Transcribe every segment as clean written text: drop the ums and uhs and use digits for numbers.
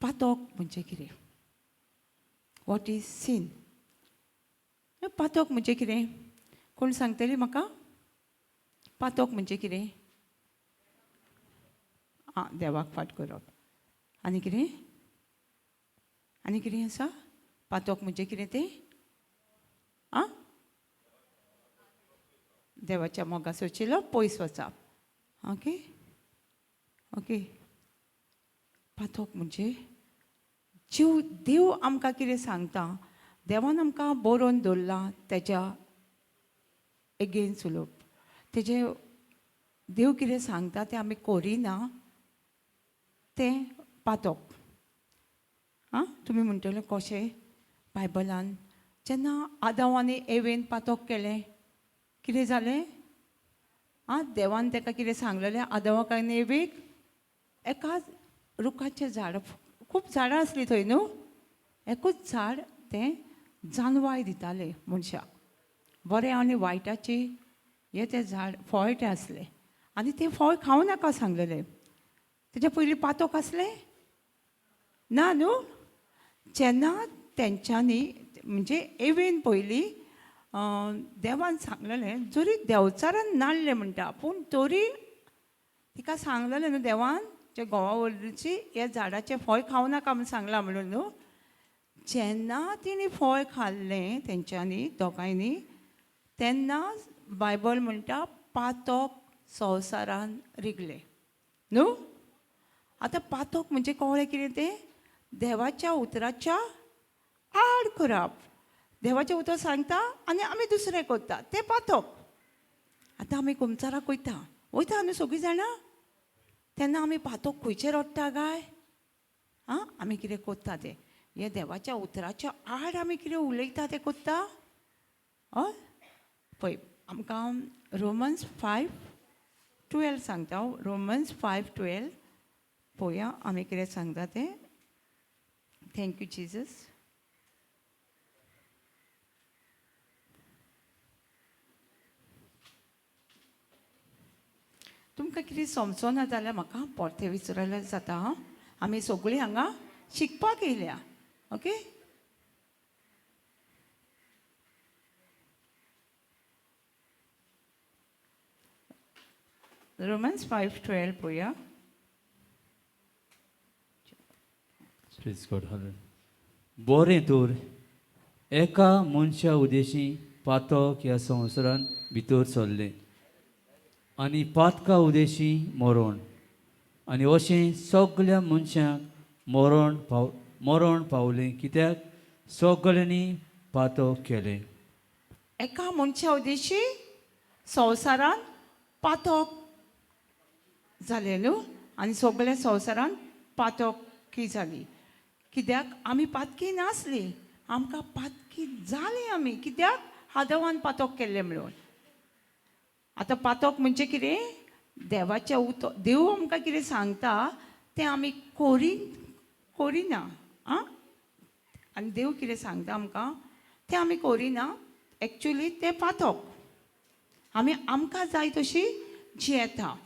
पातोक म्हणजे कितें? What is scene? पातोक म्हणजे कितें? कोण सांगतली म्हाका? पातोक म्हणजे कितें? आं, देवाक फाट करप. आनी कितें? आनी कितें आसा? पातोक म्हणजे कितें तें? आं, देवाच्या मोगा सोचिलो पयस वचप. Okay okay. पातोक म्हणजे जीव देव आमकां कितें सांगता, देवान आमकां बरोवन दवरलां तेज्या एगेन्स्ट उलोवप. तेजें देव कितें सांगता तें आमी करिना, तें पातोक. आं, तुमी म्हणटले कशें? बायबलान जेन्ना आदाव आनी एवेन पातोक केलें, कितें जालें? आं, देवान ताका कितें सांगलेलें? आदावाक आनी एवेक एका रुखाचें झाड, खूब झाडां आसलीं थंय न्हू, एकूच झाड तें जानवाय दितालें मनशाक, बरें आनी वायटाचें हें तें झाड फळ तें आसलें आनी तें फळ खावं नाका सांगलेलें. तेज्या पयलीं पातोक आसलें ना न्हू? जेन्ना तेंच्यांनी म्हणजे एवेन पयलीं देवान सांगलेलें, जरी देंवचारान नाडलें म्हणटा पूण तरी तिका सांगलेलें न्हू देवान, जे घोवा वरवीं ह्या झाडाचें फळ खावं नाका म्हूण सांगलां म्हणून न्हू. जेन्ना तिणें फळ खाल्लें तेंच्यांनी दोगांयनी, तेन्ना बायबल म्हणटा पातोक संवसारान रिगलें न्हू. आतां पातोक म्हणजे कळ्ळें कितें तें? देवाच्या उतराच्या आड करप. देवाचें उतर सांगता आनी आमी दुसरें करता, तें पातोक. आतां आमी कुमचाराक वयता, वयता न्हू सगळीं जाणां, तेन्ना आमी पातोक खंयचें रडटा काय? आं, आमी कितें करता तें हें देवाच्या उतराच्या आड आमी कितें उलयता तें करता. हय, पळय आमकां रोमन्स 5:12 सांगता. रोमन्स 5:12 पळोवया आमी कितें सांगता तें. Thank you Jesus. तुमकां कितें समजना जाल्यार म्हाका परतें विचारल्यार जाता. हां, आमी सगळीं हांगा शिकपाक येयल्या. ओके, रोमन्स 5:12 पळोवया. Praise God, hallelujah. बरें तर एका मनशा उदेशी पातक ह्या संवसारांत भितर सरलें आनी पातका उदेशी मरण, आनी अशें सगल्या मनशांक मरण पावलें, कित्याक सगल्यांनी पातक केलें. एका मनशा उदेशी संवसारांत पातक जालें न्हू, आनी सगल्या संवसारांत पातकी जाली. कित्याक आमी पातकी नासली, आमकां पातकी जाली आमी. कित्याक? आदवान पातक केल्लें म्हणून. आतां पातक म्हणजे कितें? देवाचें उतर, देव आमकां कितें सांगता तें आमी करिना. आं, आनी देव कितें सांगता आमकां तें आमी करिना. एक्चुली तें पातक. आमी आमकां जाय तशी जियेता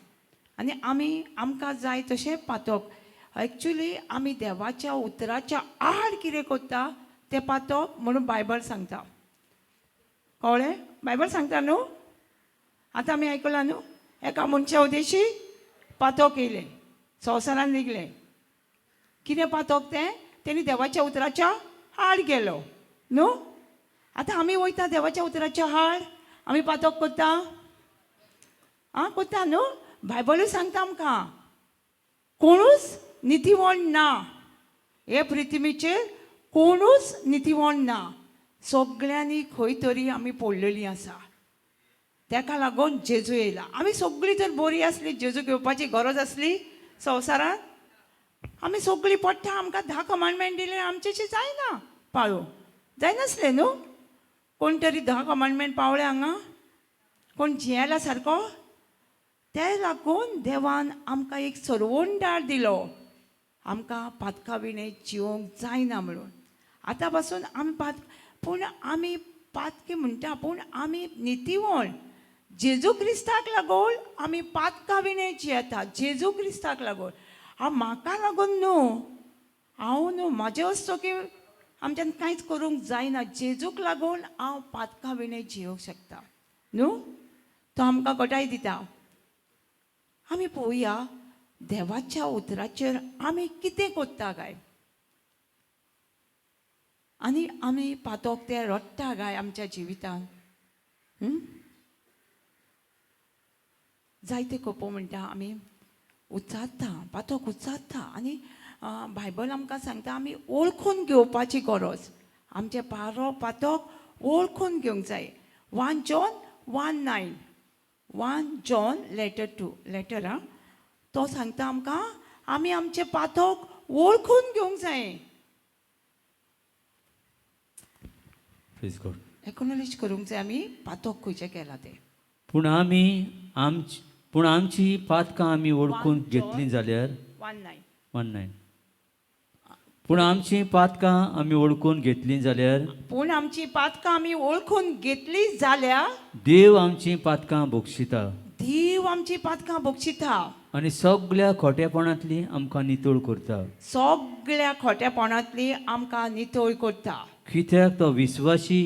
आनी आमी आमकां जाय तशें पातक. एक्चुली आमी देवाच्या उतराच्या आड कितें करता तें पातक म्हणून बायबल सांगता. कळ्ळें? बायबल सांगता न्हू. आतां आमी आयकलां न्हू, एका मनशा उदेशी पातक येयलें, संवसारान रिगलें. कितें पातक तें? तेणी देवाच्या उतराच्या आड गेलो न्हू. आतां आमी वयता देवाच्या उतराच्या आड, आमी पातक करता. आं, करता न्हू. बायबलूय सांगता आमकां कोणूच नितीवण ना हे पृथ्वीचेर, कोणूच नितीवण ना. सगळ्यांनी खंय तरी आमी पडलेलीं आसा. तेका लागून जेजू येयला. आमी सगळीं जर बरी आसली, जेजू घेवपाची गरज आसली संवसारांत? आमी सगळीं पडटा. आमकां 10 कमांडमेंट दिले, आमचेशी जायना पाळो, जायनासलें न्हू. कोण तरी 10 कमांडमेंट पावले हांगा? कोण जियेला सारको? ते लागून देवान आमकां एक सरवणदार दिलो, आमकां पातका विणें जिवंक जायना म्हणून. आतां पासून आमी पूण आमी पातकी म्हणटा, पूण आमी नितीवण. जेजू क्रिस्ताक लागून आमी पातका विणें जियेता. जेजू क्रिस्ताक लागून. हांव म्हाका लागून न्हू, हांव न्हू म्हाजे असो की आमच्यान कांयच करूंक जायना. जेजूक लागून हांव पातकां विणें जियोंक शकता न्हू. तो आमकां गटाय दिता. आमी पळोवया देवाच्या उतराचेर आमी कितें करता काय आनी आमी पातोक ते रडटा काय आमच्या जिवितान. जायते कोपो म्हणटा आमी उच्चारता, पातोक उच्चारता आनी बायबल आमकां सांगता आमी वळखून घेवपाची गरज. आमचें पारो पातोक वळखून घेवंक जाय. 1 John 1:9, 1 John letter 2 letter आं, तो सांगता आमकां आमी आमचें पातोक वळखून घेवंक जाय. Praise God. Acknowledge करूंक जाय आमी पातोक खंयचें केलां तें. पूण आमची पातकां आमी वळखून घेतली जाल्यार 1:9. 1:9. पूण आमची पातकां आमी वळखून घेतली जाल्यार, पूण आमची पातकां आमी वळखून घेतली जाल्यार, देव आमची पातकां बक्षिता, देव आमची पातकां बक्षिता आनी सगळ्या खोटेपणांतली आमकां नितळ करता. सगळ्या खोटेपणांतली आमकां नितळ करता. कित्याक तो विस्वाशी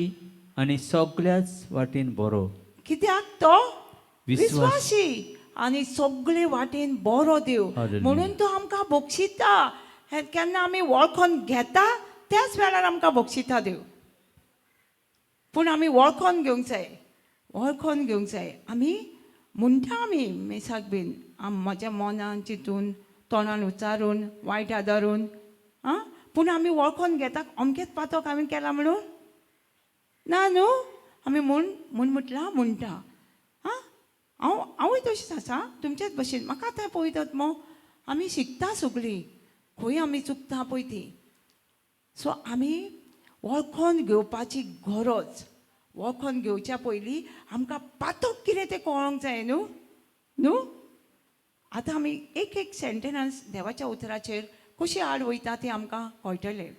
आनी सगळ्याच वाटेन बरो. कित्याक तो विस्वाशी आनी सगळे वाटेन बरो देव, म्हणून तो आमकां बक्षिता. केन्ना आमी वळखोन घेता त्याच वेळार आमकां बक्षिता देव. पूण आमी वळखोन घेवंक जाय, वळखोन घेवंक जाय. आमी म्हणटा आमी मेसाक बीन म्हज्या मनान चिंतून तोंडान उच्चारून वायट आदारून आं, पूण आमी वळखोन घेता अमकेच पातोक हांवें केला म्हणून ना न्हू. आमी म्हूण म्हूण म्हटलां म्हणटा आं, हांव हांवूय तशेंच आसा तुमचेच भशेन. म्हाका आतां पळयतात मो आमी शिकता सगळीं, खंय आमी चुकता पळय ती. सो आमी वळखोन घेवपाची गरज. वळखोन घेवच्या पयलीं आमकां पातोक कितें तें कळोंक जाय न्हू न्हू. आतां आमी एक एक सेंटेनस देवाच्या उतराचेर कशी आड वयता तें आमकां कळटलें.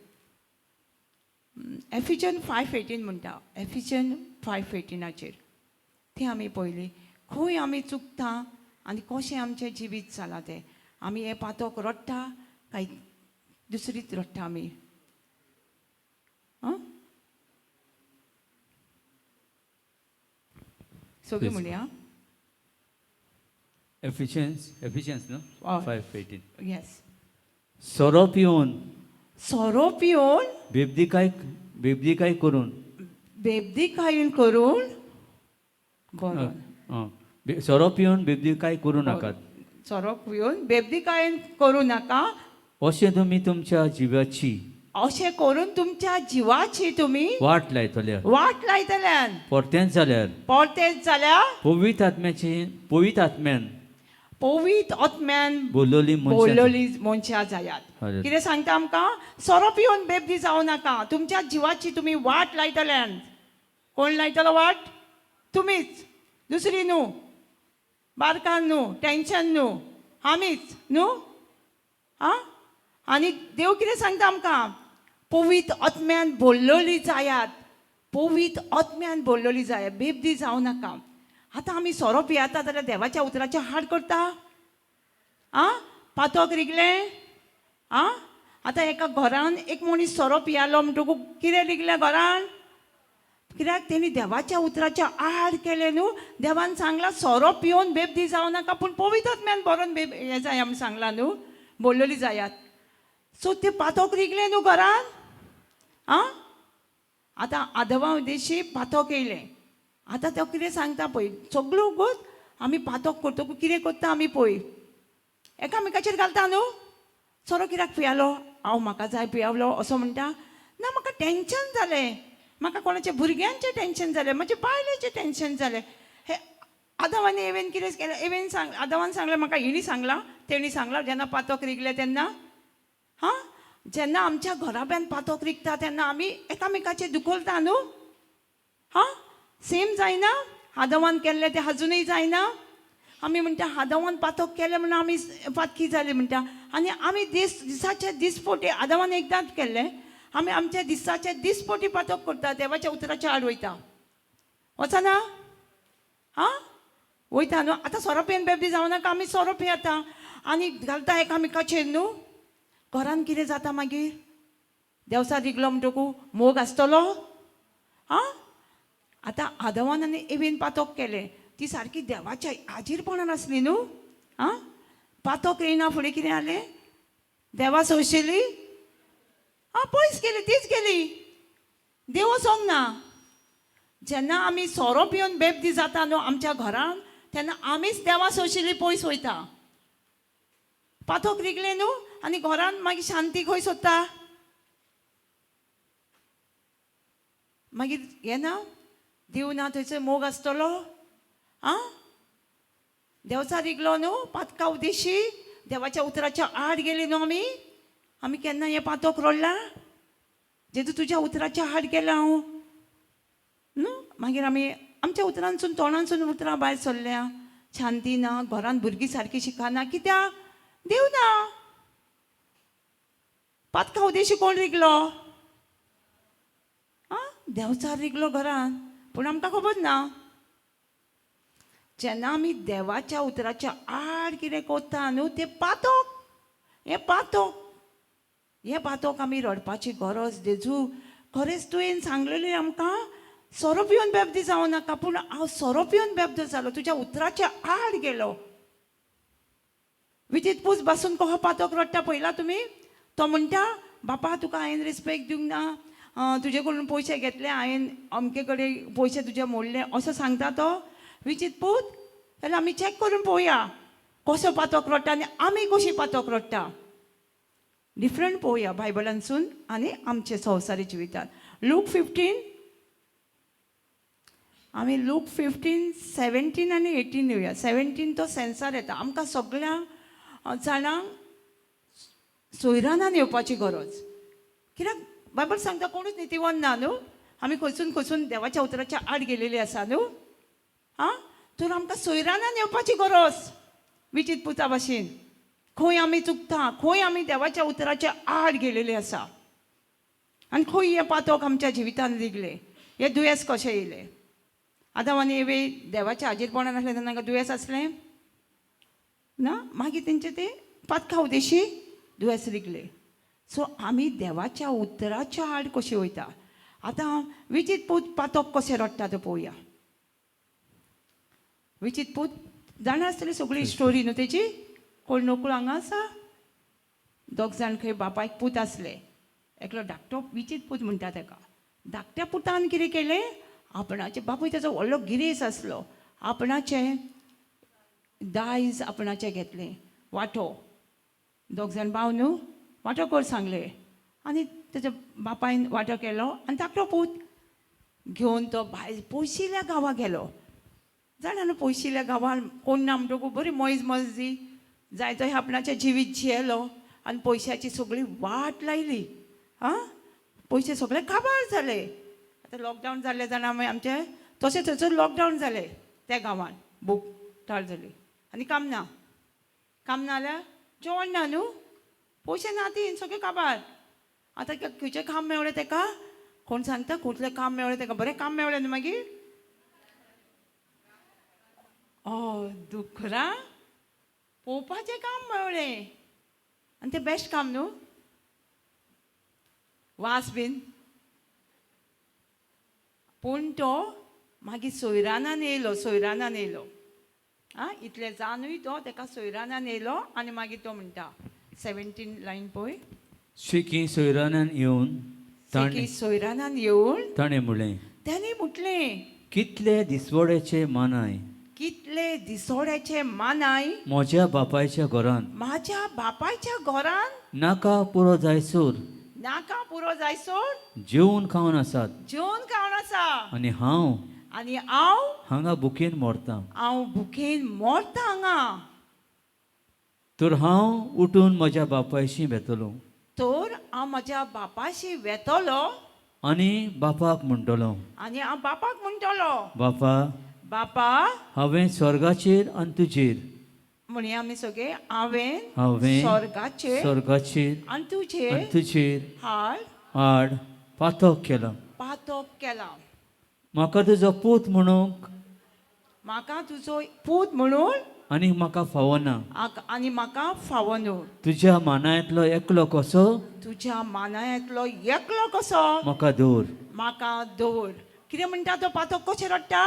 एफिजन 5:18 म्हणटा, एफिजन 5:18 तें आमी पळयली खंय आमी चुकता आनी कशें आमचें जिवीत जालां तें. आमी हें पातोक रडटा काय दुसरीच रडटा आमी? आं, सगळीं म्हणया. एफिशियन्स न्हू 5:18. येस. सोरो पिवन, सोरो पिवन, बेबदीकाय करून, बेबदीकायन करून, बरो, सोरो पिवन बेबदीकाय करूं नाकात. सोरो पिवन बेबदीकायन करूं नाका. अशें तुमी तुमच्या जिवाची, अशें करून तुमच्या जिवाची तुमी वाट लायतल्या, वाट लायतल्यान. परतेंच जाल्यार, परतेंच जाल्यार पवित्र आत्म्यान पवित्र आत्म्यान बोलवली बोलवली मनशां जायात. कितें सांगता आमकां? सोरो पिवन बेबदी जावं नाका, तुमच्या जिवाची तुमी वाट लायतल्यान. कोण लायतलो वाट? तुमीच, दुसरी न्हू, बारकान न्हू, टेंशन न्हू, आमीच न्हू. आं, आनी देव कितें सांगता आमकां? पवित्र आत्म्यान बोलवली जायात, पवित्र आत्म्यान बोलवली जायात, बेबदी जावं नाका. आतां आमी सोरो पियेता जाल्यार देवाच्या उतराचें हाड करता? आं, पातोक रिगलें? आं, आतां एका घरान एक मनीस सोरो पियालो म्हणटकूच कितें रिगलें घरान? कित्याक तेणी देवाच्या उतराच्या आड केलें न्हू. देवान सांगलां सोरो पिवन बेबदी जावं नाका, पूण पवित्र आत्म्यान बरोवन बेब हें जाय म्हूण सांगलां न्हू, बोलवली जायात. सो ते पातोक रिगलें न्हू घरान. आं, आतां आदवा उदेशी पातोक येयलें. आतां तो कितें सांगता पळय, सगळ्यो गोत आमी पातोक करतकूच कितें करता आमी पळय, एकामेकाचेर घालता न्हू. सोरो कित्याक पियालो? हांव म्हाका जाय पियावलो असो म्हणटा ना. म्हाका टेंशन जालें, म्हाका कोणाच्या भुरग्यांचें टेंशन जालें, म्हज्या बायलेचें टेंशन जालें. हे आदाव आनी एवेन कितें केलें? एवेन सांग, आदावान सांगलें म्हाका हिणी सांगलां तेणी सांगलां. जेन्ना पातोक रिगलें तेन्ना, हां, जेन्ना आमच्या घराब्यान पातोक रिगता तेन्ना आमी एकामेकाचेर दुखोलता न्हू. हां, सेम जायना? आदावान केल्लें तें आजुनूय जायना? आमी म्हणटा आदावान पातोक केलें म्हणून आमी पातकी जाली म्हणटा. आनी आमी दिसाचे दिसपोटी आदावान एकदांच केल्लें, आमी आमच्या दिसाचे दिसपोटी पातोक करता, देवाच्या उतराच्या आड वयता. वचना? आं, वयता न्हू. आतां सोरो पिवन बेबदी जावं नाका, आमी सोरो पियेता आनी घालता एकामेकाचेर न्हू. घरान कितें जाता मागीर? देवचार रिगलो म्हणटकू मोग आसतलो? आं, आतां आदवान आनी एवीन पातोक केलें, ती सारकी देवाच्या हाजीरपणान आसली न्हू. आं, पातोक येयना फुडें कितें जालें? देवा सोंशिल्ली, आं, पयस गेली, तीच गेली, देव वचोंक ना. जेन्ना आमी सोरो पिवन बेबदी जाता न्हू आमच्या घरान, तेन्ना आमीच देवा सोंशिल्ली पयस वयता. पातोक रिगलें न्हू आनी घरान मागीर शांती खंय सोदता? मागीर येना देव ना थंयसर मोग आसतलो? आं, देवचार रिगलो न्हू पातका उदेशी, देवाच्या उतराच्या आड गेली न्हू आमी. आमी केन्ना हें पातोक रडलां? जेदू तुज्या उतराच्या आड गेला हांव न्हू. मागीर आमी आमच्या उतरांसून तोंडांसून उतरां भायर सरल्या, शांती ना घरान, भुरगीं सारकीं शिकना, कित्याक? देव ना. पातका उदेशी कोण रिगलो? आं, देवचार रिगलो घरान, पूण आमकां खबर ना. जेन्ना आमी देवाच्या उतराच्या आड कितें करता न्हू, तें पातोक, हें पातोक, हें पातोक आमी रडपाची गरज. जेजू खरेंच तुवें सांगलेलें आमकां, सोरो पिवन बेबदी जावं नाका, पूण हांव सोरो पिवन बेबदो जालो, तुज्या उतराच्या आड गेलो. विजीत पूस बसून कहो पातोक रडटा पळयला तुमी? तो म्हणटा, बापा तुका हांवें रिस्पेक्ट दिवंक ना, तुजे कडून पयशे घेतले हांवें, अमके कडेन पयशे तुजे मोडले, असो सांगता तो विजीत पूत. जाल्यार आमी चॅक करून पळोवया कसो पातोक रडटा आनी आमी कशी पातोक रडटा, डिफरंट पळोवया बायबलांसून आनी आमचे संवसारी जिवितांत. लूक 15, आमी लूक 15 17 आनी 18 येवया. 17 तो सेन्सार येता. आमकां सगळ्या जाणांक सोयरानान येवपाची गरज, कित्याक बायबल सांगता कोणूच नितीवन ना न्हू. आमी खंयसून खंयसून देवाच्या उतराच्या आड गेलेली आसा न्हू. आं, तर आमकां सोयरानान येवपाची गरज. विचित पुता भाशेन खंय आमी चुकता, खंय आमी देवाच्या उतराच्या आड गेलेले आसा आनी खंय हें पातोक आमच्या जिवितान रिगलें, हें दुयेंस कशें येयलें? आदां आनी एवे देवाच्या हाजीरपणान आसलें तेन्ना तांकां दुयेंस आसलें ना, मागीर तेंचें तें पातका उदेशी दुयेंस रिगलें. सो आमी देवाच्या उतराच्या आड कशें वयता? आतां विचित पूत पातोक कशें रडटा तें पळोवया. विचित पूत जाणा आसतली सगळी स्टोरी न्हू तेजी. कोण नकळो हांगा आसा? दोग जाण खंय बापायक पूत आसले, एकलो धाकटो विचित पूत म्हणटा तेका. धाकट्या पुतान कितें केलें, आपणाचे बापूय तेजो व्हडलो गिरेस आसलो, आपणाचें दायज आपणाचें घेतलें वांटो. दोग जाण भाव न्हू, वांटो कर सांगलें आनी तेज्या बापायन वांटो केलो आनी धाकटो पूत घेवन तो भायर पयशिल्ल्या गांवां गेलो. जाणा न्हू पयशिल्ल्या गांवान कोण ना म्हणटकूच बरी मौज मस्ती जाय तो आपणाचें जिवीत जियेलो आनी पयशाची सगळी वाट लायली. आं, पयशे सगळे काबार जाले. आतां लॉकडावन जाल्लें जाणा मागीर आमचें, तशें थंयसर लॉकडावन जालें त्या गांवान, बूक टाळ जाली आनी काम ना. काम ना जाल्यार जेवण ना न्हू, पयशे ना ती सगळे काबार. आतां खंयचें काम मेवळें तेका? कोण सांगता खंयतलें काम मेवळें तेका? बरें काम मेवळें न्हू मागीर. हय, दुकरां पोवपाचें काम मेवळें आनी तें बेस्ट काम न्हू, वास बीन. पूण तो मागीर सोयरानान येयलो, सोयरानान येयलो. आं, इतलें जाणूय तो तेका सोयरानान येयलो आनी मागीर तो म्हणटा 17 लायन पळय. शेकी सोयरानान येवन की सोयरानान येवन ताणें म्हणलें, ताणें म्हटलें, कितले दिसवड्याचे मानाय, कितले दिसोड्याचे मानाय म्हज्या बापायच्या घरान, माझ्या बापायच्या घरान नाका पुरो जायसर, नाका पुरो जायसर जेवन खावन आसात, जेवन खावन आसा, आनी हांव, आनी हांव हांगा भुकेन मरतां, हांव भुकेन मरता हांगा, तर हांव उठून म्हज्या बापायशी वेतलो, तर हांव म्हज्या बापाशी वेतलो, आनी बापाक म्हणटलो, आनी हांव बापाक म्हणटलो, बापा, बापा, हांवें स्वर्गाचेर आनी तुजेर, म्हणया आमी सगळे, हांवें हांवें स्वर्गाचेर स्वर्गाचेर आनी तुजेर आनी तुजेर हाड आड पातक केला, पातक केला, म्हाका तुजो पूत म्हणूंक, म्हाका तुजो पूत म्हणून आनी म्हाका फावना. आनी म्हाका फावो न्हू. तुज्या मानायांतलो एकलो कसो तुज्या मानायांतलो एकलो कसो म्हाका दवर. म्हाका दवर. कितें म्हणटा तो पातक कशें रडटा?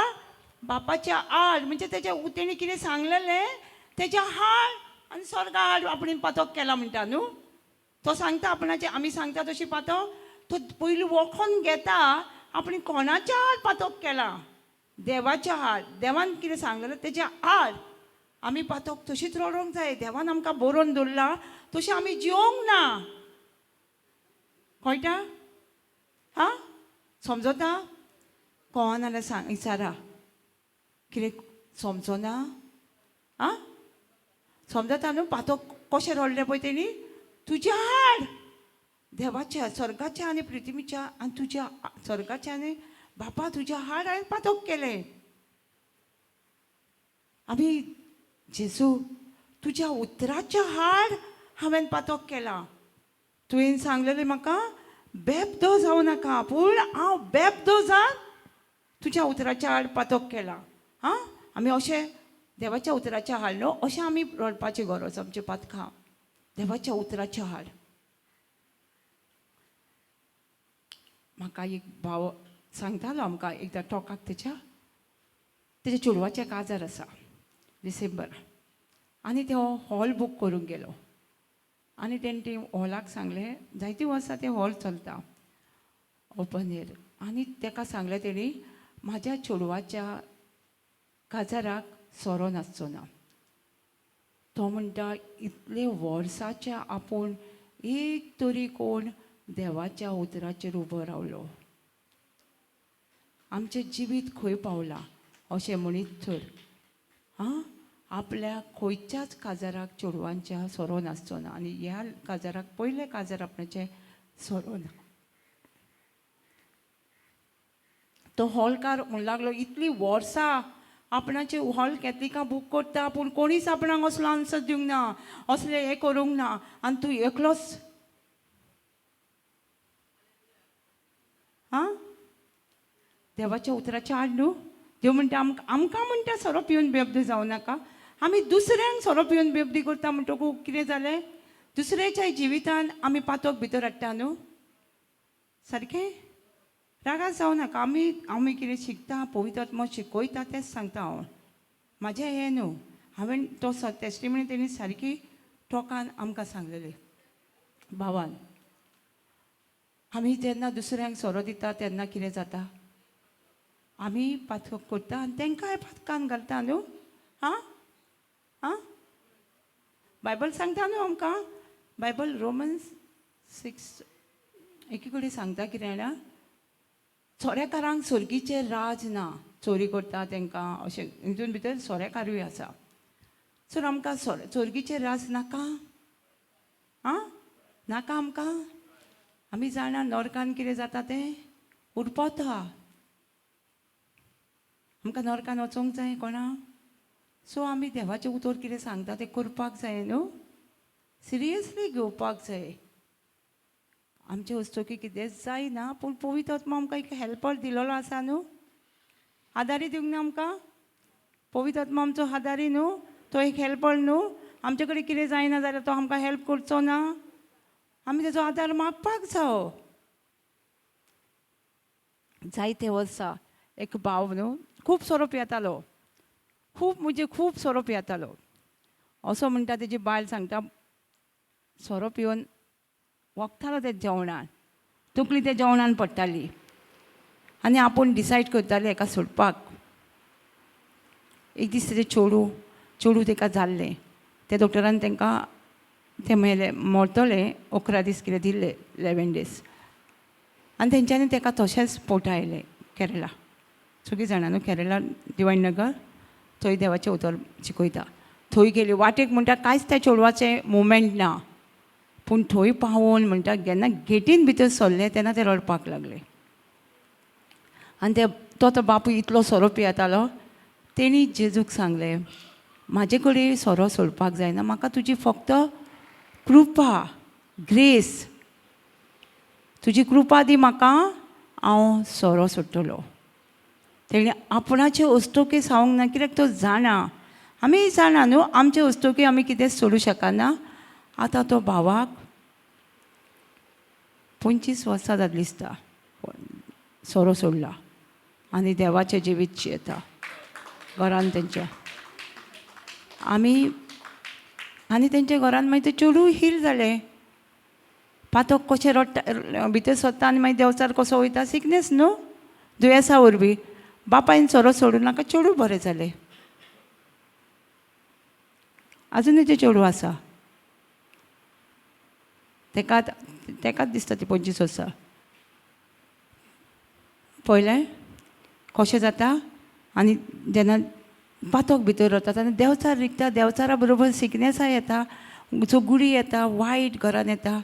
बापाच्या आड, म्हणजे तेच्या तेणी कितें सांगलेलें तेच्या हाड आनी स्वर्गा आड आपणें पातक केला म्हणटा न्हू. तो सांगता आपणाचे, आमी सांगता तशी पातक तो पयलीं वखोन घेता आपणें कोणाच्या आड पातक केला, देवाच्या आड. देवान कितें सांगलेलें तेच्या आड आमी पातक तशीच रडोंक जाय. देवान आमकां बरोवन दवरला तशें आमी जिवोंक ना. कळटा? आं, समजता? कोण जाल्यार सांग, विचारा कितें समजना? आं, समजता न्हू? पातक कशें रडलें पळय तेणी, तुज्या हाड देवाच्या, स्वर्गाच्या आनी पृथ्वीच्या आनी तुज्या स्वर्गाच्या आनी बापा तुज्या हाड हांवें पातक केलें. आमी जेजू तुज्या उतराच्या हाड हांवें पातक केलां. तुवें सांगलेलें म्हाका बेबदो जावं नाका, पूण हांव बेबदो जावन तुज्या उतराच्या आड पातक केलां. आं, आमी अशें देवाच्या उतराच्या हाड न्हू, अशें आमी रडपाची गरज आमच्या पातकां देवाच्या उतराच्या हाड. म्हाका एक भाव सांगतालो आमकां एकदां टोकाक, तेच्या तेच्या चेडवाचें काजार आसा डिसेंबर, आनी तो हॉल बूक करूंक गेलो आनी तेणें ते हॉलाक सांगलें, जायतीं वर्सां तें हॉल चलता ओपन एर, आनी तेका सांगलें तेणी म्हाज्या चेडवाच्या काजाराक सोरो नासचो ना. तो म्हणटा इतले वर्साच्या आपूण एक तरी कोण देवाच्या उतराचेर उबो रावलो, आमचें जिवीत खंय पावलां अशें म्हणीत तर आं आपल्या खंयच्याच काजाराक चेडवांच्या सोरो नासचो ना, आनी ह्या काजाराक पयलें काजार आपणाचें सोरो ना. तो हॉलकार म्हणूंक लागलो इतलीं वर्सां आपणाचें हॉल कॅथलिकां बूक करता पूण कोणीच आपणाक असलो आन्सर दिवंक ना, असलें हें करूंक ना, आनी तूं एकलोच. आं, देवाच्या उतराचें आड न्हू. देव म्हणटा आमकां, आमकां म्हणटा सोरो पिवन बेबदो जावं नाका, आमी दुसऱ्यांक सोरो पिवन बेबदी करता म्हणटकूच कितें जालें, दुसऱ्याच्या जिवितान आमी पातक भितर हाडटा न्हू. सारकें रागार जावं नाका. आमी आमी कितें शिकता, पवित्र आत्मो शिकयता तेंच सांगता हांव, म्हाजें हें न्हू. हांवें तो टेस्टिमनी तेणी सारकी टोकान आमकां सांगलेली भावान. आमी जेन्ना दुसऱ्यांक सोरो दिता तेन्ना कितें जाता, आमी पातक करता आनी तेंकांय पातकान घालता न्हू. आं आं, बायबल सांगता न्हू आमकां, बायबल रोमन्स 6 एकी कडेन सांगता कितें जाणा, सोऱ्याकारांक सोर्गीचें राज ना, चोरी करता तेंकां अशें हितून भितर सोऱ्याकारूय आसा. सो आमकां सोर्गीचें राज नाका. आं, नाका आमकां. आमी जाणा नरकान कितें जाता तें उरपता, आमकां नरकान वचोंक जाय कोणा. सो आमी देवाचें उतर कितें सांगता तें करपाक जाय न्हू, सिरियसली घेवपाक जाय. आमचे हस्तुकी कितेंच जायना पूण पवित्र आत्मा आमकां एक हेल्पर दिलेलो आसा न्हू, आदारी दिवंक ना आमकां. पवित्र आत्मा आमचो आदारी न्हू, तो एक हेल्पर न्हू. आमचे कडेन कितें जायना जाल्यार तो आमकां हेल्प करचो ना, आमी तेजो आदार मागपाक जावो. जायते वर्सां एक भाव न्हू खूब सोरो पियेतालो, खूब म्हणजे खूब सोरो पियेतालो. असो म्हणटा तेजी बायल सांगता, सोरो पिवन वखतालो ते जेवणान, तकली ते जेवणान पडटाली आनी आपूण डिसायड करताले हेका सोडपाक. एक दीस तेजें चेडूं, चेडूं तेका जाल्लें, ते डॉक्टरान तेंकां तें मेलें, मरतलें 11 दीस कितें दिल्ले, 11 डेज. आनी तेंच्यांनी तेका तशेंच पोटा आयलें केरळा. सगळीं जाणां न्हू केरळा डिवायन नगर, थंय देवाचें उतर शिकयता. थंय गेली वाटेक म्हणटा कांयच त्या चेडवाचें मुवमेंट ना, पूण थंय पावोवन म्हणटा जेन्ना गेटीन भितर सरले तेन्ना ते रडपाक लागले. आनी ते तो तो बापूय इतलो सोरो पियेतालो, तेणी जेजूक सांगलें म्हाजे कडेन सोरो सोडपाक जायना, म्हाका तुजी फक्त कृपा, ग्रेस, तुजी कृपा दी म्हाका, हांव सोरो सोडटलो. तेणी आपणाचे अस्तोके सांगूंक ना, कित्याक तो जाणा आमी जाणा न्हू आमचे वस्तुकी आमी कितें सोडूं शकना. आतां तो भावाक 25 वर्सां जातलीं दिसता सोरो सोडला आनी देवाचें जिवीत जियेता घरान तेंच्या. आमी आनी तेंच्या घरान मागीर तें चेडूं हील जालें. पातोक कशें रडटा भितर सरता आनी मागीर देंवचार कसो वयता, सिकनेस न्हू, दुयेंसा वरवीं. बापायन सोरो सोडूं नाका, चेडूं बरें जालें. आजुनूय तें चेडूं आसा, तेकाच तेकाच दिसता ती 25 वर्सां. पळयलें कशें जाता. आनी जेन्ना पातोक भितर वता तेन्ना देंवचार रिगता, देंवचारा बरोबर सिकनेसां येता, झगडी येता, वायट घरान येता.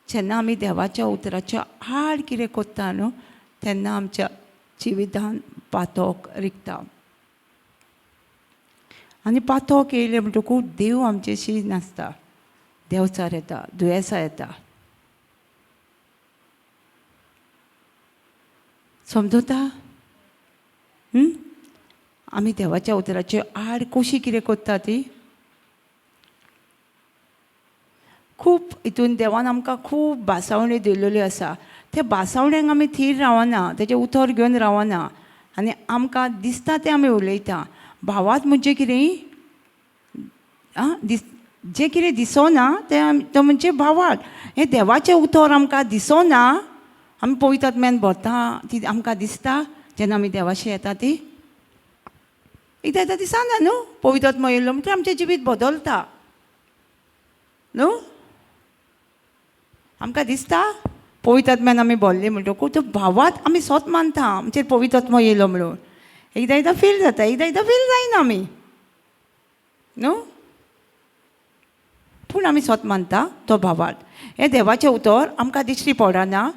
जेन्ना आमी देवाच्या उतराच्या आड कितें करता न्हू तेन्ना आमच्या जिवितान पातोक रिगता. आनी पातोक येयलें म्हणटकूच देव आमचेशी नासता, देंवचार येता, दुयेंसां येता. समजता? आमी देवाच्या उतराचे आड कशी कितें करता ती खूब हितून देवान आमकां खूब भासावण्यो दिल्ल्यो आसा. त्या भासावण्यांक आमी थीर रावना, तेजें उतर घेवन रावना आनी आमकां दिसता तें आमी उलयता. भावात म्हणजे कितें आं, जें कितें दिसना तें तो म्हणजे भावात. हें देवाचें उतर आमकां दिसना, आमी पवित्र आत्म्यान भरता ती आमकां दिसता. जेन्ना आमी देवाशी येता ती एकदां एकदां दिसना न्हू, पवित्र आत्मो येयलो म्हणटकीर आमचें जिवीत बदलता न्हू. आमकां दिसता पवित्र आत्म्यान आमी भरले म्हणटकूच तो भावात आमी सोत मानता आमचेर पवित्र आत्मो येयलो म्हणून. एकदां एकदां फील जाता, एकदां एकदां फील जायना आमी न्हू, पूण आमी सोत मानता तो भावात. हें देवाचें उतर आमकां दिश्टी पडना,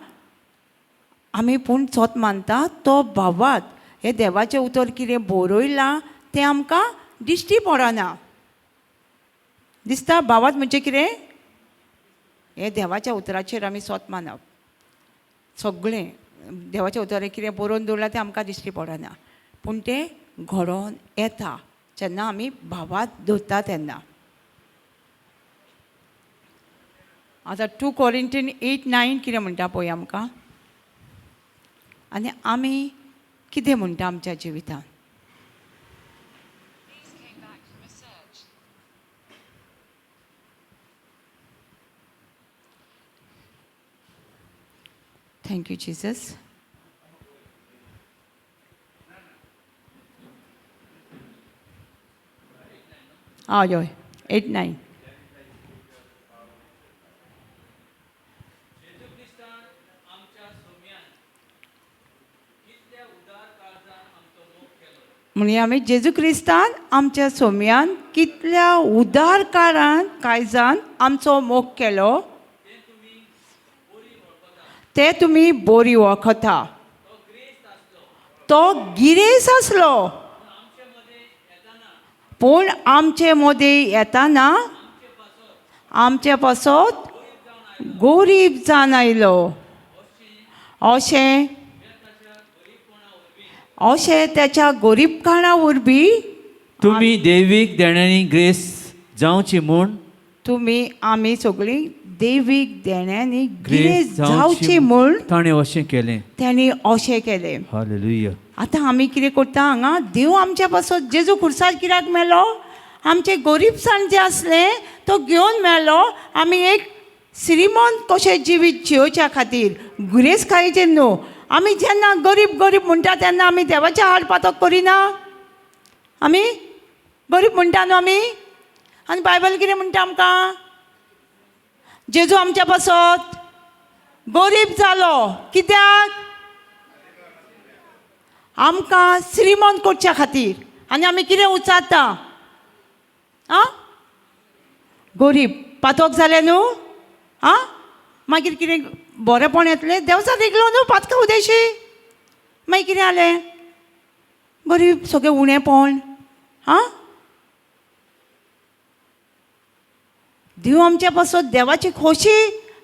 आमी पूण सोत मानता तो भावात. हें देवाचें उतर कितें बरयलां तें आमकां दिश्टी पडना. दिसता भावात म्हणजे कितें? हें देवाच्या उतराचेर आमी सोत मानप. सगळें देवाच्या उतराचेर कितें बरोवन दवरलां तें आमकां दिश्टी पडना, पूण तें घडोवन येता जेन्ना आमी भावात दवरता तेन्ना. आतां 2 Corinthians 8:9 कितें म्हणटा पळय आमकां, आनी आमी कितें म्हणटा आमच्या जिवितांत. Thank you Jesus. हय हय 8:9. म्हणया आमी जेजू क्रिस्तान आमच्या सोम्यान कितल्या उदार काळान काळजान आमचो मोग केलो ते तुमी बोरी वळखता. तो गिरेस आसलो पूण आमचे मदें येताना आमचे पासत गोरीब जावन आयलो. अशें अशें त्याच्या गोरीबकाणा वरवीं तुमी देवीक देण्यांनी ग्रेस जावची म्हूण, तुमी आमी सगळीं देवीक देण्यांनी गिरेस जावची म्हूण ताणें अशें केलें, ताणें अशें केलें. हालेलुया. आतां आमी कितें करता हांगा, देव आमच्या पासत जेजू खुर्सार कित्याक मेलो? आमचें गोरीबसाण जें आसलें तो घेवन मेलो. आमी एक श्रीमंत कशें जिवीत जियोवच्या खातीर, गिरेस्तकायेचेर न्हू. आमी जेन्ना गरीब गरीब म्हणटा तेन्ना आमी देवाच्या आड पातक करिना. आमी गरीब म्हणटा न्हू आमी, आनी बायबल कितें म्हणटा आमकां? जेजू आमच्या पासत गरीब जालो कित्याक? आमकां श्रीमंत करच्या खातीर. आनी आमी कितें उचारता? आं, गरीब पातक जालें न्हू. आं, मागीर कितें बरेंपण येतलें? देवचार रिगलो न्हू पातका उदेशी, मागीर कितें जालें? गरीब सगळें उणेंपण. आं, देव आमच्या पासत देवाची खोशी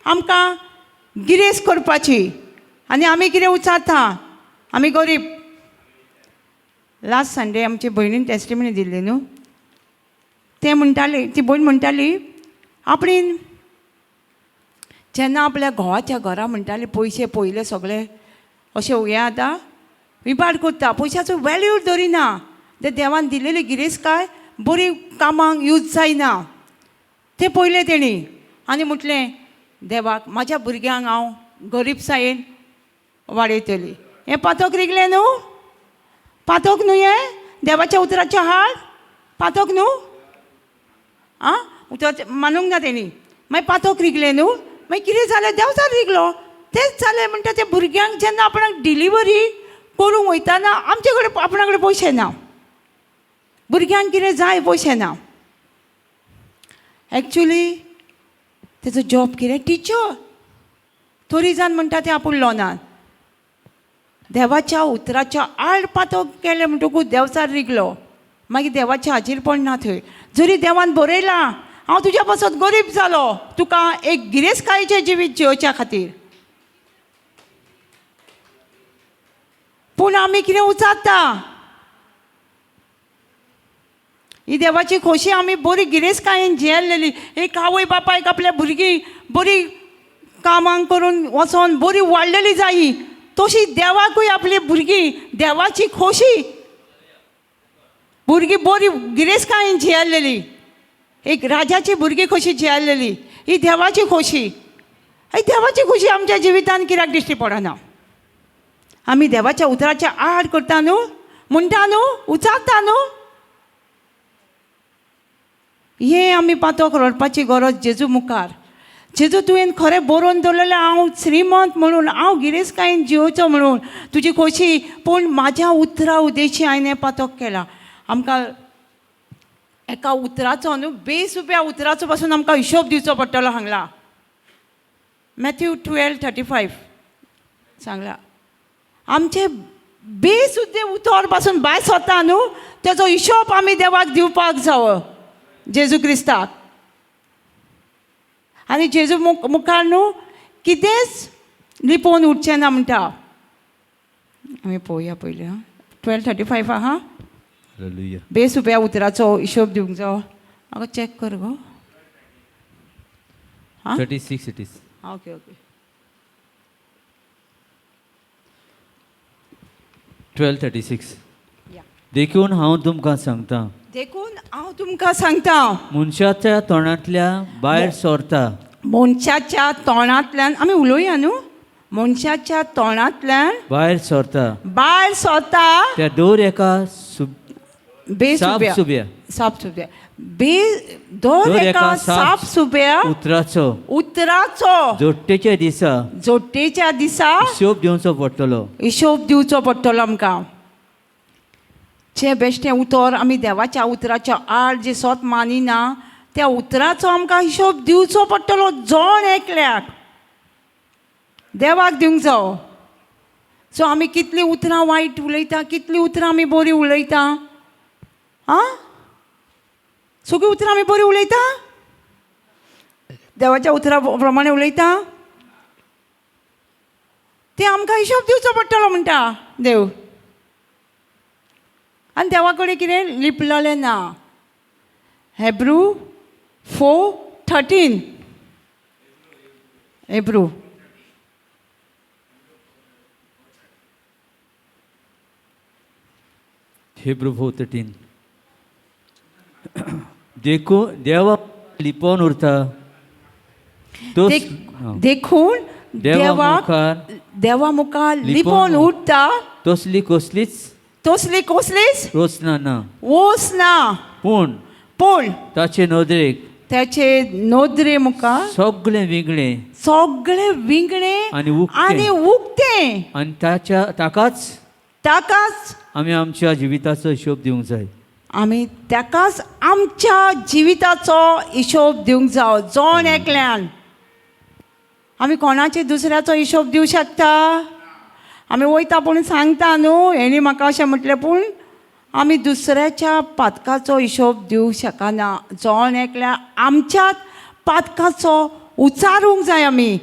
आमकां गिरेस्त करपाची, आनी आमी कितें उचारता? आमी गरीब. लास्ट संडे आमचे भयणीन टेस्टिमनी दिल्ली न्हू, तें म्हणटाली, ती भयण म्हणटाली आपणेन जेन्ना आपल्या घोवाच्या घरा म्हणटाली पयशे पयले सगळे अशें हें आतां विबाड करता, पयशाचो वेल्यू दरिना, ते देवान दिलेली गिरेस्तकाय बरी कामांक यूज जायना, तें पयलें तेणी आनी म्हटलें देवाक म्हाज्या भुरग्यांक हांव गरीबसायेन वाडयतली. हें पातक रिगलें न्हू, पातक न्हू हें देवाच्या उतराचें हाड पातक न्हू, आं उतराचें मानूंक ना तेणी, मागीर पातक रिगलें न्हू, मागीर कितें जालें देंवचार रिगलो, तेंच जालें. म्हणटा ते भुरग्यांक जेन्ना आपणाक डिलिव्हरी करूंक वयताना आमचे कडेन आपणा कडेन पयशे ना, भुरग्यांक कितें जाय पयशे ना. एक्चुली तेजो जॉब कितें टिचर, तरी जाण म्हणटा तें आपूण लोनान देवाच्या उतराच्या आड पातक केलें म्हणटकूच देंवचार रिगलो, मागीर देवाचें हाजीरपण ना थंय. जरी देवान बरयलां हांव तुज्या पासत गरीब जालो तुका एक गिरेस्तकायेचें जिवीत जियोवच्या खातीर, पूण आमी कितें उचारता ही देवाची खोशी आमी बरी गिरेस्तकायेन जियेल्लेली. एक आवय बापायक आपल्या भुरगीं बरी कामांक करून वचोन बरी वाडलेली जायी, तशी देवाकूय आपली भुरगीं देवाची खोशी भुरगीं बरी गिरेस्तकायेन जियेल्लेली, एक राजाची भुरगीं कशी जियेल्लेली, ही देवाची खोशी. ही देवाची खोशी आमच्या जिवितान कित्याक दिश्टी पडना? आमी देवाच्या उतराच्या आड करता न्हू, म्हणटा न्हू, उचारता न्हू. हें आमी पातक रडपाची गरज जेजू मुखार. जेजू तुवें खरें बरोवन दवरलेलें हांव श्रीमंत म्हणून, हांव गिरेस्तकायेन जियोवचो म्हणून तुजी खोशी, पूण म्हाज्या उतरा उदेशी हांवें हें पातक केलां. आमकां एका उतराचो न्हू बेसुब्या उतराचो पासून आमकां हिशोब दिवचो पडटलो हांगला. मॅथ्यू 12:35 सांगला आमचे बेसुद्दे उतर पासून भायर सरता न्हू तेजो हिशोब आमी देवाक दिवपाक जावो जेजू क्रिस्ताक. आनी जेजू मुखार न्हू कितेंच लिपोवन उरचें ना म्हणटा. आमी पळोवया पयलीं आं, 12:35 आहा. बेसुब्या उतराचो हिशोब दिवंक जावो. आगो चॅक कर गो. आं 36 it is. Okay okay. 12:36. या. देखून हांव तुमकां सांगता, देखून हांव तुमकां सांगता, मनशाच्या तोंडांतल्या भायर सरता, मनशाच्या तोंडांतल्यान आमी उलोवया न्हू, मनशाच्या तोंडांतल्यान भायर सरता भायर सरता त्या दर एका बेसुब्या साप सुब्या साप सुब्या बे दर एका साप सुब्या उतराचो उतराचो जोडटेच्या दिसा जोडटेच्या दिसा हिशोब दिवचो पडटलो. हिशोब दिवचो पडटलो आमकां. जें बेश्टें उतर आमी देवाच्या उतराच्या आड जें सोत मानिना त्या उतराचो आमकां हिशोब दिवचो पडटलो जण एकल्याक, देवाक दिवंक जावो. सो आमी कितलीं उतरां वायट उलयता, कितलीं उतरां आमी बरीं उलयता, आं सगळीं उतरां आमी बरीं उलयता, देवाच्या उतरा प्रमाणे उलयता, तें आमकां हिशोब दिवचो पडटलो म्हणटा देव. आनी देवा कडेन कितें लिपलेलें ना. Hebrew 4:13, Hebrew Hebrew 4:13. देखून देवा लिपोवन उरता तो देखून देवा मुखार देवा मुखार लिपोवन उरता तसली कसलीच तसली कसलीच रचना ना, वोस ना, पूण पूण ताचे नदरेक त्याचे नदरे मुखार सगळें विंगळें सगळे विंगळे आनी उक्तें. आनी उक्तें, आनी ताच्या ताकाच ताकाच आमी आमच्या जिविताचो हिशोब दिवंक जाय. आमी ताकाच आमच्या जिविताचो हिशोब दिवंक जावो जण एकल्यान. आमी कोणाचे दुसऱ्याचो हिशोब दिवं शकता? आमी वयता पूण सांगता न्हू हेणी म्हाका अशें म्हटलें, पूण आमी दुसऱ्याच्या पातकाचो हिशोब दिवंक शकना. जण एकल्या आमच्याच पातकाचो उचारूंक जाय आमी.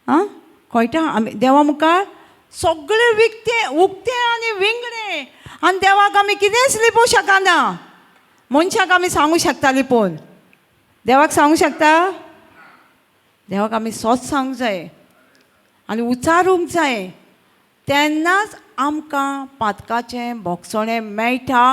आं कळटा? आमी देवा मुखार सगळें विकतें उक्तें आनी विंगडें आनी देवाक आमी कितेंच लिपोवंक शकना. मनशाक आमी सांगूंक शकता लिपोवन, देवाक सांगूंक शकता? देवाक आमी सोच सांगूंक जाय आनी उचारूंक जाय, तेन्नाच आमकां पातकाचें भोगसणें मेळटा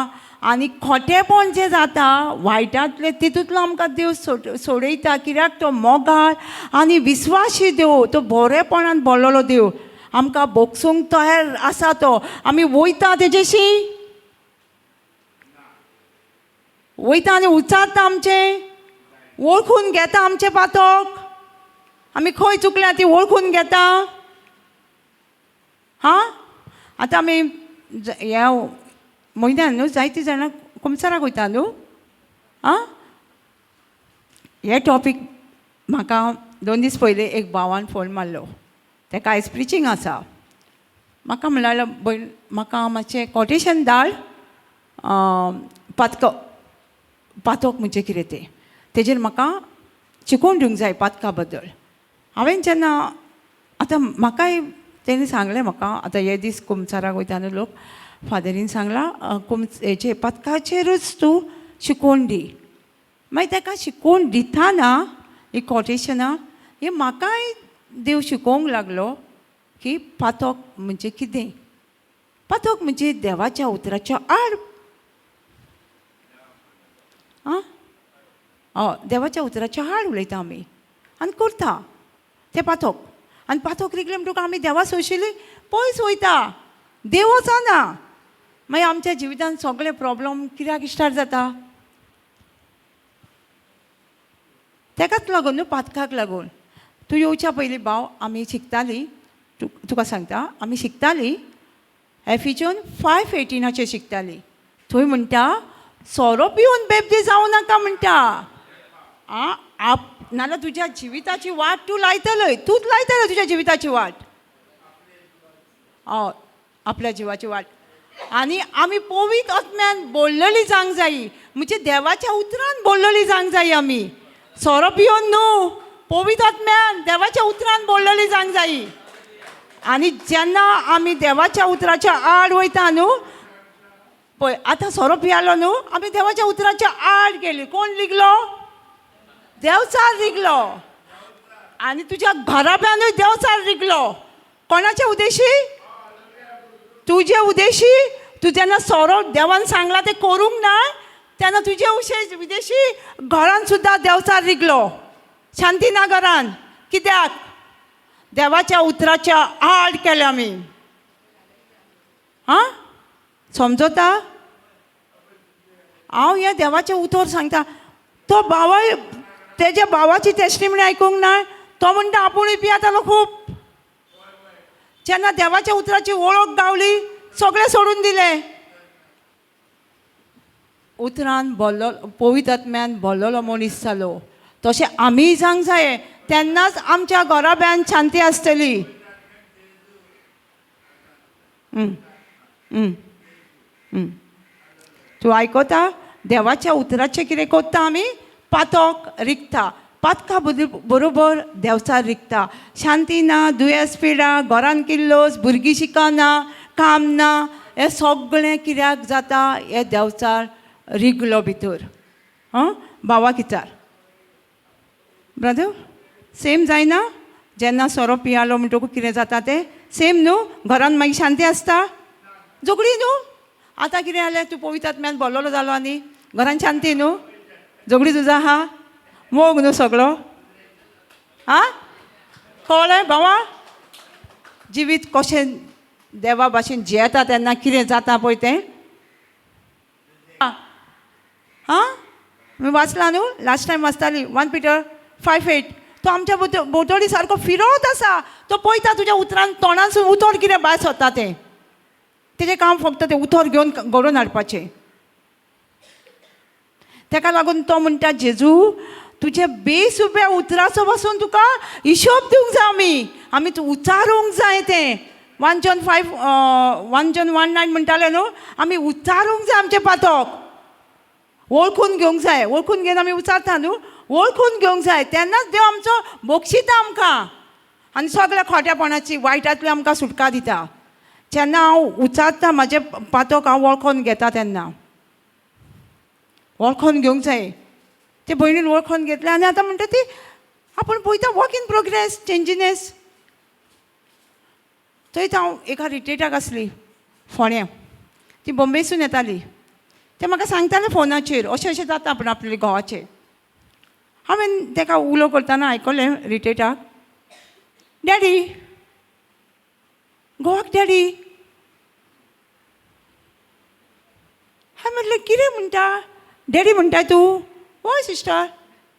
आनी खोटेपण जें जाता वायटांतलें तितूंतलो आमकां देव सोडयता. कित्याक तो मोगाळ आनी विस्वाशी देव, तो बरेपणान भरलेलो देव, आमकां भोगसूंक तयार आसा तो. आमी वयता तेजेशी वयता आनी उचारता आमचें, वळखून घेता आमचें पातक, आमी खंय चुकल्या ती वळखून घेता. हां, आतां आमी ह्या म्हयन्यान न्हू जायतीं जाणां कुमसाराक वयता न्हू. आं, हे टॉपीक म्हाका 2 दीस पयलीं एक भावान फोन मारलो, तेका आयज प्रिचींग आसा. म्हाका म्हणल्यार भयण म्हाका मातशें कोटेशन धाड, पातक पातक म्हणजे कितें तें, तेजेर म्हाका शिकोवन दिवंक जाय पातका बद्दल. हांवें जेन्ना आतां म्हाकाय तेणी सांगलें म्हाका, आतां हे दीस कुमसाराक वयता न्हू लोक, फादरीन सांगलां हेजे पातकाचेरूच तूं शिकोवन दी. मागीर ताका शिकोवन दितना ही कोटेशनां हे म्हाकाय देव शिकोवंक लागलो की पातक म्हणजे कितें. पातक म्हणजे देवाच्या उतराच्या आड, आं हय, देवाच्या उतराच्या आड उलयता आमी आनी करता तें पातक. आनी पातक रिगलें म्हणटकूच आमी देवा सोंशिल्ली पयस वयता, देव वचना. मागीर आमच्या जिवितान सगळे प्रॉब्लम कित्याक स्टार्ट जाता? तेकाच लागून न्हू, पातकाक लागून. तूं येवच्या पयलीं भाव आमी शिकतालीं, तुका सांगता, आमी शिकतालीं एफिजन 5:18 शिकतालीं. थंय म्हणटा सोरो पिवन बेबदी जावं नाका म्हणटा. आं, आप नाल्यार तुज्या जिविताची वाट तूं लायतलय, तूंच लायतलय तुज्या जिविताची वाट, हय, आपल्या जिवाची वाट. आनी आमी पवित्र आत्म्यान बोल्लली जावंक जायी, म्हणजे देवाच्या उतरान बोल्लली जावंक जायी. आमी सोरो पिवन न्हू, पवित्र आत्म्यान देवाच्या उतरान बोल्लली जावंक जायी. आनी जेन्ना आमी देवाच्या उतराच्या आड वयता न्हू, पळय आतां सोरो पियालो न्हू, आमी देवाच्या उतराच्या आड गेली. कोण रिगलो? देवचार रिगलो. आनी तुज्या घराब्यानूय देवचार रिगलो. कोणाच्या उदेशी? तुजे उदेशी. तूं जेन्ना सोरो देवान सांगला तें करूंक ना, तेन्ना तुजे उदेशी घरान सुद्दां देवचार रिगलो. शांती ना घरान. कित्याक? देवाच्या उतराच्या आड केल्या आमी. आं, समजता? हांव हें देवाचें उतर सांगता. तो भावय तेज्या भावाची टेस्टिमनी आयकूंक ना, तो म्हणटा आपुणूय पियातालो खूब. जेन्ना देवाच्या उतराची वळख गावली सगळें सोडून दिलें. उतरान भरलो, पवित्र आत्म्यान भरलेलो मनीस जालो. तशें आमीय जावंक जाय, तेन्नाच आमच्या घराब्यान शांती आसतली. तूं आयकता? देवाच्या उतराचें कितें करता आमी? पातक रिगता, पातका बरोबर देवचार रिगता. शांती ना, दुयेंस पिडा, घरान किल्लोस, भुरगीं शिकना, काम ना, हें सगळें कित्याक जाता? हें देवचार रिगलो भितर. हां, भावाक विचार ब्रदर, सेम जायना? जेन्ना सोरो पियालो म्हणटकूच कितें जाता तें सेम न्हू? घरान मागीर शांती आसता, झगडी न्हू. आतां कितें जालें? तूं पवित्र आत्म्यान भरलेलो जालो आनी घरान शांती न्हू, झगडी तुजो आहा, मोग न्हू सगळो. आं, कळ्ळें भावा? जिवीत कशें देवा भाशेन जियेता तेन्ना कितें जाता पळय तें. आं, आमी वाचलां न्हू, लास्ट टायम वाचताली 1 Peter 5:8. तो आमच्या भोंवतणी सारको फिरत आसा, तो पळयता तुज्या उतरान, तोंडांसून उतर कितें भायर सरता तें. तेजें काम फक्त तें उतर घेवन घडोवन हाडपाचें. तेका लागून तो म्हणटा, जेजू तुजे बेसुब्या उतराचो पासून तुका हिशोब दिवंक जाय. आमी आमी तूं उचारूंक जाय तें. 1 John 5, 1 John 1:9 म्हणटाले न्हू, आमी उचारूंक जाय आमचें पातक, वळखून घेवंक जाय. वळखून घेवन आमी उचारता न्हू, वळखून घेवंक जाय, तेन्नाच देव आमचो बक्षिता आमकां. आनी सगळ्या खोट्यापणाची वायटांतली आमकां सुटका दिता. जेन्ना हांव उचारता म्हाजें पातोक हांव वळखोन घेता तेन्ना वळखोन घेवंक जाय. ते भयणीन वळखोन घेतलें आनी आतां म्हणटा ती आपूण पळयता वर्क इन प्रोग्रेस चेंजीनेस. थंयच हांव एका रिट्रीटाक आसली फोंड्या, ती बॉम्बेसून येताली. ते म्हाका सांगताले फोनाचेर अशें अशें जाता पूण आपले घोवाचें. हांवें ताका उलो करतना आयकलें रिट्रीटाक, डॅडी, घोवाक डॅडी. हांवें म्हटलें कितें म्हणटा डॅडी म्हणटा तूं? हय सिस्टर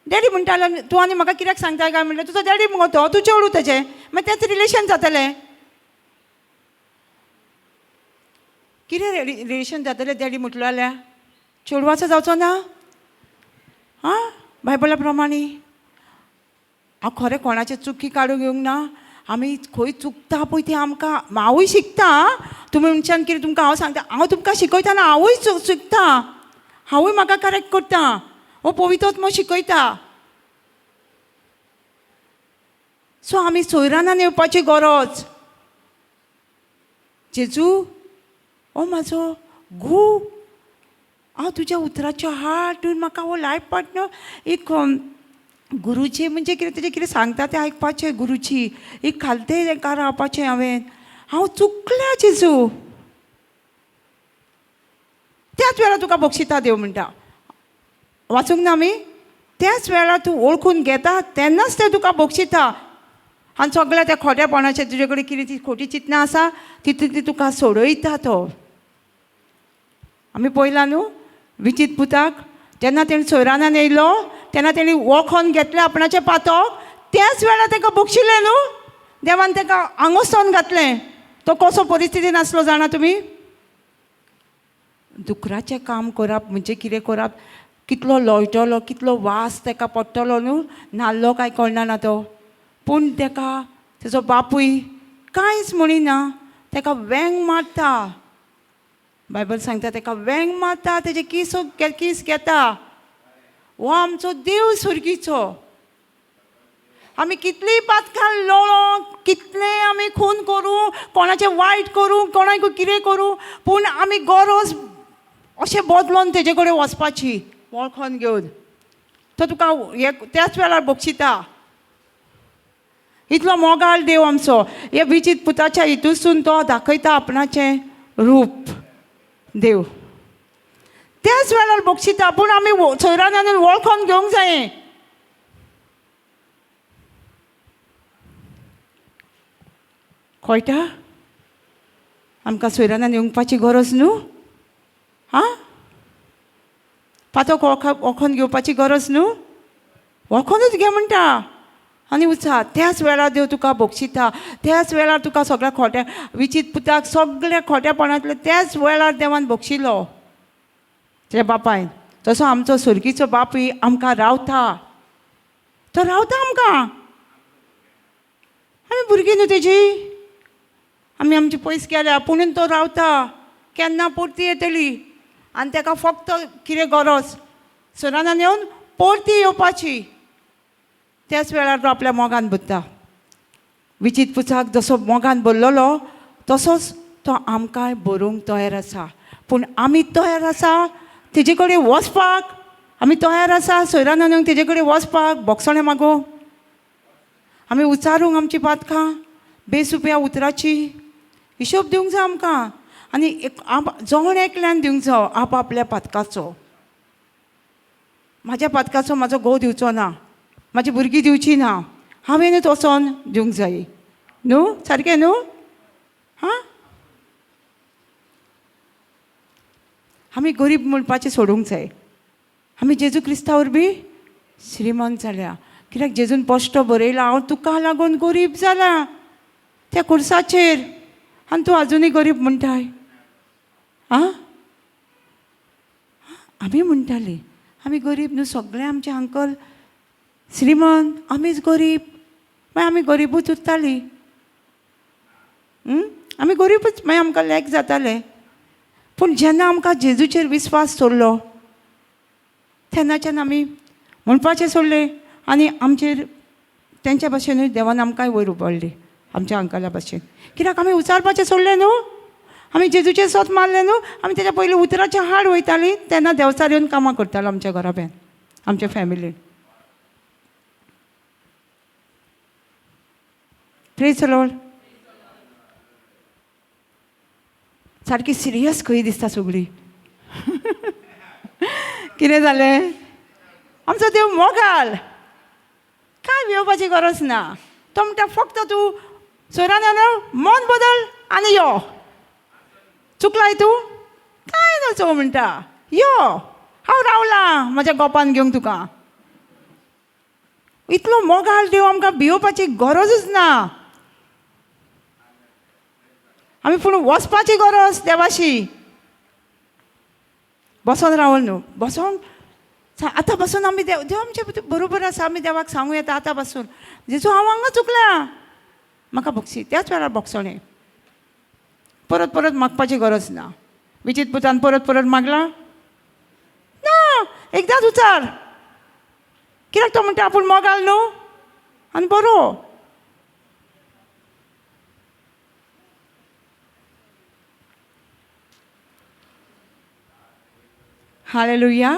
डॅडी म्हणटा जाल्यार तूं आनी म्हाका कित्याक सांगता काय? म्हणलें तुजो डॅडी मुगो तो, तूं चेडूं तेजें, मागीर तेंच रिलेशन जातलें. कितें रिलेशन जातलें डॅडी म्हटलो जाल्यार? चेडवाचो जावचो ना? आं, बायबला प्रमाणे हांव खरें कोणाचें चुकी काडूंक येवंक ना. आमी खंय चुकता पळय ती आमकां हांवूय शिकता. तुमी म्हणच्यान कितें तुमकां हांव सांगता, हांव तुमकां शिकयतना हांवूय शिकता, हांवूय म्हाका करेक्ट करता. हो पवित्र शिकयता. सो आमी सोयरानान येवपाची गरज. जेजू हो म्हाजो घोव, हांव तुज्या उतराच्यो हाड म्हाका हो लायफ पार्टनर. एक गुरुजी म्हणजे कितें तेजें कितें सांगता तें आयकपाचें. गुरुजी एक खालते तांकां रावपाचें. हांवें हांव चुकल्या जेजू, त्याच वेळार तुका बक्षिता देव म्हणटा. वाचूंक ना आमी? त्याच वेळार तूं वळखून घेता तेन्नाच ते तुका बक्षिता. आनी सगळ्या त्या खोट्यापणाचें तुजे कडेन कितें ती खोटी चिंतनां आसा तितून ती तुका सोडयता तो. आमी पळयला न्हू विचीत पुताक, जेन्ना तेणें सोयरानान येयलो तेन्ना तेणी वळखोन घेतलें आपणाचें पातक. त्याच वेळार ताका बक्षिलें न्हू देवान, ताका आंगोस्तोन घातलें. तो कसो परिस्थितीन आसलो जाणा तुमी? दुकराचें काम करप म्हणजे कितें करप, कितलो लोळटलो, कितलो वास ताका पडटलो न्हू, न्हाल्लो काय कळना ना तो. पूण ताका तेजो बापूय कांयच म्हणिना, ताका वेंग मारता. बायबल सांगता ताका वेंग मारता, तेजे कीस कीस घेता. हो आमचो देव सुर्गीचो. आमी कितलीं पातकां लोळो, कितलें आमी खून करूं, कोणाचें वायट करूं, कोणाक कितें करूं, पूण आमी गरज अशें बदलोन तेजे कडेन वचपाची वळखोन घेवन. तो तुका हे त्याच वेळार बक्षिता. इतलो मोगाळ देव आमचो. हे विचीत पुताच्या हितूसून तो दाखयता आपणाचें रूप देव. त्याच वेळार बक्षिता. पूण आमी सोयरान वळखोन घेवंक जाये. कळटा आमकां सोयरानान येवपाची गरज न्हू? आं, पातक वळखोन घेवपाची गरज न्हू? वळखोनूच घे म्हणटा आनी उचा. त्याच वेळार देव तुका बक्षिता. त्याच वेळार तुका सगळ्या खोट्या विचीत पुताक सगळ्या खोट्यापणांतले त्याच वेळार देवान बक्षिलो त्या बापायन. तसो आमचो सुर्गीचो बापूय आमकां रावता, तो रावता आमकां. आमी भुरगीं न्हू तेजी, आमी आमची पयस गेल्या, पुणून तो रावता. केन्ना परती येतली आनी ताका फक्त कितें गरज, सरानान येवन परती येवपाची. त्याच वेळार तो आपल्या मोगान भरता. विचीत पुचाक जसो मोगान भरलेलो तसोच तो आमकांय भरूंक तयार आसा. पूण आमी तयार आसा तेजे कडेन वचपाक? आमी तयार आसा सोयरान येवंक तेजे कडेन वचपाक? बोगसणें मागो आमी उचारूंक आमची पातकां बेसुप्या उतराची हिशोब दिवंक जाय आमकां. आनी एक जण एकल्यान दिवंक जावो आप आपल्या पातकाचो. म्हाज्या पातकाचो म्हाजो घोव दिवचो ना, म्हाजी भुरगीं दिवची ना, हांवेनूच वचोन दिवंक जाय न्हू? सारकें न्हू? हां, आमी गरीब म्हणपाचें सोडूंक जाय. आमी जेजू क्रिस्ता वरवीं श्रीमंत जाल्या. कित्याक जेजून पोश्टो बरयला, हांव तुका लागून गरीब जाला त्या कुर्साचेर, आनी तूं आजुनूय गरीब म्हणटाय. आं, आमी म्हणटाली आमी गरीब न्हू, सगळे आमचे अंकल श्रीमंत, आमीच गरीब. मागीर आमी गरिबूच उरताली. आमी गरिबूच, मागीर आमकां लॅक जातालें. पूण जेन्ना आमकां जेजूचेर विस्वास सोडलो तेन्नाच्यान आमी म्हणपाचें सोडलें आनी आमचेर तेंच्या भाशेनूय देवान आमकांय वयर उबारली आमच्या अंकला भाशेन. कित्याक आमी उचारपाचें सोडलें न्हू, आमी जेजूचें सोत मारलें न्हू. आमी तेच्या पयलीं उतराचें हाड वयतालीं तेन्ना देवचार येवन कामां करतालो आमच्या घराब्यान, आमच्या फॅमिलीन. Praise the Lord. सारकी सिरियस खंय दिसता सगळी. कितें जालें? आमचो देव मोगाल, कांय भिवपाची गरज ना. तो म्हणटा फक्त तूं सोयरान मन बदल आनी यो. चुकलाय तूं कांय नचो म्हणटा, यो हांव रावलां म्हज्या गोपान घेवंक तुका. इतलो मोगाल देव, आमकां भिवपाची गरजूच ना. आमी पूण वचपाची गरज देवाशी. बसोन रावल न्हू, बसोन आतां बसून आमी देव देव आमचे बरोबर आसा. आमी देवाक सांगूं येता आतां बसून, जेजू हांव हांगा चुकलां, म्हाका बक्षी. त्याच वेळार बक्षोणें, परत परत मागपाची गरज ना. विचित पुतान परत परत मागलां ना, एकदांच उचार. कित्याक तो म्हणटा आपूण मोगाल न्हू आनी बरो. Hallelujah.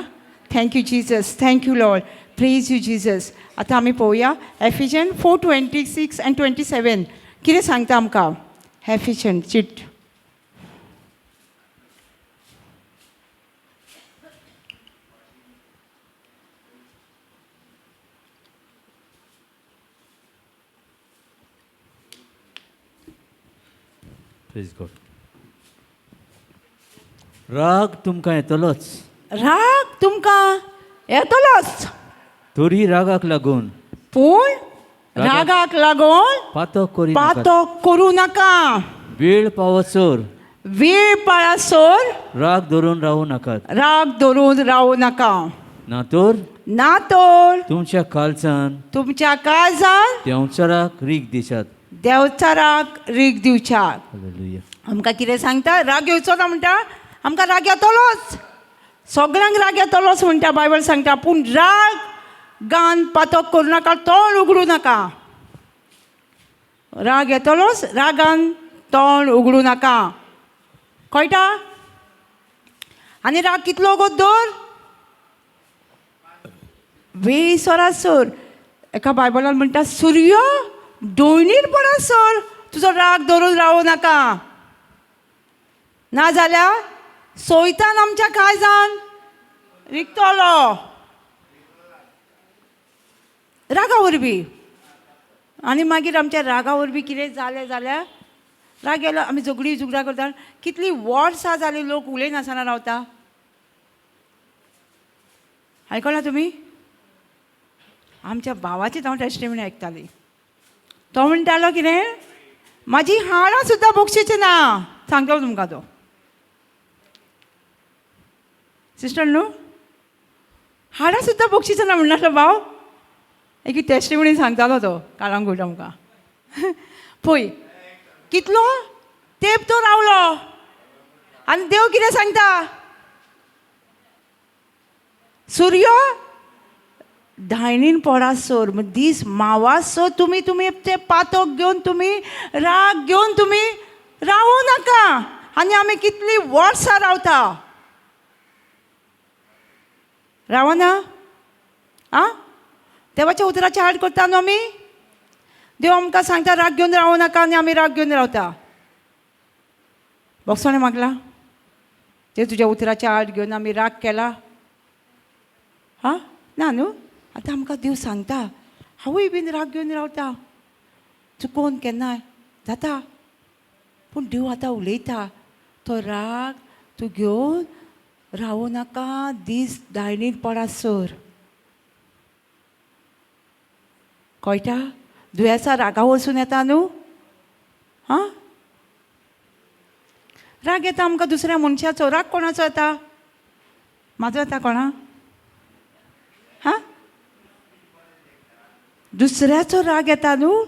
Thank you Jesus, thank you Lord, praise you Jesus. आतां आमी पळोवया एफिजन 4:26 आनी 27 कितें सांगता आमकां एफिजन चीट. Praise God. राग तुमकां येतलोच, राग तुमकां येतलोच, तरी रागाक लागून, पूण रागाक लागून पातक करी नाकात. पातक करूं नाका. वेळ पावसर, वेळ पाळासर राग धरून रावू नाकात, राग धरून रावूं नाका. ना तर ना तर तुमच्या काळजान, तुमच्या काळजान देंवचाराक रीग दिशात. देंवचाराक रीग दिवच्याक. हालेलुया. आमकां कितें सांगता? राग येवचो ना म्हणटा, आमकां राग येतलोच, सगळ्यांक राग येतलोच म्हणटा बायबल सांगता. पूण राग गान पातक करूं नाका, तोंड उगडूं नाका. राग येतलोच, रागान तोंड उगडूं नाका. कळटा? आनी राग कितलो गो दर वेळ सरासर. एका बायबलान म्हणटा सूर्य दोनीर पडसर तुजो राग धरून रावूं नाका, ना जाल्यार सोयतान आमच्या काळजान रिगतलो रागा वरवीं. आनी मागीर आमच्या रागा वरवीं कितें जालें जाल्यार राग येयलो, आमी झगडीं झुगडां करता. कितलीं वर्सां जालीं लोक उलयनासतना रावता. आयकलां तुमी? आमच्या भावाची हांव टेस्टिमनी आयकताली. तो म्हणटालो कितें, म्हाजी हाडां सुद्दां बक्षीची ना. सांगतलो तुमकां तो सिस्टर न्हू, हाडां सुद्दां बक्षीचो ना म्हणटालो भाव. एक टेस्टिमनी सांगतालो तो काळांगूट आमकां. पळय कितलो तेंप तो रावलो. आनी देव कितें सांगता? सूर्य धायणीन पडासर दीस मावासर तुमी तुमी ते पातक घेवन, तुमी राग घेवन तुमी रावूं नाका. आनी आमी कितलीं वर्सां रावता, रावना? आं, देवाच्या उतराचे हाड करता न्हू आमी. देव आमकां सांगता राग घेवन रावूं नाका, आनी आमी राग घेवन रावता. बक्षोणें मागलां ते तुज्या उतराचे आड घेवन आमी राग केला? हां ना न्हू. आतां आमकां देव सांगता हांवूय बीन राग घेवन रावता, चुकोन केन्नाय जाता. पूण देव आतां उलयता, तो राग तूं घेवन रावूं नाका, दीस दायणीर पडासर. कळटा? दुयेंसां रागा वचून येता न्हू. हां, राग येता आमकां दुसऱ्या मनशाचो. राग कोणाचो येता? म्हाजो येता कोणा? हां, दुसऱ्याचो राग येता न्हू.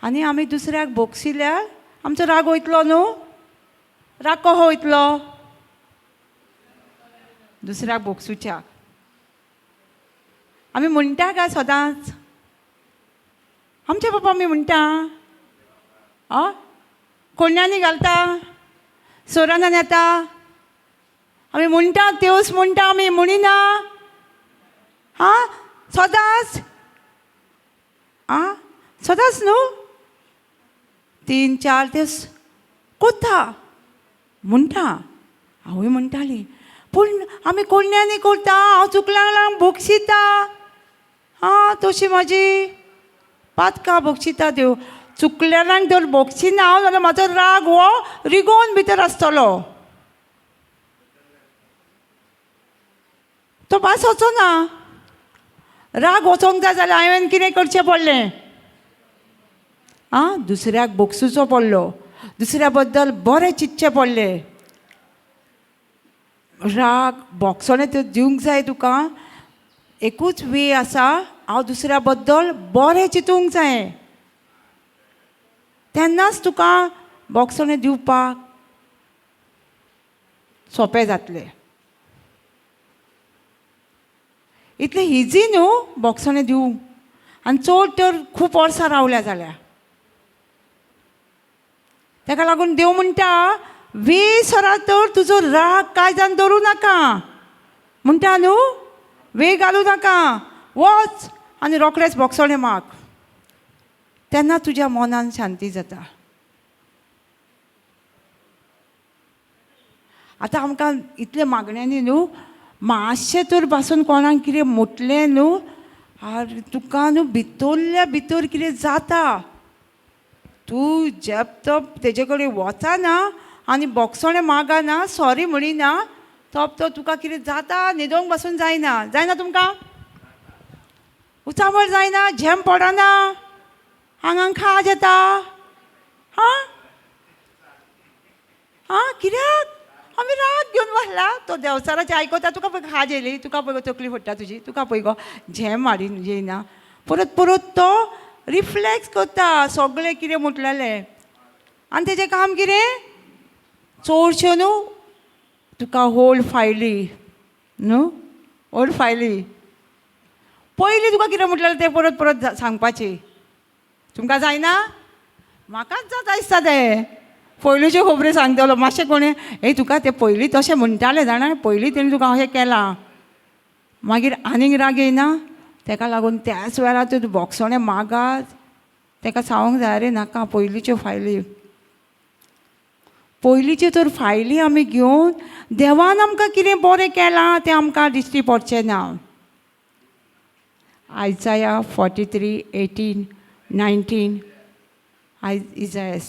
आनी आमी दुसऱ्याक भोगशिल्यार आमचो राग वयतलो न्हू. राग कसो वयतलो? दुसऱ्याक भोगसुच्याक. आमी म्हणटा काय सदांच आमचे पप्पा आमी म्हणटा आं कोण्यांनी घालता सोरानान येता आमी म्हणटा त्योच म्हणटा आमी म्हणिना आं सदांच आं सदांच न्हू 3-4 दीस कोता म्हणटा हांवूय म्हणटाली पूण आमी कोण्यांनी करता हांव चुकल्यांक भोगशिता आं तशी म्हाजी पातकां भोगशिता देव चुकलेल्यांक जर भोगशिना हांव जाल्यार म्हाजो राग हो रिगोवन भितर आसतलो तो भास वचना राग वचोंक जाय जाल्यार हांवें कितें करचें पडलें आं दुसऱ्याक भोगसुचो पडलो दुसऱ्या बद्दल बरें चिंतचें पडलें राग भोगसणें तें दिवंक जाय तुका एकूच वे आसा हांव दुसऱ्या बद्दल बरें चिंतूंक जाय तेन्नाच तुका भोगसणें दिवपाक सोंपें जातलें इतलें इजी न्हू भोगसणें दिवंक आनी चड तर खूब वर्सां रावल्या जाल्यार ताका लागून देव म्हणटा वे सरा तर तुजो राग कांय जावन दवरूं नाका म्हणटा न्हू वे घालूं नाका वच आनी रोखडेंच भोगसणें माग तेन्ना तुज्या मनान शांती जाता. आतां आमकां इतले मागण्यांनी न्हू मातशें तर पासून कोणाक कितें म्हटलें न्हू आरे तुका न्हू भितरल्या भितर कितें जाता तूं जेप तप तेजे कडेन वचना आनी भोगसणें मागना सॉरी म्हणिना तप तो तुका कितें जाता न्हिदोंक पासून जायना जायना तुमकां उचांबळ जायना झेम पडना आंगांक खाज येता हां आं कित्याक आमी राग घेवन बसला तो देंवचाराचें आयकता तुका पळय खाज येयली तुका पळय तकली फोडटा तुजी तुका पळय गो झेम हाडीन येयना परत परत तो रिफ्लेक्स करता सगळें कितें म्हटलेलें आनी तेजें काम कितें चडश्यो न्हू तुका ओल्ड फायली न्हू ओल्ड फायली पयलीं तुका कितें म्हटलेलें तें परत परत सांगपाचें तुमकां जायना म्हाकाच जाता दिसता तें पयलूच्यो खबऱ्यो सांगतलो मातशें कोणें ए तुका तें पयलीं तशें म्हणटालें जाणा पयलीं तेणें तुका अशें केलां मागीर आनीक राग येयना तेका लागून त्याच वेळार तूं भोगसणें मागात तेका सांगूंक जाय रे नाका पयलींच्यो फायली पयलींच्यो तर फायली आमी घेवन देवान आमकां कितें बरें केलां तें आमकां दिश्टी पडचें ना. आयजाया 43, 18, 19 इजायस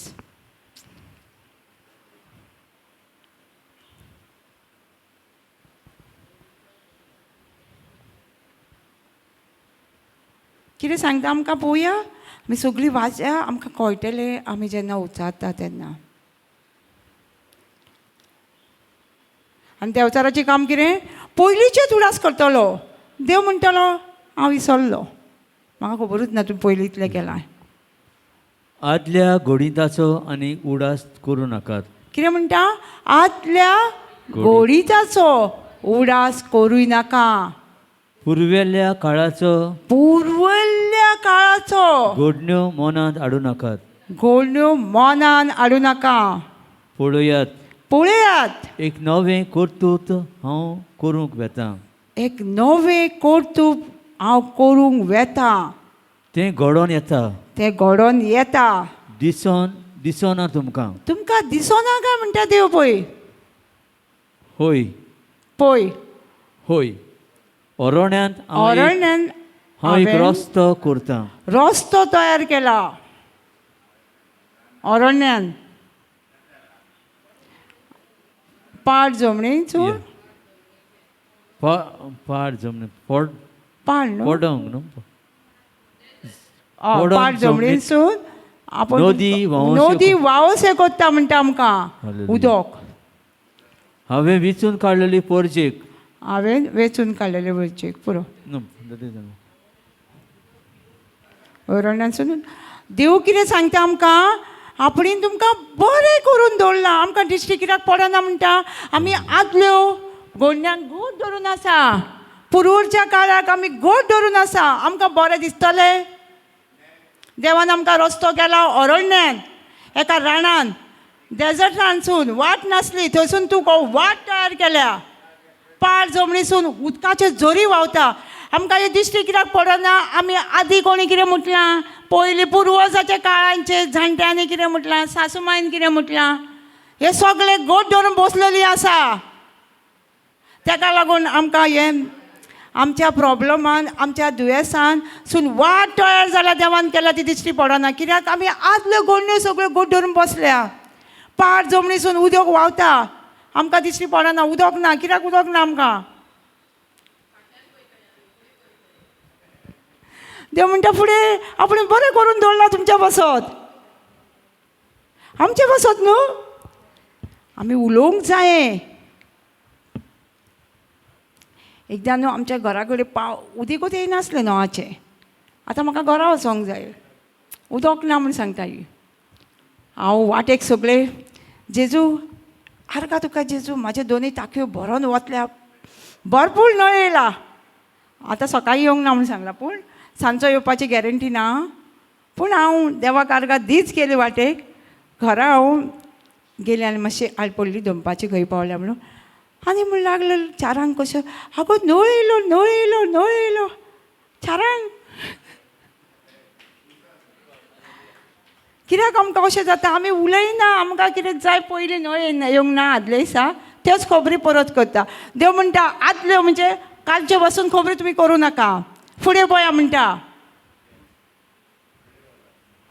कितें सांगता आमकां पळोवया आमी सगळीं वाचया आमकां कळटलें आमी जेन्ना उचारता तेन्ना. आनी देंवचाराचें काम कितें पयलींचेच उडास करतलो देव म्हणटलो हांव विसरलो म्हाका खबरूच ना तुमी पयलीं इतलें केलां. आदल्या गोडिताचो आनी उडास करूं नाकात. कितें म्हणटा आदल्या गोडिताचो उडास करूं नाका. पुर्वेल्या काळाचो पुर्वल्ल्या काळाचो गोडण्यो मनांत हाडूं नाकात. गोडण्यो मनान हाडूं नाका. पळयात पळयात एक नवें कर्तृत्व हांव करूंक वेता. एक नवें कर्तृत्व हांव करूंक वेता. तें घडोवन येता. तें घडोवन येता. दिसोन दिसोना तुमकां. तुमकां दिसोना काय म्हणटा देव पळय. होय पळय होय अरण्यांत अरण्यांत हांव एक रस्तो करतां. रस्तो तयार केला अरण्यान पाड जमनीचो पाड जमनी पड पाड न्हू पडंग न्हू पाड जमनीसून आपूण नदी व्हांवशे नदी व्हांवशे कोत्ता म्हणटा आमकां उदक. हांवें वेंचून काडलेली परजेक. हांवें वेंचून काडलेले परजेक पुरो. अरण्यासून देव कितें सांगता आमकां आपणेन तुमकां बरें करून दवरलां आमकां दिश्टी कित्याक पडना म्हणटा आमी आदल्यो गोडण्यांक घट धरून आसा पुर्वच्या काळाक आमी घट धरून आसा आमकां बरें दिसतलें. देवान आमकां रस्तो केला अरण्यान, एका रानान, डेजर्टानसून वाट नासली थंयसून तूं वाट तयार केल्या. पाड जमनीसून उदकाचे झरी व्हांवता. आमकां हे दिश्टी कित्याक पडना? आमी आदी कोणी कितें म्हटलां, पयलीं पुर्वजाच्या काळांचे जाणट्यांनी कितें म्हटलां, सासूमायन कितें म्हटलां, हे सगळे गोट धरून बसलेली आसा. तेका लागून आमकां हें आमच्या प्रॉब्लमान, आमच्या दुयेंसान सून वाट तयार जाल्या देवान केल्या ती दिश्टी पडना. कित्याक आमी आदल्यो गोडण्यो सगळ्यो गोट धरून बसल्या. पाड जमनीसून उदक व्हांवता, आमकां दिश्टी पडना, उदक ना. कित्याक उदक ना आमकां? देव म्हणटा फुडें आपण बरें करून दवरलां तुमच्या बसत, आमचे बसत न्हू. आमी उलोवंक जाये. एकदां न्हू आमच्या घरा कडेन उदीकूच येयनासलें नळाचें. आतां म्हाका घरा वचोंक जाय, उदक ना म्हूण सांगता ही. हांव वाटेक सगळे जेजू आर्गां तुका जेजू, म्हाज्यो दोनूय टाकयो भरोन वतल्या, भरपूर नळ येयला. आतां सकाळीं येवंक ना म्हूण सांगलां, पूण सांजचो येवपाची गॅरंटी ना. पूण हांव देवाक आर्गां दीच गेली वाटेक. घरा हांव गेलें आनी मातशी आड पडली दनपारची खंय पावल्या म्हणून. आनी म्हण लागलो चारांक कशें, आगो नळ येयलो, नळ येयलो, नळ येयलो चारांक. कित्याक आमकां अशें जाता? आमी उलयना, आमकां कितें जाय पयलीं नळ येवंक ना आदले दिसा त्योच खबरी परत करता. देव म्हणटा आदल्यो म्हणजे कालचे बसून खबरी तुमी करूं नाका, फुडें पळया म्हणटा.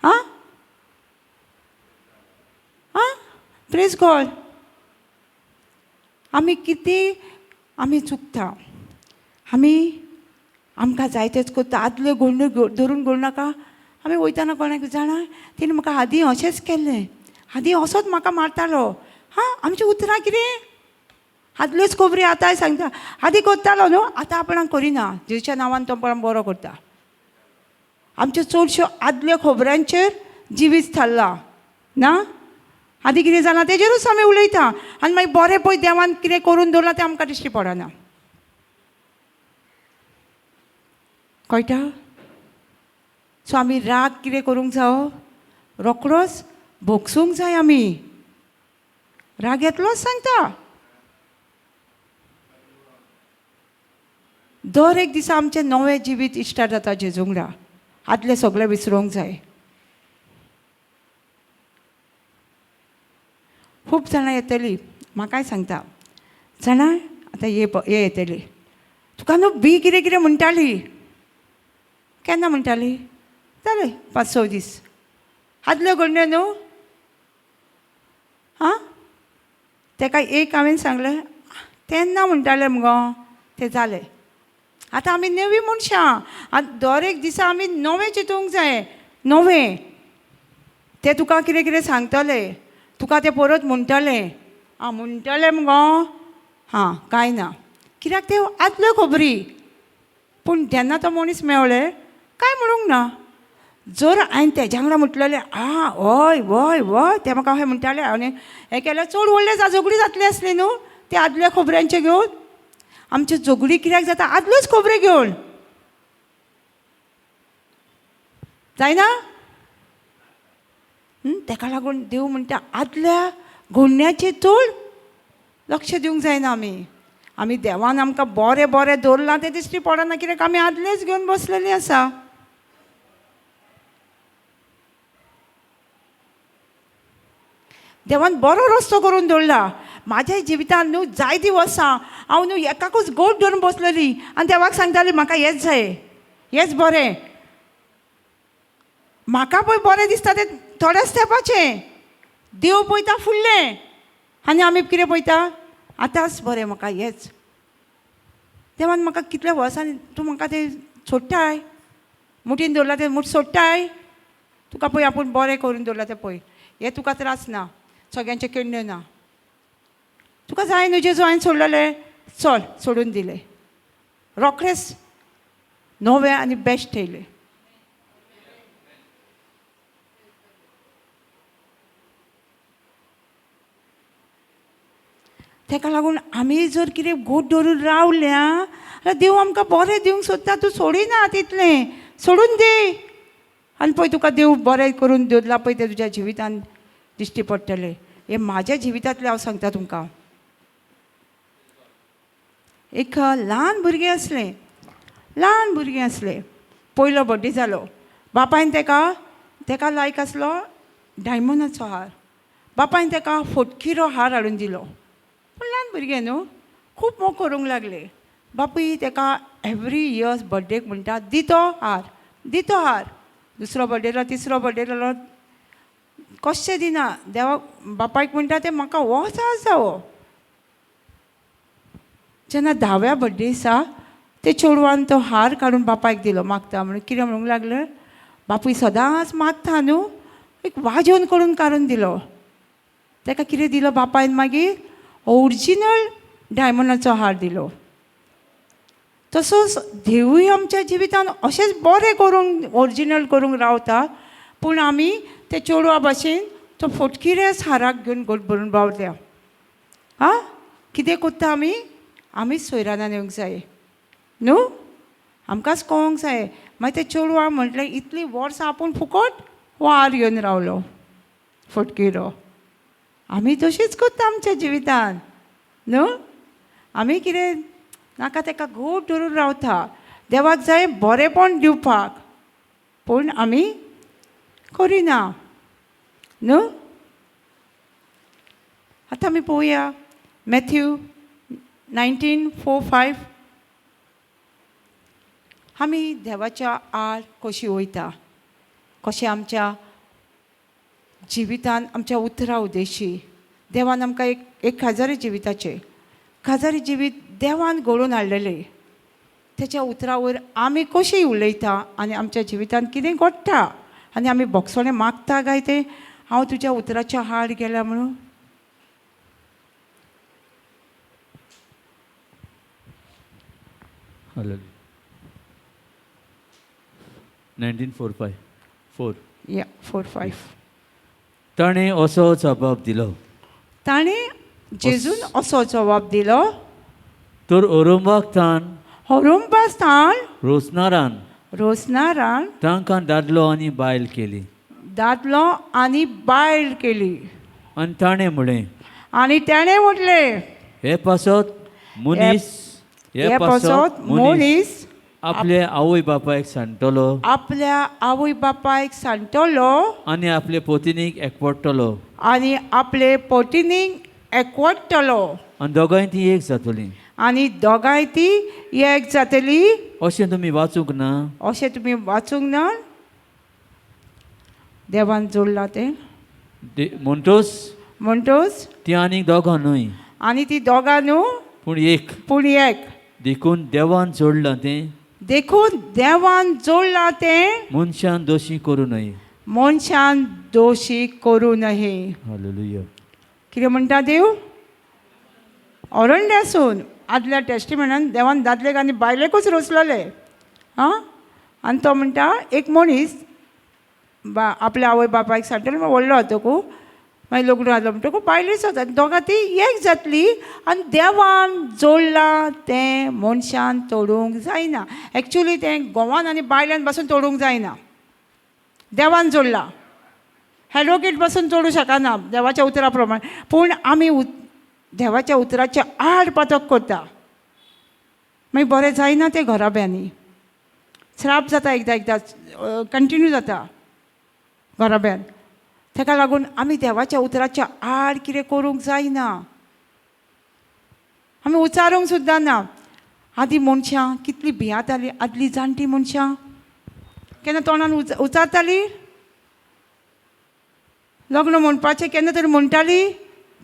आं आं प्रेज गॉड. आमी कितें आमी चुकता, आमी आमकां जाय तेंच करता. आदल्यो गोडण्यो धरून घोळ नाका. आमी वयतना कोणाक जाणा तेणी म्हाका आदीं अशेंच केल्लें, आदीं असोच म्हाका मारतालो. हां, आमची उतरां कितें आदल्योच खबरी आतांय सांगता. आदीं करतालो न्हू, आतां आपणाक करिना, जेच्या नांवान तो पण बरो करता. आमच्यो चडश्यो आदल्या खबरांचेर जिवीत थारलां ना. आदीं कितें जालां तेजेरूच आमी उलयता आनी मागीर बरें पळय देवान कितें करून दवरलां तें आमकां दिश्टी पडना. कळटा? सो आमी राग कितें करूंक जावो, रोकडोच भोगसूंक जाय. आमी राग येतलोच सांगता. दर एक दिसा आमचें नवें जिवीत इश्टार जाता जेजूंगडा. आदलें सगळें विसरूंक जाय. खूब जाणां येतलीं म्हाकाय सांगता, जाणा आतां ये येतली तुका न्हू बी कितें कितें म्हणटाली. केन्ना म्हणटाली? जालें 5-6 दीस. आदल्यो घडण्यो न्हू. आं, तेका एक हांवें सांगलें तेन्ना म्हणटालें मुगो, तें जालें. आतां आमी नवीं मनशां, आतां दर एक दिसा आमी नवें चिंतूंक जाय. नवें तें तुका कितें कितें सांगतलें, तुका तें परत म्हणटलें. आं म्हणटलें मुगो, हां कांय ना, कित्याक त्यो आदल्यो खबरी. पूण जेन्ना तो मनीस मेवले कांय म्हणूंक ना. जर हांवें तेज्या वांगडा म्हटलेलें आं हय हय हय, तें म्हाका अशें म्हणटालें आनी हें केल्यार चड व्हडलें झगडी जातली आसली न्हू ते आदल्या खबऱ्यांचें घेवन. आमची झगडी कित्याक जाता? आदल्योच खबरी घेवन जायना. तेका लागून देव म्हणटा आदल्या घडण्याचेर चड लक्ष दिवंक जायना. आमी आमी देवान आमकां बरें बरें दवरलां तें दिश्टी पडना, कित्याक आमी आदलेच घेवन बसलेलीं आसा. देवान बरो रस्तो करून दवरला. म्हाज्या जिवितान न्हू जायतीं वर्सां हांव न्हू एकाकूच गोड धरून बसलेली आनी देवाक सांगताली म्हाका हेंच जाय, हेंच बरें. म्हाका पळय बरें दिसता तें थोड्याच तेंपाचें, देव पळयता फुडलें आनी आमी कितें पळयता आतांच बरें म्हाका हेंच. देवान म्हाका कितल्या वर्सांनी तूं म्हाका तें सोडटाय, मुठीन दवरला तें मूठ सोडटाय, तुका पळय आपूण बरें करून दवरला तें पळय, हें तुका त्रास ना, सगळ्यांचें केण्ण्यो ना, तुका जाय न्हू जेजू हांवें सोडलेलें, चल सोडून दिलें. रोखडेंच नवें आनी बेस्ट येयलें. तेका लागून आमी जर कितें गोड धरून रावल्या जाल्यार देव आमकां बरें दिवंक सोदता. तूं सोडिना तितलें, सोडून दी. आनी पळय तुका देव बरें करून दवरला पळय तें तुज्या जिवितान दिश्टी पडटलें. हें म्हाज्या जिवितांतलें हांव सांगता तुमकां. एक ल्हान भुरगें आसलें, ल्हान भुरगें आसलें, पयलो बड्डे जालो. बापायन तेका तेका लायक आसलो डायमंडाचो हार. बापायन तेका फोटकिरो हार हाडून दिलो. पूण ल्हान भुरगें न्हू, खूब मोग करूंक लागले. बापूय तेका एवरी इयर्स बड्डेक म्हणटा दितो हार, दितो हार. दुसरो बड्डे जालो, तिसरो बड्डे जालो, कशें दिना. देवा बापायक म्हणटा तें म्हाका होच हार जावो. जेन्ना 10व्या बड्डे दिसा ते चेडवान तो हार काडून बापायक दिलो. मागता म्हणून कितें म्हणूंक लागलें, बापूय सदांच मागता न्हू, एक वाजोवन करून काडून दिलो. ताका कितें दिलो बापायन मागीर? ओरिजिनल डायमंडाचो हार दिलो. तसोच देवूय आमच्या जिवितान अशेंच बरें करूंक, ओरिजिनल करूंक रावता, पूण आमी ते चेडवा भाशेन तो फोटकिरेच हाराक घेवन गोट भरून रावल्या. आं, कितें करता आमी? आमीच सोयरानान येवंक जाय न्हू, आमकांच कळोंक जाय. मागीर ते चेडवा म्हटलें इतलीं वर्सां आपूण फुकट हो हार घेवन रावलो फोटकिरो. आमी तशीच करता आमच्या जिवितान न्हू. आमी कितें नाका तेका घट धरून रावता. देवाक जाय बरेंपण दिवपाक, पूण आमी करिना न्हू. आतां आमी पळोवया मॅथ्यू 19:4-5. आमी देवाच्या आड कशी वयता, कशें आमच्या जिवितान आमच्या उतरा उदेशी देवान आमकां एक एक खाजारी जिविताचें खाजारी जिवीत देवान घडोवन हाडलेलें. तेच्या उतरावयर आमी कशी उलयता आनी आमच्या जिवितान कितें घडटा आनी आमी भोगसणें मागता काय तें हांव तुज्या उतराच्या आड गेल्या म्हणून. 19:4-5 4. या 4-5. ताणें असो जबाब दिलो. ताणें जेजून असो जबाब दिलो, तर ओरुंबाक तान होरुंबा स्थान रोसनारान रोसनारान तांकां दादलो आनी बायल केली. दादलो आनी बायल केली. आनी ताणें म्हळें, आनी ताणें म्हटलें, हे पासत मनीस, हे पासत मनीस आपले आवय बापायक सांडटलो, आपल्या आवय बापायक सांडटलो आनी आपले पोतिनीक एकवटतलो, आनी आपले पोटिनीक एकवटतलो, आनी दोगांय ती एक जातली. आनी दोगांय ती एक जातली. अशें तुमी वाचूंक ना? अशें तुमी वाचूंक ना? देवान जोडलां तें. म्हणटोच ती आनीक दोगां न्हय, आनी ती दोगां न्हू, पूण एक. पूण एक. देखून देवान जोडलां तें, देखून देवान जोडलां तें मनशान दोशी करूं नये. मनशान दोशी करूं नये. हालेलुया. कितें म्हणटा देव? ओरंडे आसून आदल्या टेस्टिमेंटान देवान दादलेक आनी बायलेकूच रोसलेले. आं, आनी तो म्हणटा एक मनीस आपल्या आवय बापायक सांगतलो, व्हडलो जातकू मागीर लग्न जालो म्हणटकू बायलेच जाता, दोगां ती एक जातली. आनी देवान जोडलां तें मनशान तोडूंक जायना. एक्चुली तें घोवान आनी बायल्यान पासून तोडूंक जायना, देवान जोडलां. एडवोकेट पासून तोडूं शकना देवाच्या उतरा प्रमाण, पूण आमी देवाच्या उतराच्या आड पातक करता. मागीर बरें जायना तें घराब्यांनी, श्राप जाता, एकदां एकदां कंटिन्यू जाता घराब्यान. ताका लागून आमी देवाच्या उतराच्या आड कितें करूंक जायना, आमी उचारूंक सुद्दां ना. आदीं मनशां कितली भियातालीं, आदलीं जाणटीं मनशां केन्ना तोंडान उचारतालीं लग्न म्हणपाचें, केन्ना तरी म्हणटाली,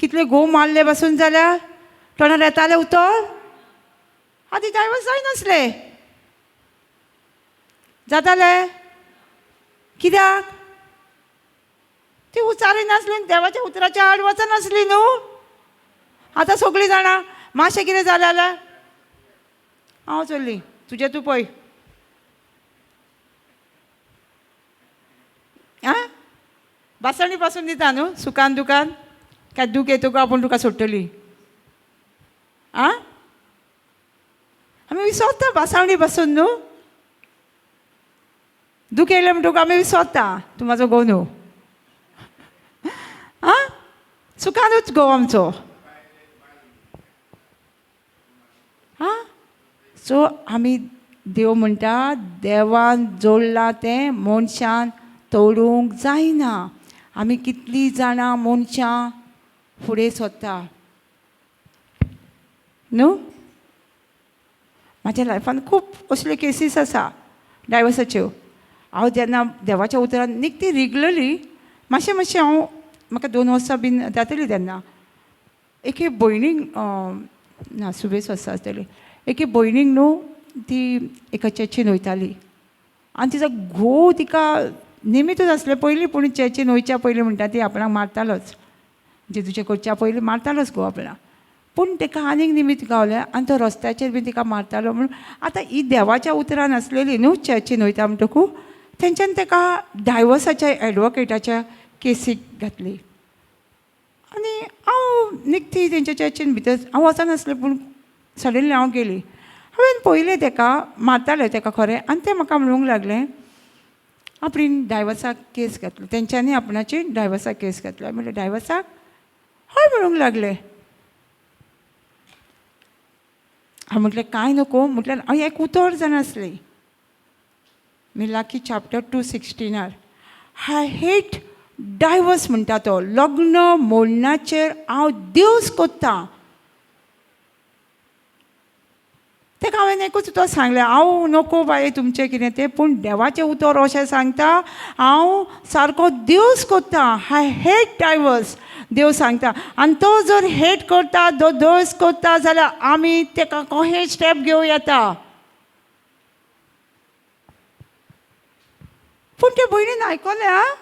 कितले घोव मारले बसून जाल्यार तोंडार येतालें उतर. आदीं डायवर्स जायनासले, जाताले कित्याक? ती उचारी नासली, देवाच्या उतराच्या आड वचनासली न्हू. आतां सगळीं जाणां मातशें कितें जालें जाल्यार हांव चल्ली, तुजें तूं पळय. आं, बासणी पासून दिता न्हू सुखान दुकान, काय दूख येतकू आपूण तुका सोडटली. आं, आमी विसरता बासावणी पासून न्हू. दुख येयलें म्हणटकूच आमी विसरता तूं म्हाजो घोव न्हू. आं, सुखानूच घोव आमचो. आं, सो आमी देव म्हणटा देवान जोडलां तें मनशान तोडूंक जायना. आमी कितलीं जाणां मनशां फुडें सोदता न्हू. म्हाज्या लायफान खूब असल्यो केसीस आसा डायवर्साच्यो. हांव जेन्ना देवाच्या उतरान निकती रिगलली मातशें मातशें हांव म्हाका 2 वर्सां बीन जातली तेन्ना एके भयणीक ना सुबेज वर्सां आसतली एके भयणीक न्हू ती एका चर्चीन वयताली आनी तिचो घोव तिका निमित्तूच आसलें पयलीं, पूण चर्चीन वयच्या पयलीं म्हणटा ती आपणाक मारतालोच, जेजूचे करच्या पयलीं मारतालोच घोव आपणाक. पूण ताका आनीक निमित्त गावलें आनी तो रस्त्याचेर बीन तिका मारतालो. म्हणून आतां ही देवाच्या उतरान आसलेली न्हू चर्चीन वयता म्हणटकू तेंच्यान ताका डायवर्साच्या एडवोकेटाच्या केसीक घातली. आनी हांव निकती तेंच्या चर्चीन भितर हांव वचनासलें, पूण सडनली हांव गेली. हांवें पळयलें ताका मारतालें ताका खरें. आनी तें म्हाका म्हणूंक लागलें आपणें डायवर्साक केस घातली, तेंच्यांनी आपणाची डायवर्साक केस घातली. म्हणलें डायवर्साक? हय म्हणूंक लागलें. हांव म्हटलें कांय नको, म्हटल्यार हांव एक उतर जाणासली. मिलाकी चॅप्टर 2:16 I hate diverse म्हणटा तो, लग्न मोडणाचेर हांव देवस कोत्तां. ताका हांवें एकूच उतर सांगलें, हांव नको बाये तुमचें कितें तें, पूण देवाचें उतर अशें सांगता हांव सारको देवस कोत्तां. I hate diverse देव सांगता. आनी तो जर हेट करता, जो दोस करता जाल्यार आमी ताका कशें स्टेप घेवं येता. पूण ते भयणीन आयकलें आं,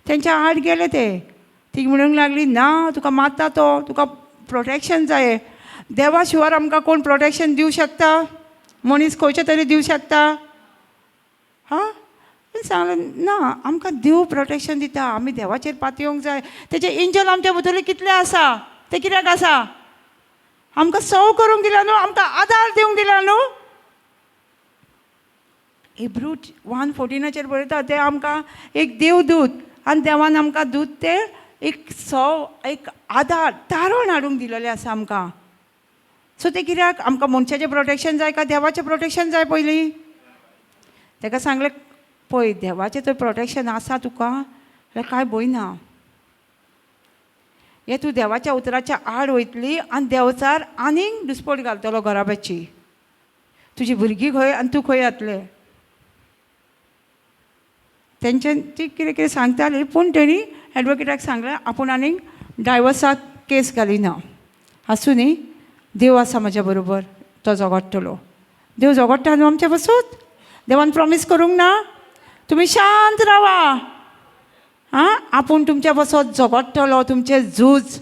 तेंच्या आड गेले ते. ती म्हणूंक लागली ना तुका मारता तो, तुका प्रोटेक्शन जाय. देवा शिवार आमकां कोण प्रोटेक्शन दिवं शकता? मनीस खंयचे तरी दिवं शकता? हां, सांगलें ना आमकां देव प्रोटेक्शन दिता, आमी देवाचेर पातयेवंक जाय. तेजे एंजल आमच्या भितरले कितले आसा ते कित्याक आसा? आमकां सव करूंक दिला न्हू, आमकां आदार दिवंक दिला न्हू. हिब्रू 1:14 बरयता ते आमकां एक देवदूत आनी देवान आमकां दूत ते एक सव एक आदार तारण हाडूंक दिलेलें आसा आमकां. सो तें कित्याक आमकां मनशाचें प्रोटेक्शन जाय काय देवाचें प्रोटेक्शन जाय पयलीं? ताका सांगलें पळय देवाचें तर प्रोटेक्शन आसा तुका जाल्यार कांय भंय ना, हे तूं देवाच्या उतराच्या आड वयतली आनी देवचार आनीक दुस्पट घालतलो घराब्याची, तुजी भुरगीं खंय आनी तूं खंय जातलें. तेंच्यान ती कितें कितें सांगताली, पूण तेणी एडवोकेटाक सांगलें आपूण आनीक डायवर्साक केस घालिना. आसूं न्ही, देव आसा म्हज्या बरोबर, तो झगडटलो. देव झगडटा न्हू आमच्या पासून? देवान प्रॉमीस करूंक ना तुमी शांत रावा आं, आपूण तुमच्या पासत झगडटलो. तुमचें झूज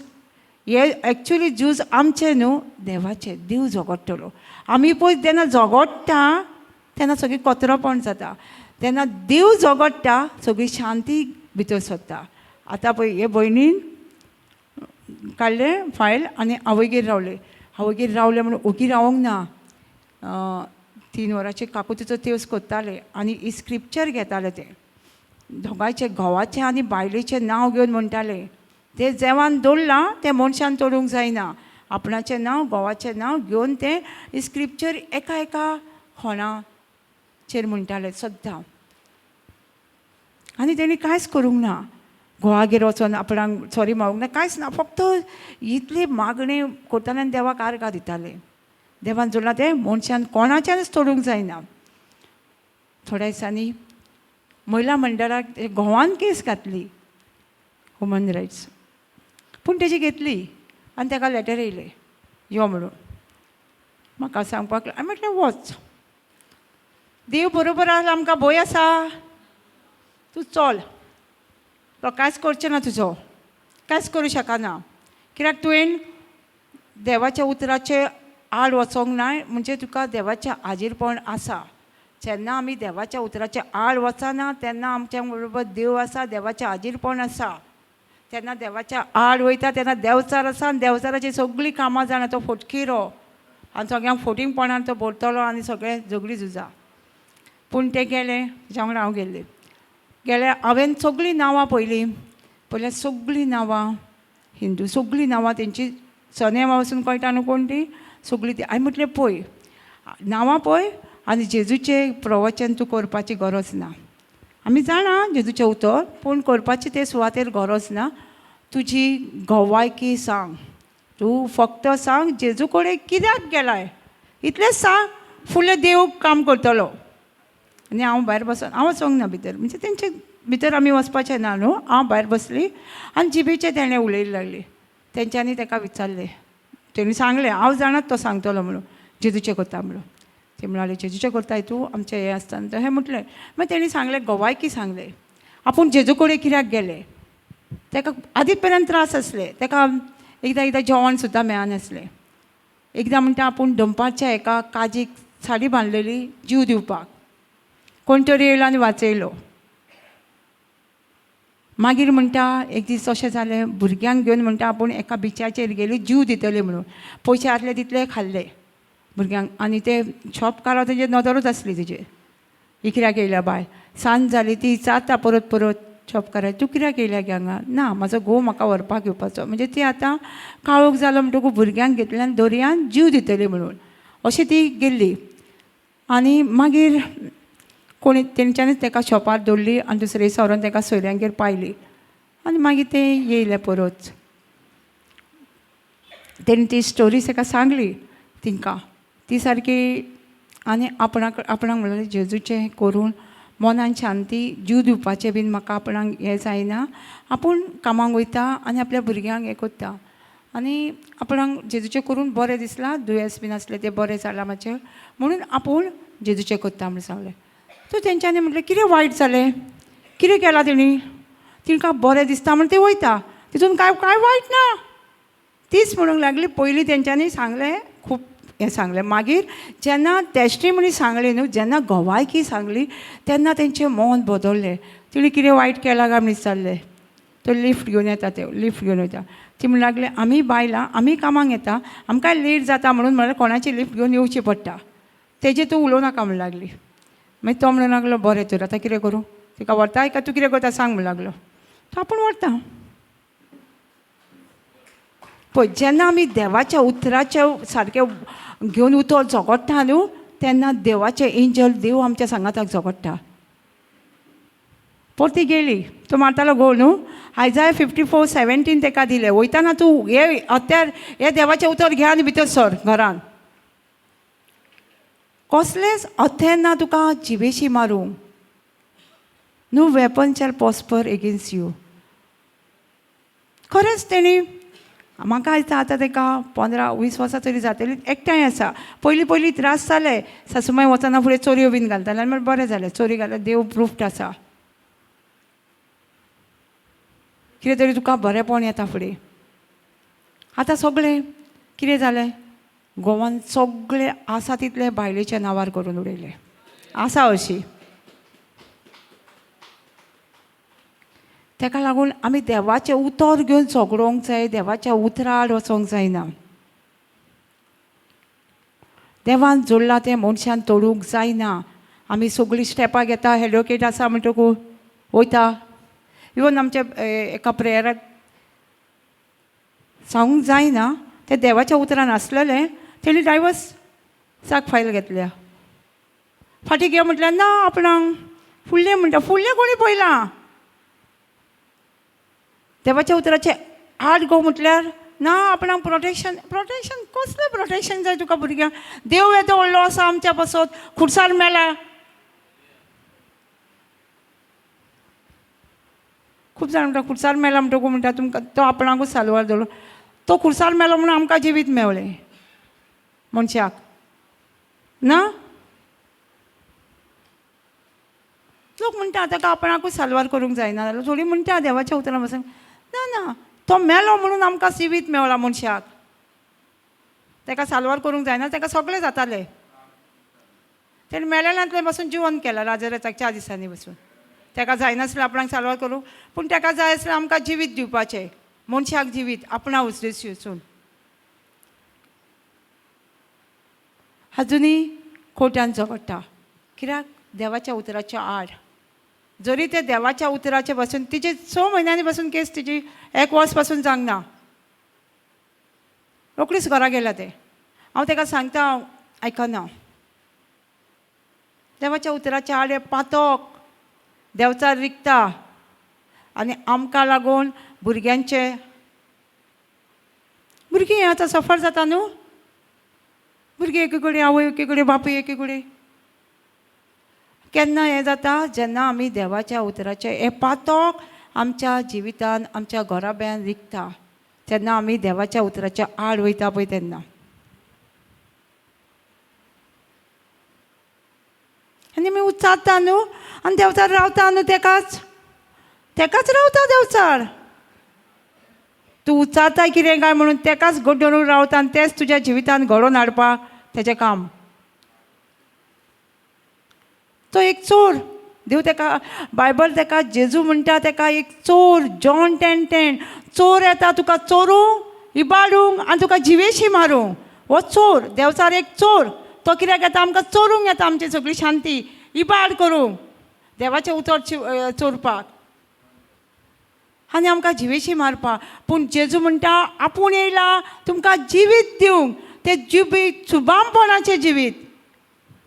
हे एक्चुली झूज आमचें न्हू देवाचें, देव झगडटलो. आमी पळय जेन्ना झगडटा तेन्ना सगळीं कचरोपण जाता, तेन्ना देव झगडटा सगळी शांती भितर सरता. आतां पळय हे भयणीन काडलें फायल आनी आवयगेर रावलें. आवयगेर रावलें म्हणून ओगी रावंक ना, 3 वरांचे काकुतीचो तेवस करताले आनी स्क्रिप्चर घेताले. ते दोगांयचे घोवाचें आनी बायलेचें नांव घेवन म्हणटाले तें जेवान दवरलां तें मनशान तोडूंक जायना, आपणाचें नांव घोवाचें नांव घेवन तें स्क्रिप्चर एका एका खोणाचेर म्हणटाले सद्दां. आनी तेणी कांयच करूंक ना, घोवागेर वचोन आपणाक सॉरी मागूंक ना, कांयच ना, फक्त इतली मागणी करताले आनी देवाक आर्गां दिताले. देवान जोडलां तें मनशान कोणाच्यानच तोडूंक जायना. थोड्या दिसांनी महिला मंडळाक घोवान केस घातली ह्युमन रायट्स, पूण तेजी घेतली आनी ताका लेटर येयलें यो म्हणून म्हाका सांगपाक. हांवें म्हटलें वच, देव बरोबर आसा, आमकां भंय आसा, तूं चल, तो कांयच करचें ना, तुजो कांयच करूं शकना, कित्याक तुवें देवाच्या उतराचे आड वचोंक ना, म्हणजे तुका देवाचें हाजीरपण आसा. जेन्ना आमी देवाच्या उतराचे आड वचना तेन्ना आमच्या बरोबर देव आसा, देवाचें हाजीरपण आसा. तेन्ना देवाच्या आड वयता तेन्ना देवचार आसा आनी देवचाराची सगळीं कामां जाणा, तो फटकिरो आनी सगळ्यांक फोटिंगपणान तो भरतलो आनी सगळें झगडी झुजा. पूण ते गेले तेच्या वांगडा हांव गेल्लें. गेले हांवें सगळीं नांवां पळयलीं, पयल्यार सगळीं नांवां हिंदू, सगळीं नांवां तेंची सनेमा वचून कळटा न्हू कोण ती सगळीं ती. हांवें म्हटलें पळय नांवां पळय आनी जेजूचें प्रवचन तूं करपाची गरज ना. आमी जाणा जेजूचें उतर, पूण करपाची ते सुवातेर गरज ना. तुजी गवायकी सांग, तूं फक्त सांग जेजू कडेन कित्याक गेलाय इतलेंच सांग, फुडलें देव काम करतलो. आनी हांव भायर बसून, हांव वचोंक ना भितर, म्हणजे तेंचे भितर आमी वचपाचें ना न्हू. हांव भायर बसली आनी जिबेचें तेणें उलयली लागली. तेंच्यांनी तेका विचारलें, तेणी सांगलें हांव जाणात तो सांगतलो म्हणून, जेजूचें करता म्हणून. ते म्हणाले जेजूचें करताय तूं, आमचें हें आसता न्हू. हें म्हटलें. मागीर तेणी सांगलें, गवायकी सांगलें आपूण जेजू कडेन कित्याक गेलें. तेका आदीं पर्यंत त्रास आसले, तेका एकदां एकदां जेवण सुद्दां मेळनासलें. एकदां म्हणटा आपूण दनपारच्या एका काजीक साडी बांदलेली जीव दिवपाक, कोण तरी येयलो आनी वाचयलो. मागीर म्हणटा एक दीस अशें जालें, भुरग्यांक घेवन म्हणटा आपूण एका बिचाचेर गेली जीव दितली म्हणून, पयशे आसले तितले खाल्ले भुरग्यांक. आनी ते शॉपकारा तेजेर नदरूच आसली तेजेर, ही कित्याक येयल्या बाय. सांज जाली ती विचारता परत परत शॉपकारा, तूं कित्याक येयल्या गे हांगा? ना म्हाजो घोव म्हाका व्हरपाक येवपाचो. म्हणजे ती आतां काळोख जालो म्हणटकूच भुरग्यांक घेतले आनी दर्यान जीव दितली म्हणून अशी ती गेल्ली. आनी मागीर कोणी तेंच्यांनीच तेका शॉपार दवरली आनी दुसरे दिसा व्हरोन तेका सोयऱ्यांगेर पायली. आनी मागीर ते येयले परत. तेणी ती स्टोरी तेका सांगली तिंकां, ती सारकी. आनी आपणाक आपणाक म्हणलें जेजूचें करून मनान शांती, जीव दिवपाचें बीन म्हाका आपणाक हें जायना, आपूण कामाक वयता आनी आपल्या भुरग्यांक हें करता आनी आपणाक जेजूचें करून बरें दिसलां, दुयेंस बीन आसलें तें बरें जालां मातशें म्हणून आपूण जेजूचें करता म्हूण सांगलें. सो तेंच्यांनी म्हटलें कितें वायट जालें, कितें केलां तेणी, तिका बरें दिसता म्हूण ती वयता, तितून कांय कांय वायट ना. तीच म्हणूंक लागली. पयलीं तेंच्यांनी सांगलें, खूब हें सांगलें. मागीर जेन्ना टेस्टिमनी सांगली न्हू, जेन्ना गवायकी सांगली तेन्ना तेंचें मन बदल्लें. तिणें कितें वायट केलां काय म्हण विचारलें. तो लिफ्ट घेवन येता, ते लिफ्ट घेवन वयता. ती म्हणूंक लागली आमी बायलां आमी कामाक येता, आमकां लेट जाता म्हणून म्हणल्यार कोणाची लिफ्ट घेवन येवची पडटा, तेजें तूं उलोवं नाका म्हणूंक लागली. मागीर तो म्हणूंक लागलो बरें तर आतां कितें करूं, तिका व्हरता काय तूं कितें करता सांग म्हणूंक लागलो. तो आपूण व्हरता. पळय जेन्ना आमी देवाच्या उतराच्या सारकें घेवन उतर झगडटा न्हू, तेन्ना देवाचें एंजल देव आमच्या सांगाताक झगडटा. परती गेली, तो मारतालो गोल न्हू. आयजाय 54:17 तेका दिलें, वयताना तूं हे हत्यार हे देवाचें उतर घे आनी भितर सर घरान. कसलेंच हत्यार ना तुका जिवेशी मारूंक. No weapon shall prosper against you. खरेंच तेणी म्हाका दिसता आतां तेका 15-20 वर्सां तरी जातली, एकठांय आसा. पयलीं पयलीं त्रास जाले, सासूमाय वचना फुडें चोरयो बीन घालताले आनी बरें जालें, चोरी घाल्यार देव प्रुफ्ड आसा, कितें तरी तुका बरेंपण येता फुडें. आतां सगळें कितें जालें, गोवान सगळें आसा तितलें बायलेच्या नांवार करून उडयलें आसा अशी. तेका लागून आमी देवाचें उतर घेवन झगडोंक जाय, देवाच्या उतरा आड वचोंक जायना. देवान जोडलां तें मनशान तोडूंक जायना. आमी सगळीं स्टेपां घेता, एडवोकेट आसा म्हणटकूच वयता. इवन आमच्या एका प्रेयराक सांगूंक जायना, तें देवाच्या उतरान आसलेलें, तेणी डायवर्साक फायल घेतल्या. फाटीं घे म्हटल्यार ना आपणाक फुडलें म्हणटा, फुडलें कोणी पळयलां. देवाच्या उतराचें आड गो म्हटल्यार ना आपणाक प्रोटेक्शन. प्रोटेक्शन कसलें प्रोटेक्शन जाय तुका भुरग्यांक? देव येदो व्हडलो आसा आमच्या पासत, खुर्सार मेला. खूब जाण म्हणटा खुर्सार मेला म्हणटकूच म्हणटा तुमकां तो आपणाकूच साल्वार दवरलो. तो खुर्सार मेलो म्हणून आमकां जिवीत मेवलें मनशाक ना. लोक म्हणटा ताका आपणाकूच साल्वार करूंक जायना जाल्यार थोडीं म्हणटा देवाच्या उतरां पासून ना ना, तो मेलो म्हणून आमकां जिवीत मेवला मनशाक, ताका साल्वार करूंक जायना, ताका सगळें जातालें. तेणें मेलेल्यांतलें पासून जिवन केलां लाजराक 4 दिसांनी बसून. ताका जायनासलें आपणाक साल्वार करूंक, पूण ताका जाय आसलें आमकां जिवीत दिवपाचें, मनशाक जिवीत आपणा उद्देशून. आजुनूय कोर्टान झगडटा कित्याक? देवाच्या उतराच्या आड. जरी ते देवाच्या उतराचे पासून तिचे 6 म्हयन्यांनी पासून केस तिची 1 वर्स पासून जावंक ना, रोखडीच घरा गेला तें. हांव ताका सांगता आयकना. देवाच्या उतराच्या आड हें पातक देंवचार रिगता आनी आमकां लागून भुरग्यांचे भुरगीं आतां सफर जाता न्हू. भुरगीं एके कडेन, आवय एके कडेन, बापूय एके कडेन. केन्ना हें जाता? जेन्ना आमी देवाच्या उतराचें हें पातक आमच्या जिवितान आमच्या घराब्यान रिगता तेन्ना आमी देवाच्या उतराच्या आड वयता पळय तेन्ना. आनी आमी उच्चारता न्हू आनी देंवचार रावता न्हू, तेकाच तेकाच रावता देंवचार. तूं उच्चारता कितें काय म्हणून तेकाच घट धरून रावता आनी तेंच तुज्या जिवितान घडोवन हाडपाक तेजें काम. तो एक चोर, देव तेका बायबल तेका जेजू म्हणटा तेका एक चोर. जॉन 10:10, चोर येता तुका चोरूंक, इबाडूंक आनी तुका जिवेशी मारूंक. हो चोर, देंवचार एक चोर. तो कित्याक येता? आमकां चोरूंक येता, आमची सगळी शांती इबाड करूंक, देवाचें उतर चोरपाक आनी आमकां जिवेशी मारपाक. पूण जेजू म्हणटा आपूण येयला तुमकां जिवीत दिवंक, तें जिवीत सुबामपणाचें जिवीत.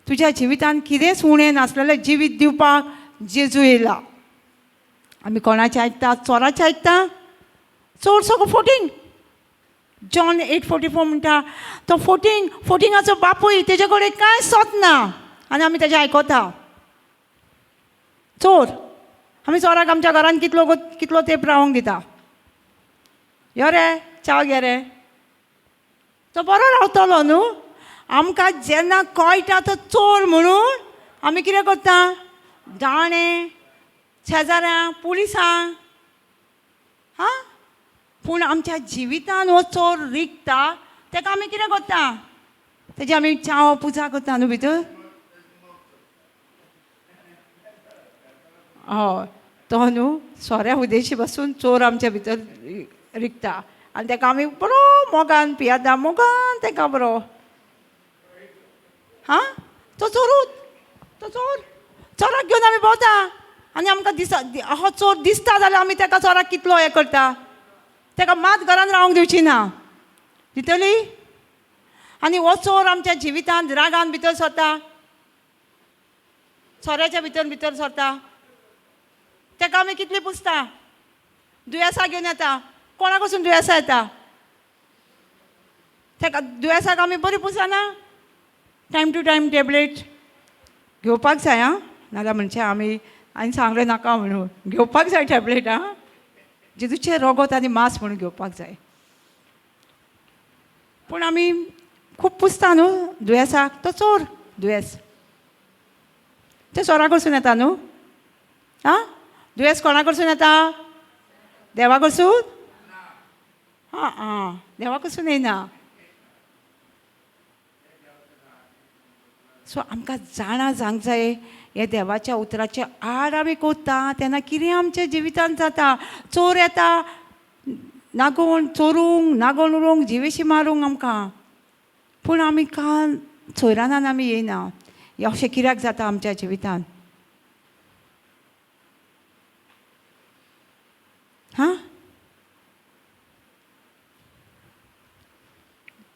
तुज्या जिवितान कितेंच उणें नासलेलें जिवीत दिवपाक जेजू येयला. आमी कोणाचें आयकता? चोराचें आयकता. चोर सगळो फोटींग. जॉन 8:44 म्हणटा तो फोटींग, फोटिंगाचो बापूय, तेजे कडेन कांय सोत ना आनी आमी तेजें आयकता. चोर. आमी चोराक आमच्या घरान कितलो कितलो तेंप रावंक दिता. यो रे च्याव घे रे, तो बरो रावतलो न्हू. आमकां जेन्ना कळटा तो चोर म्हणून आमी कितें करता? दाणे, शेजाऱ्यां, पुलिसांक. हां, पूण आमच्या जिवितान हो चोर रिगता तेका आमी कितें करता? तेजी आमी च्याव पुजा करता न्हू भितर. हय, तो न्हू सोऱ्या उदेशी बसून चोर आमच्या भितर रिगता आनी तेका आमी बरो मोगान पियाता, मोगान तेका बरो. हां, तो चोरूच, तो चोर. चोराक घेवन आमी भोंवता आनी आमकां दिसा हो चोर दिसता जाल्यार आमी तेका चोराक कितलो हें करता, तेका मात घरान रावंक दिवची ना, दितली. आनी हो चोर आमच्या जिवितान रागान भितर सरता, सोऱ्याच्या भितर भितर सरता. तेका आमी कितली पुसता, दुयेंसां घेवन येता. कोणा कडसून दुयेंसां येता? तेका दुयेंसाक आमी बरी पुसना, टायम टू टायम टॅबलेट घेवपाक जाय. आं, नाजाल्यार म्हणचे आमी आनी सांगलें नाका म्हणून घेवपाक जाय टॅबलेट. आं, जेजूचें रगत आनी मांस म्हणून घेवपाक जाय. पूण आमी खूब पुसता न्हू दुयेंसाक. तो चोर दुयेंस तें चोरा कडसून येता न्हू. आं, दुयेंस कोणा कडसून येता? देवा कडसून? आं आं, देवा कडसून येयना. सो आमकां जाणा जावंक जाय हे देवाच्या उतराचे आड आमी कोत्ता तेन्ना कितें आमच्या जिवितान जाता. चोर येता नागोवन चोरूंक, नागोवन उडोवंक, जिवेशी मारूंक आमकां. पूण आमी काल चोयरानान आमी येयना. हें अशें कित्याक जाता आमच्या जिवितान? हां,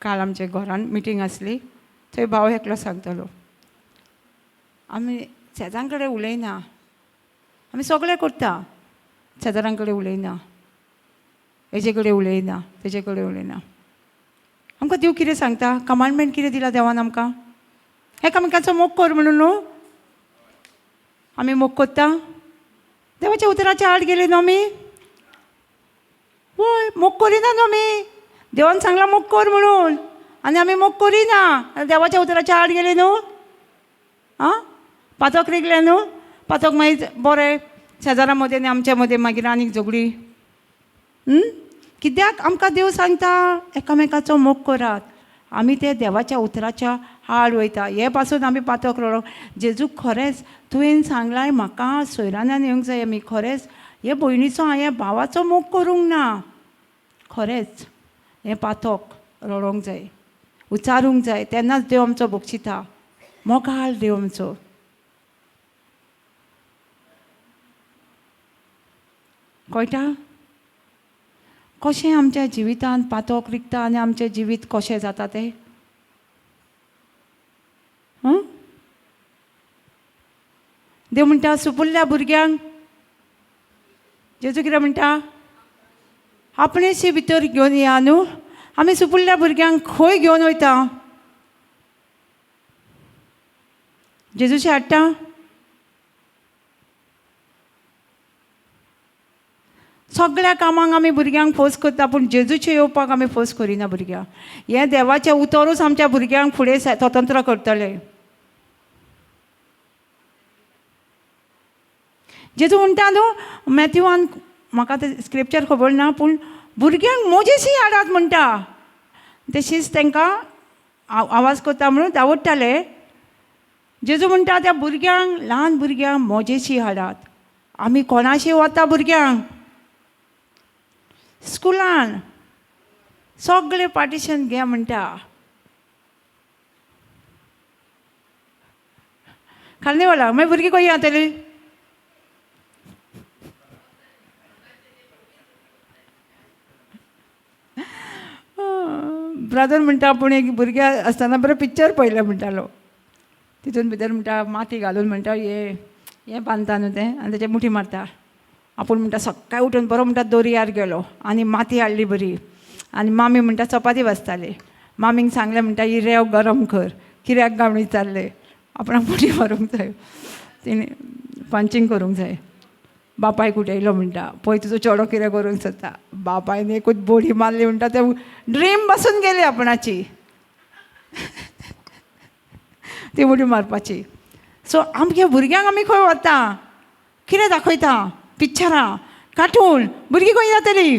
काल आमच्या घरान मिटींग आसली, थंय भाव एकलो सांगतालो आमी शेजाऱ्यां कडेन उलयना, आमी सगळें करता, शेजाऱ्यां कडेन उलयना, हेजे कडेन उलयना, तेजे कडेन उलयना. आमकां देव कितें सांगता? कमांडमेंट कितें दिला देवान आमकां? एकामेकांचो मोग कर म्हणून न्हू. आमी मोग करता? देवाच्या उतराच्या आड गेली न्हू आमी? वय, मोग करिना न्हू आमी. देवान सांगलां मोग कर म्हणून आनी आमी मोग करिना, देवाच्या उतराच्या आड गेली न्हू. आं, पातक रिगलें न्हू. पातक मागीर बरें शेजारा मदें आनी आमच्या मदें मागीर आनीक झगडी. कित्याक आमकां देव सांगता एकामेकाचो मोग करात. आमी ते देवाच्या उतराच्या आड वयता. हे पासून आमी पातक रडोंक. जेजू खरेंच तुवें सांगलां म्हाका सोयरानान येवंक जाय, आमी खरेंच हे भयणीचो हांवें भावाचो मोग करूंक ना. खरेंच हें पातक रडोंक जाय, उच्चारूंक जाय, तेन्नाच देव आमचो बक्षिता. मोगाळ देव आमचो. कळटा कशें आमच्या जिवितांत पातोक रिगता आनी आमचें जिवीत कशें जाता तें? देव म्हणटा सुपुल्ल्या भुरग्यांक जेजू कितें म्हणटा, आपणेशी भितर घेवन या न्हू. आमी सुपुल्ल्या भुरग्यांक खंय घेवन वयता? जेजूशी हाडटा? सगळ्या कामांक आमी भुरग्यांक फोर्स करता, पूण जेजूचे येवपाक आमी फोर्स करिना भुरग्यांक. हें देवाचें उतरूच आमच्या भुरग्यांक फुडें स्वतंत्र करतलें. जेजू म्हणटा न्हू मॅथ्यूवान, म्हाका तें स्क्रिप्चर खबर ना, पूण भुरग्यांक मोजेशी हाडात म्हणटा. तशीच तांकां आवाज करता म्हणून धांवडटाले. जेजू म्हणटा त्या भुरग्यांक, ल्हान भुरग्यांक मोजेशी हाडात. आमी कोणाशी वता भुरग्यांक? स्कुलान सगळे पार्टिशन घे म्हणटा. खाली वला मागीर भुरगीं खंय जातली? ब्रदर म्हणटा आपूण एक भुरगें आसतना बरें पिक्चर पळयलें म्हणटालो. तितून भितर म्हणटा माती घालून म्हणटा हें हें बांदता न्हू तें, आनी तेजे मुठी मारता. आपूण म्हणटा सकाळी उठून बरो म्हणटा दर्यार गेलो आनी माती हाडली बरी, आनी मामी म्हणटा चपाती भाजताली. मामीक सांगलें म्हणटा ही रेंव गरम कर, कित्याक काय म्हण विचारलें. आपणाक मुठी मारूंक जाय, तिणें पंचींग करूंक जाय. बापायक उठयलो म्हणटा, पळय तुजो चेडो कितें करूंक सोदता. बापायन एकूच बोडी मारली म्हणटा, ते ड्रीम बसून गेली आपणाची ती उडी मारपाची. सो आमच्या भुरग्यांक आमी खंय वता, कितें दाखयता? पिक्चरां, कार्टून. भुरगीं खंय जातली?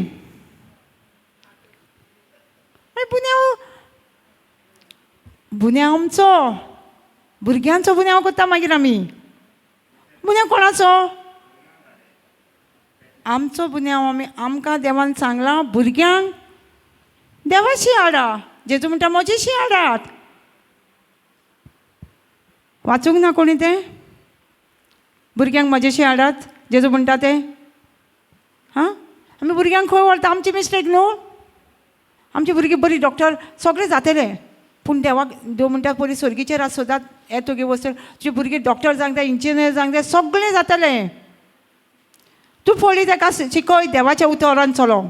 गुन्यांव गुन्यांव आमचो, भुरग्यांचो गुन्यांव करता मागीर आमी. गुन्यांव कोणाचो? आमचो गुन्यांव. आमी आमकां देवान सांगलां भुरग्यांक देवाशी हाडा. जेजू म्हणटा म्हजेशी हाडात. वाचूंक ना कोणी तें? भुरग्यांक म्हजेशी हाडात जेजू म्हणटा तें. हां, आमी भुरग्यांक खंय व्हरता? आमची मिस्टेक न्हू. आमची भुरगीं बरीं डॉक्टर सगळें जातलें, पूण देवाक देव म्हणटा पयलीं स्वर्गीचेर आसा सोदात हें तुगे वस्तू. तुजी भुरगीं डॉक्टर जावंक जाय, इंजिनियर जावंक जाय, सगळें जातलें. तूं पयलीं ताका शिकय देवाच्या उतरान चलो.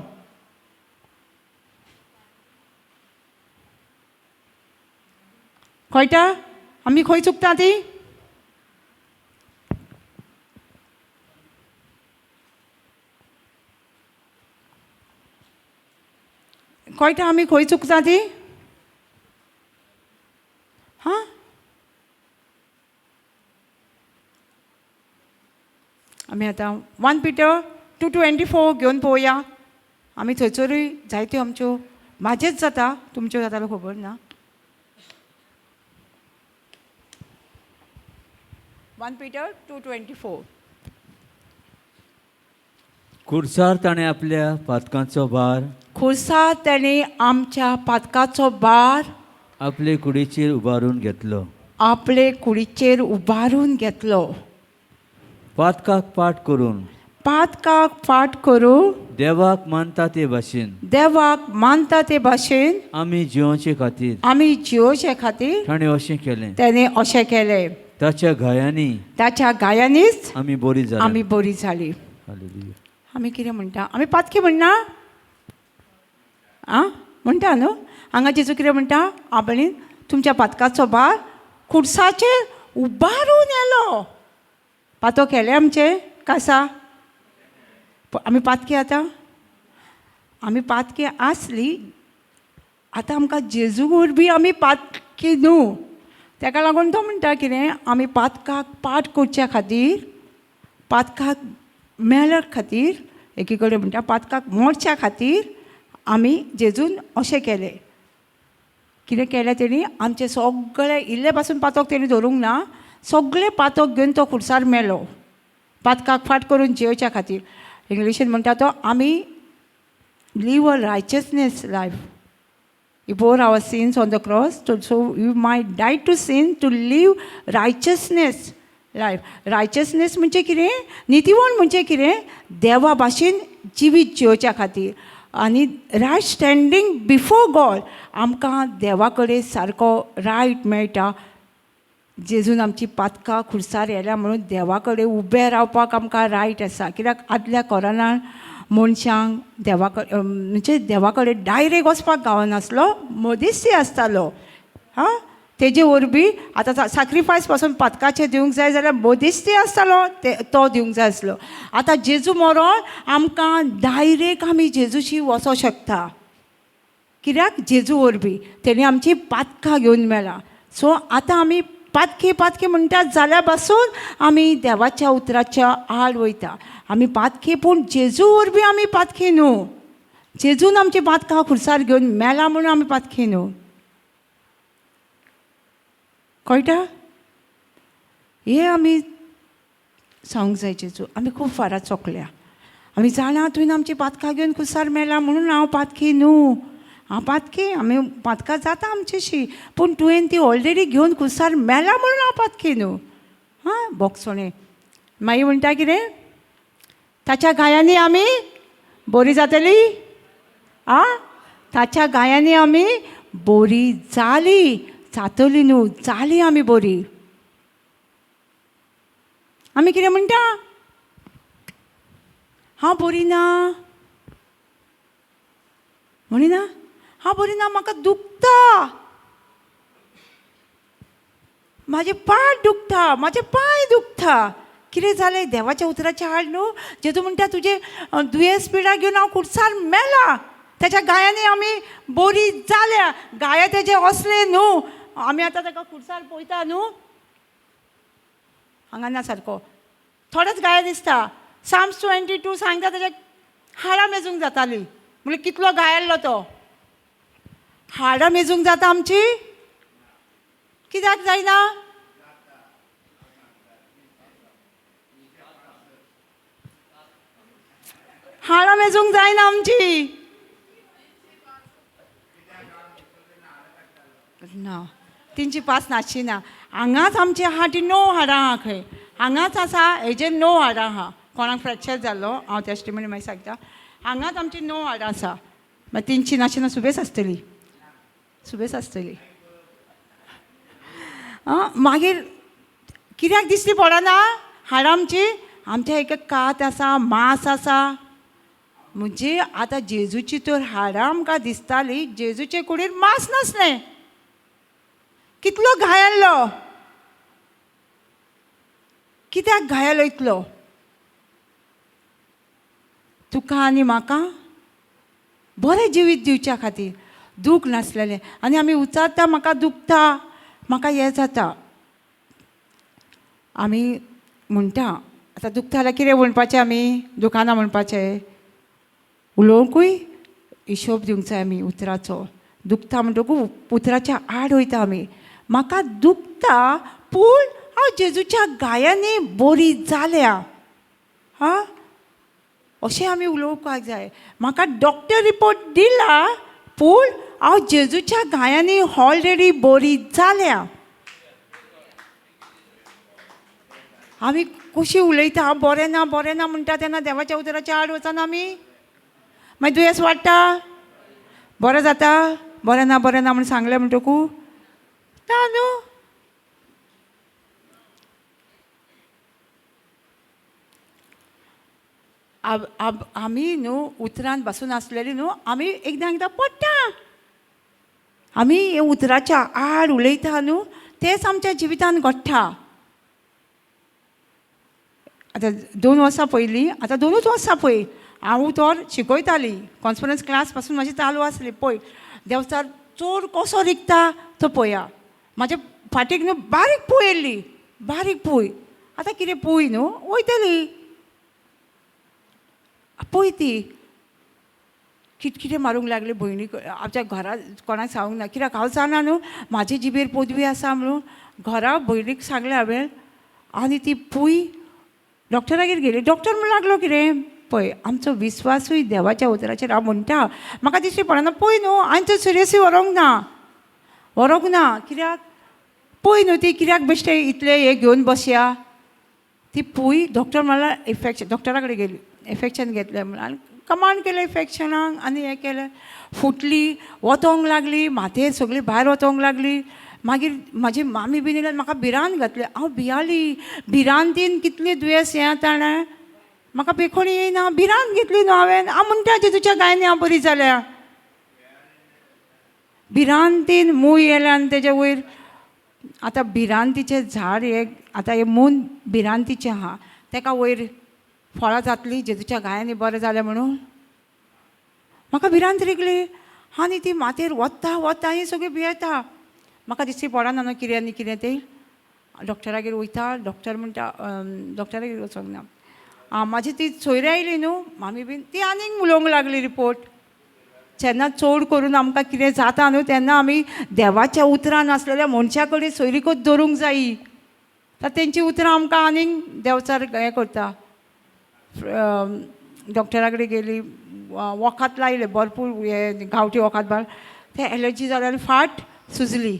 कळटा आमी खंय चुकता ती? कळटा आमी खंय चुकता ती? हां, आमी आतां 1 Peter 2:24 घेवन पळोवया. आमी थंयसरूय जायत्यो आमच्यो, म्हाजेच जाता, तुमच्यो जातालो खबर ना. 1 Peter 2:24. खुर्सार ताणें आपल्या पातकांचो भार खुर्सार ताणें आमच्या पातकाचो भार आपले कुडीचेर उबारून घेतलो. आपले कुडीचेर उबारून घेतलो. पातकाक पाठ करून पातकाक फाट करूं देवाक मानता ते भाशेन देवाक मानता ते भाशेन आमी जियोवचे खातीर आमी जियोवचे खातीर ताणें अशें केलें. ताणें अशें केलें. ताच्या घायांनी ताच्या घायांनीच आमी बरी जाली. आमी बरी जाली. हालेलुया. आमी कितें म्हणटा? आमी पातकी म्हणना आं म्हणटा न्हू. हांगा जेजू कितें म्हणटा? आपणें तुमच्या पातकाचो भार खुर्साचेर उबारून येलो. पातो केलें आमचें कासा. आमी पातकी आतां, आमी पातकी आसली, आतां आमकां जेजू वरवीं आमी पातकी न्हू. ताका लागून तो म्हणटा कितें, आमी पातकाक पाठ करच्या खातीर, पातकाक मेळ्या खातीर, एकी कडेन म्हणटा पातकाक मोडच्या खातीर आमी जेजून अशें केलें. कितें केलें तेणी? आमचें सगळें इल्लें पासून पातक तेणी धरूंक ना, सगळें पातक घेवन तो खुर्सार मेलो पातकाक फाट करून जियोवच्या खातीर. इंग्लिशीन म्हणटा तो आमी live a righteousness life. He bore our sins on the cross, so we might die to sin to live righteousness. Life. Righteousness म्हणजे कितें, नितीवण म्हणजे कितें, देवा भाशेन जिवीत जियोवच्या खातीर. आनी रायट स्टँडींग बिफोर गॉड, आमकां देवा कडेन सारको रायट मेळटा. जेजून आमची पातकां खुर्सार येल्या म्हणून देवा कडेन उबें रावपाक आमकां रायट आसा. कित्याक आदल्या कोरानान मनशांक देवा कडेन म्हणजे देवा कडेन डायरेक्ट वचपाक गावनासलो, मदींच आसतालो. हां, तेजे वरवीं आतां साक्रिफायस पासून पातकाचें दिवंक जाय जाल्यार मदींच आसतालो, ते तो दिवंक जाय आसलो. आतां जेजू मरोन आमकां डायरेक्ट आमी जेजूशी वचोंक शकता. कित्याक जेजू वरवीं तेणी आमची पातकां घेवन मेला. सो आतां आमी पातकी पातकी म्हणटा जाल्या पासून आमी देवाच्या उतराच्या आड वयता. आमी पातकी, पूण जेजू वरवीं आमी पातकी न्हू. जेजून आमची पातकां खुर्सार घेवन मेला म्हणून आमी पातकी न्हू. कळटा? हें आमी सांगूंक जाय. जेजू आमी खूब फारां चोकल्या, आमी जाणा तुवें आमची पातकां घेवन खुर्सार मेला म्हणून हांव पातकी न्हू. हांव पातकी, आमी पातकां जाता आमचेशी, पूण तुवें ती ऑलरेडी घेवन खुर्सार मेला म्हणून हांव पातकी न्हू. हां, बोगसोणें मागीर म्हणटा कितें, ताच्या गायांनी आमी बरी जातली. आं, ताच्या गायांनी आमी बरी जाली, जातली न्हू, जाली आमी बरी. आमी कितें म्हणटा, हांव बरी ना म्हणिना, हांव बरी ना, म्हाका दुखता, म्हाजें पाट दुखता, म्हाजे पांय दुखता. कितें जालें, देवाच्या उतराचें आड न्हू. जेजू म्हणटा तुजें दुयेंस पिडा घेवन हांव खुर्सार मेला, तेच्या गायांनी आमी बरी जाल्या. गाया तेजे असले न्हू, आमी आतां ताका खुर्सार पळयता न्हू, हांगा ना सारको थोडेच गाया दिसता. साम्स 22 सांगता तेच्या हाडां मेजूंक जाताली, म्हणजे कितलो गायल्लो तो. हाडां मेजूंक जाता आमची, कित्याक जायना? हाडां मेजूंक जायना आमची. ना, तेंची पास नाची ना. हांगाच आमची आहा ती 9 हाडां आहा खंय, हांगाच आसा हेजेर 9 हाडां आहा. कोणाक फ्रॅक्चर जाल्लो हांव टेस्टिमनी मागीर सांगता. हांगाच आमची 9 हाडां आसा, मागीर तेंची नाची ना, सुबेस आसतली, सुबेस आसतली. आं, मागीर कित्याक दिसली पडना हाडां आमची? आमच्या एक कात आसा, मांस आसा. म्हणजे आतां जेजूची तर हाडां आमकां दिसताली, जेजूचे कुडीर मांस नासलें. कितलो घायल्लो, कित्याक घायलो इतलो? तुका आनी म्हाका बरें जिवीत दिवच्या खातीर, दूख नासलेलें. आनी आमी उचारता म्हाका दुखता, म्हाका हें जाता, आमी म्हणटा आतां दुखता जाल्यार कितें म्हणपाचें? आमी दुकानां म्हणपाचें, उलोवंकूय हिशोब दिवंक जाय आमी उतराचो. दुखता म्हणटकूच उतराच्या आड वयता आमी. म्हाका दुखता पूण हांव जेजूच्या गायांनी बरी जाल्या. हां, अशें आमी उलोवपाक जाय. म्हाका डॉक्टर रिपोर्ट दिला पूण हांव जेजूच्या गायांनी ऑलरेडी बरी जाल्या. आमी कशी उलयता, हांव बरें ना बरें ना म्हणटा तेन्ना देवाच्या उतराच्या आड वचना आमी. मागीर दुयेंस वाडटा, बरें जाता, बरें ना बरें ना म्हूण सांगलें म्हणटकू ना न्हू. आमी न्हू उतरान बसून आसलेली न्हू, आमी एकदां एकदां पडटा. आमी हे उतराच्या आड उलयता न्हू, तेंच आमच्या जिवितान घडटा. आतां 2 वर्सां पयलीं, आतां 2च वर्सां पळय, हांव तर शिकयताली, कॉन्फरन्स क्लास पासून म्हाजी चालू आसली. पळय देंवचार चोर कसो रिगता तो पळया. म्हाज्या फाटीक न्हू बारीक पूय येयल्ली, बारीक पूय. आतां कितें पूय न्हू वयतली, पळय ती किटकिटें मारूंक लागली भयणी. आमच्या घरा कोणाक सांगूंक ना, कित्याक हांव जाणा न्हू म्हाजे जिबेर पदवी आसा म्हणून. घरा भयणीक सांगलें हांवें, आनी ती पूय डॉक्टरागेर गेली. डॉक्टर म्हणून लागलो कितें, पळय आमचो विस्वासूय देवाच्या उतराचेर. हांव म्हणटा म्हाका दिश्टी पडना, पळय न्हू हांवें तर सिरियसली व्हरूंक ना, व्हरूंक ना. कित्याक पळय न्हू ती कित्याक बेश्टें इतलें हें घेवन बसया. ती पूय डॉक्टर म्हणल्यार इफेक्शन, डॉक्टरा कडेन गेली, इफेक्शन घेतलें म्हणून आनी कमांड केलें इफेक्शनाक आनी हें केलें, फुटली, वतोंक लागली, मातयेर सगळी भायर वतोंक लागली. मागीर म्हाजी मामी बीन येयली, म्हाका भिरांत घातली. हांव भियाली, भिरांतीन कितली दुयेंस हें आतां जाणा, म्हाका बेखोणी येयना, भिरांत घेतली न्हू हांवें. हांव म्हणटा जेजूच्या गायनी हांव बरी जाल्या. भिरांतीन मूय येयल्या आनी तेजे वयर आतां भिरांतीचें झाड हें आतां हें मून भिरांतीचें आहा, तेका वयर फळां जातलीं जेजूच्या गायांनी बरें जालें म्हणून. म्हाका भिरांत रिगली आनी ती मातयेर वता वता आनी सगळीं भियेता. म्हाका दिसती पडना न्हू कितें आनी कितें तें. डॉक्टरागेर वयता, डॉक्टर म्हणटा, डॉक्टरागेर वचोंक ना. आं, म्हाजी ती सोयरी आयली न्हू मामी बीन, ती आनीक उलोवंक लागली रिपोर्ट. जेन्ना चड करून आमकां कितें जाता न्हू तेन्ना आमी देवाच्या उतरां नासलेल्या मनशा कडेन सोयरीकूच दवरूंक जायी. तर तेंची उतरां आमकां आनीक देंवचार हें करता. डॉक्टरा कडेन गेली, वखद लायलें भरपूर, हें गांवठी वखद बाल, तें एलर्जी जाली आनी फाट सुजली.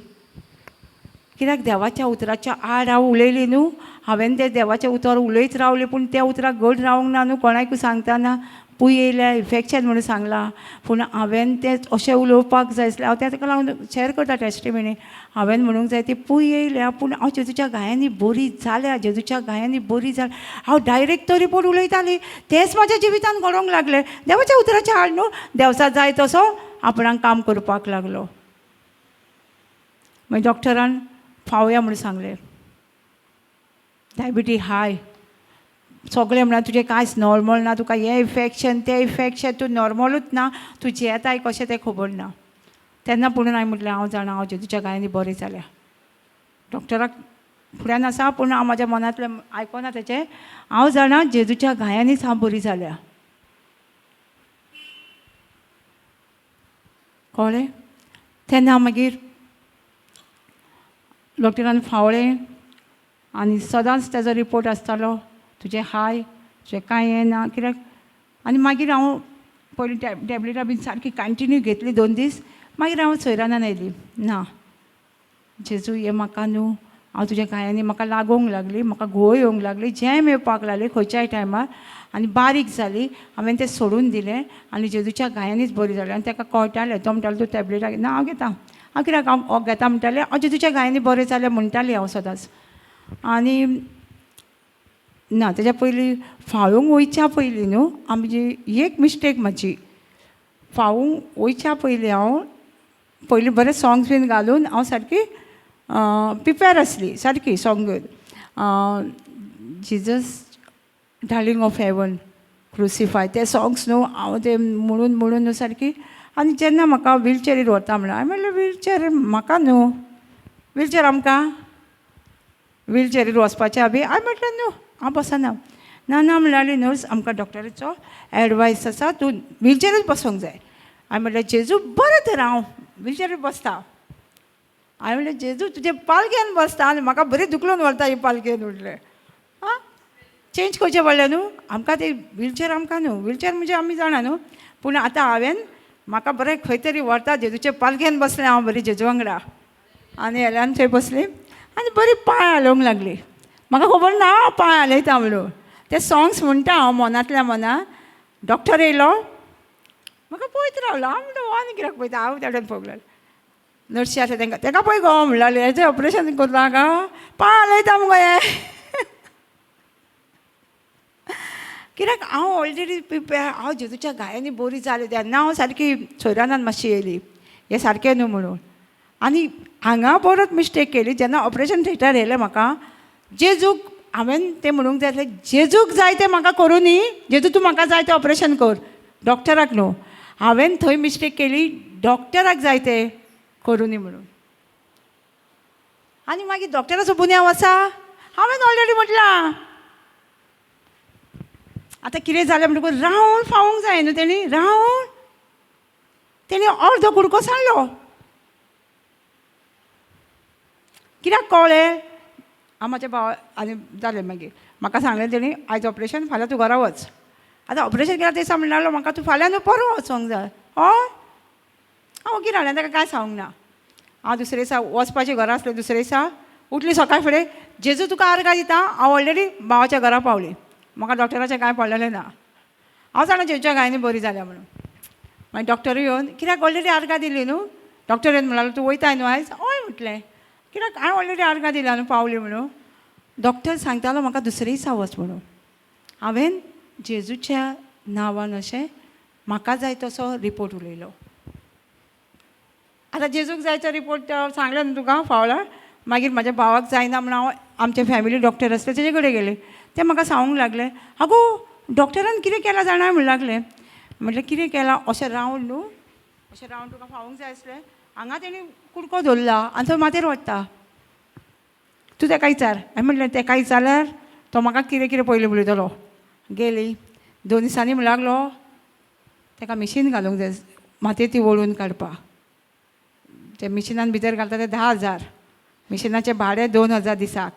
कित्याक देवाच्या उतराच्या आड हांव उलयली न्हू, हांवें तें देवाचें उतर उलयत रावलें, पूण त्या उतराक घट रावंक ना न्हू. कोणाकूय सांगतना पूय येयल्या इन्फेक्शन म्हणून सांगलां, पूण हांवें तें अशें उलोवपाक जाय आसलें. हांव तेका लागून शेअर करता टेस्टिमनी. हांवें म्हणूंक जाय ती पूय येयल्या, पूण हांव जेजूच्या गायांनी बरी जाल्या, जेजूच्या गायांनी बरी जाल्या. हांव डायरेक्ट तो रिपोर्ट उलयताली, तेंच म्हाज्या जिवितान घडोवंक लागलें. देवाच्या उतराच्या आड न्हू, देवचा जाय तसो आपणाक काम करपाक लागलो. मागीर डॉक्टरान फावया म्हणून सांगलें, डायबिटी हाय सगळें, म्हणल्यार तुजें कांयच नॉर्मल ना, तुका हें इन्फेक्शन तें इन्फेक्शन, तूं नॉर्मलूच ना, तूं जियेताय कशें तें खबर ना. तेन्ना पुणून हांवें म्हटलें हांव जाणा हांव जेजूच्या गायांनी बरें जाल्या. डॉक्टराक फुड्यान आसा, पूण हांव म्हाज्या मनांतलें आयकना तेचें. हांव जाणा जेजूच्या गायांनीच हांव बरी जाल्या. कळ्ळें? तेन्ना मागीर डॉक्टरान फावळें आनी सदांच तेजो रिपोर्ट आसतालो, तुजें हाय, तुजें कांय हें ना कित्याक. आनी मागीर हांव पयलीं टॅबलेटां बीन सारकी कंटिन्यू घेतली 2 दीस. मागीर हांव सोयरानान आयली, ना जेजू हें म्हाका न्हू, हांव तुज्या गायांनी म्हाका लागूंक लागली, म्हाका घुंवळ येवंक लागली, जॅम येवपाक लागली खंयच्याय टायमार आनी बारीक जाली. हांवें तें सोडून दिलें आनी जेजूच्या गायांनीच बरी जाली. आनी ताका कळटालें, तो म्हणटालो तूं टॅबलेटां ना हांव घेता, हांव कित्याक हांव घेता म्हणटालें, हांव जेजूच्या गायांनी बरें जालें म्हणटालें हांव सदांच. आनी ना तेज्या पयलीं फावूंक वयच्या पयलीं न्हू आमची एक मिस्टेक म्हाजी, फावूंक वयच्या पयलीं हांव पयलीं बरें सोंग्स बीन घालून हांव सारकी प्रिपेर आसली, सारकी song Jesus darling of heaven crucify ते सोंग्स न्हू हांव ते म्हणून म्हणून न्हू सारकी. आनी जेन्ना म्हाका व्हीलचॅरीर व्हरता म्हणल्यार हांवें म्हणलें व्हीलचॅर म्हाका न्हू, व्हीलचॅर आमकां व्हीलचॅरीर वचपाचें आबी. हांवें म्हटलें न्हू हांव बसना. ना ना म्हणल्यार नर्स आमकां डॉक्टराचो एडवायस आसा, तूं व्हीलचॅरूच बसोंक जाय. हांवें म्हटलें जेजू बरें तर हांव व्हीलचॅरीर बसता. हांवें म्हटलें जेजू तुजे पालकेन बसता आनी म्हाका बरी दुखलून व्हरता ही पालकेन. म्हटलें आं चेंज करचें पडलें न्हू आमकां ते व्हीलचॅर, आमकां न्हू व्हीलचॅर म्हणजे आमी जाणा न्हू. पूण आतां हांवें म्हाका बरें खंय तरी व्हरता जेजूचे पालकेन बसलें हांव बरी जेजू वांगडा. आनी हेल्यान थंय बसली आनी बरी पांय हालोवंक लागली. म्हाका खबर ना हांव पांय हालयता म्हणून. ते सोंग्स म्हणटा हांव मनांतल्या मनां. डॉक्टर येयलो म्हाका पळयत रावलो. हांव म्हणटा हो आनी कित्याक पळयता, हांव तेवटेन पळोवंक लागलें. नर्सी आसा तांकां तेका पळय गो म्हणटालें, हेजें ऑपरेशन करता का पांय हालयता मुगो हें. कित्याक हांव ऑलरेडी प्रिपेर, हांव जेजूच्या गायांनी बरी जालें तेन्ना हांव सारकी सोयरानान मातशी येयली हें सारकें न्हू म्हणून. आनी हांगा परत मिस्टेक केली जेन्ना ऑपरेशन थिएटर येयलें म्हाका. जेजूक हांवें तें म्हणूंक जाय आसलें, जेजूक जाय तें म्हाका करूं न्ही, जेजू तूं म्हाका जाय तें ऑपरेशन कर, डॉक्टराक न्हू. हांवें थंय मिस्टेक केली, डॉक्टराक जाय तें करूं न्ही म्हणून. आनी मागीर डॉक्टराचो बुन्यांव आसा, हांवें ऑलरेडी म्हटलां. आतां कितें जालें म्हणटकूच रावंड फावूंक जाय न्हू तेणी, रावंड तेणी अर्दो कुडको सांडलो. कित्याक कळ्ळें हांव म्हाज्या भावा आनी जालें. मागीर म्हाका सांगलें तेणी आयज ऑपरेशन, फाल्यां तूं घरा वच. आतां ऑपरेशन केलां तें दिसा म्हणटालो म्हाका तूं फाल्यां न्हू परवां वचोंक जाय. हय हांव ओगी रावलें, ताका कांय सांगूंक ना. हांव दुसरे दिसा वचपाचें घरा आसलें, दुसरे दिसा उठली सकाळ फुडें, जेजू तुका आर्गां दिता. हांव ऑलरेडी भावाच्या घरा पावली, म्हाका डॉक्टराचें कांय पडलेलें ना. हांव जाणा जेजूच्या गायनी बरी जाल्या म्हणून. मागीर डॉक्टरूय येवन, कित्याक ऑलरेडी आर्गां दिली न्हू, डॉक्टर येवन म्हणलो तूं वयताय न्हू आयज? हय म्हटलें, कित्याक हांवें ऑलरेडी आर्गां दिला न्हू, पावली म्हणून. डॉक्टर सांगतालो म्हाका दुसरे दिसा वच म्हणून. हांवें जेजूच्या नांवान अशें म्हाका जाय तसो रिपोर्ट उलयलो. आतां जेजूक जाय तो रिपोर्ट सांगलें न्हू तुका फावला. मागीर म्हाज्या भावाक जायना म्हणून हांव आमचे फॅमिली डॉक्टर आसले तेजे कडेन गेलें. ते म्हाका सांगूंक लागले, आगो डॉक्टरान कितें केलां जाणा म्हणूंक लागलें. म्हटलें कितें केलां? अशें रावंड न्हू, अशें रावंड तुका फावूंक जाय आसलें, हांगा तेणी कुडको दवरला आनी तो माथेर वडटा, तूं तेका विचार. हांवें म्हटलें तेका विचारल्यार तो म्हाका कितें कितें पयलीं उलयतलो. गेली 2 दिसांनी म्हणूंक लागलो तेका मिशीन घालूंक जाय, मातयें ती वळून काडपाक. ते मिशिनान भितर घालता ते 10,000, मिशिनाचें भाडें 2,000 दिसाक,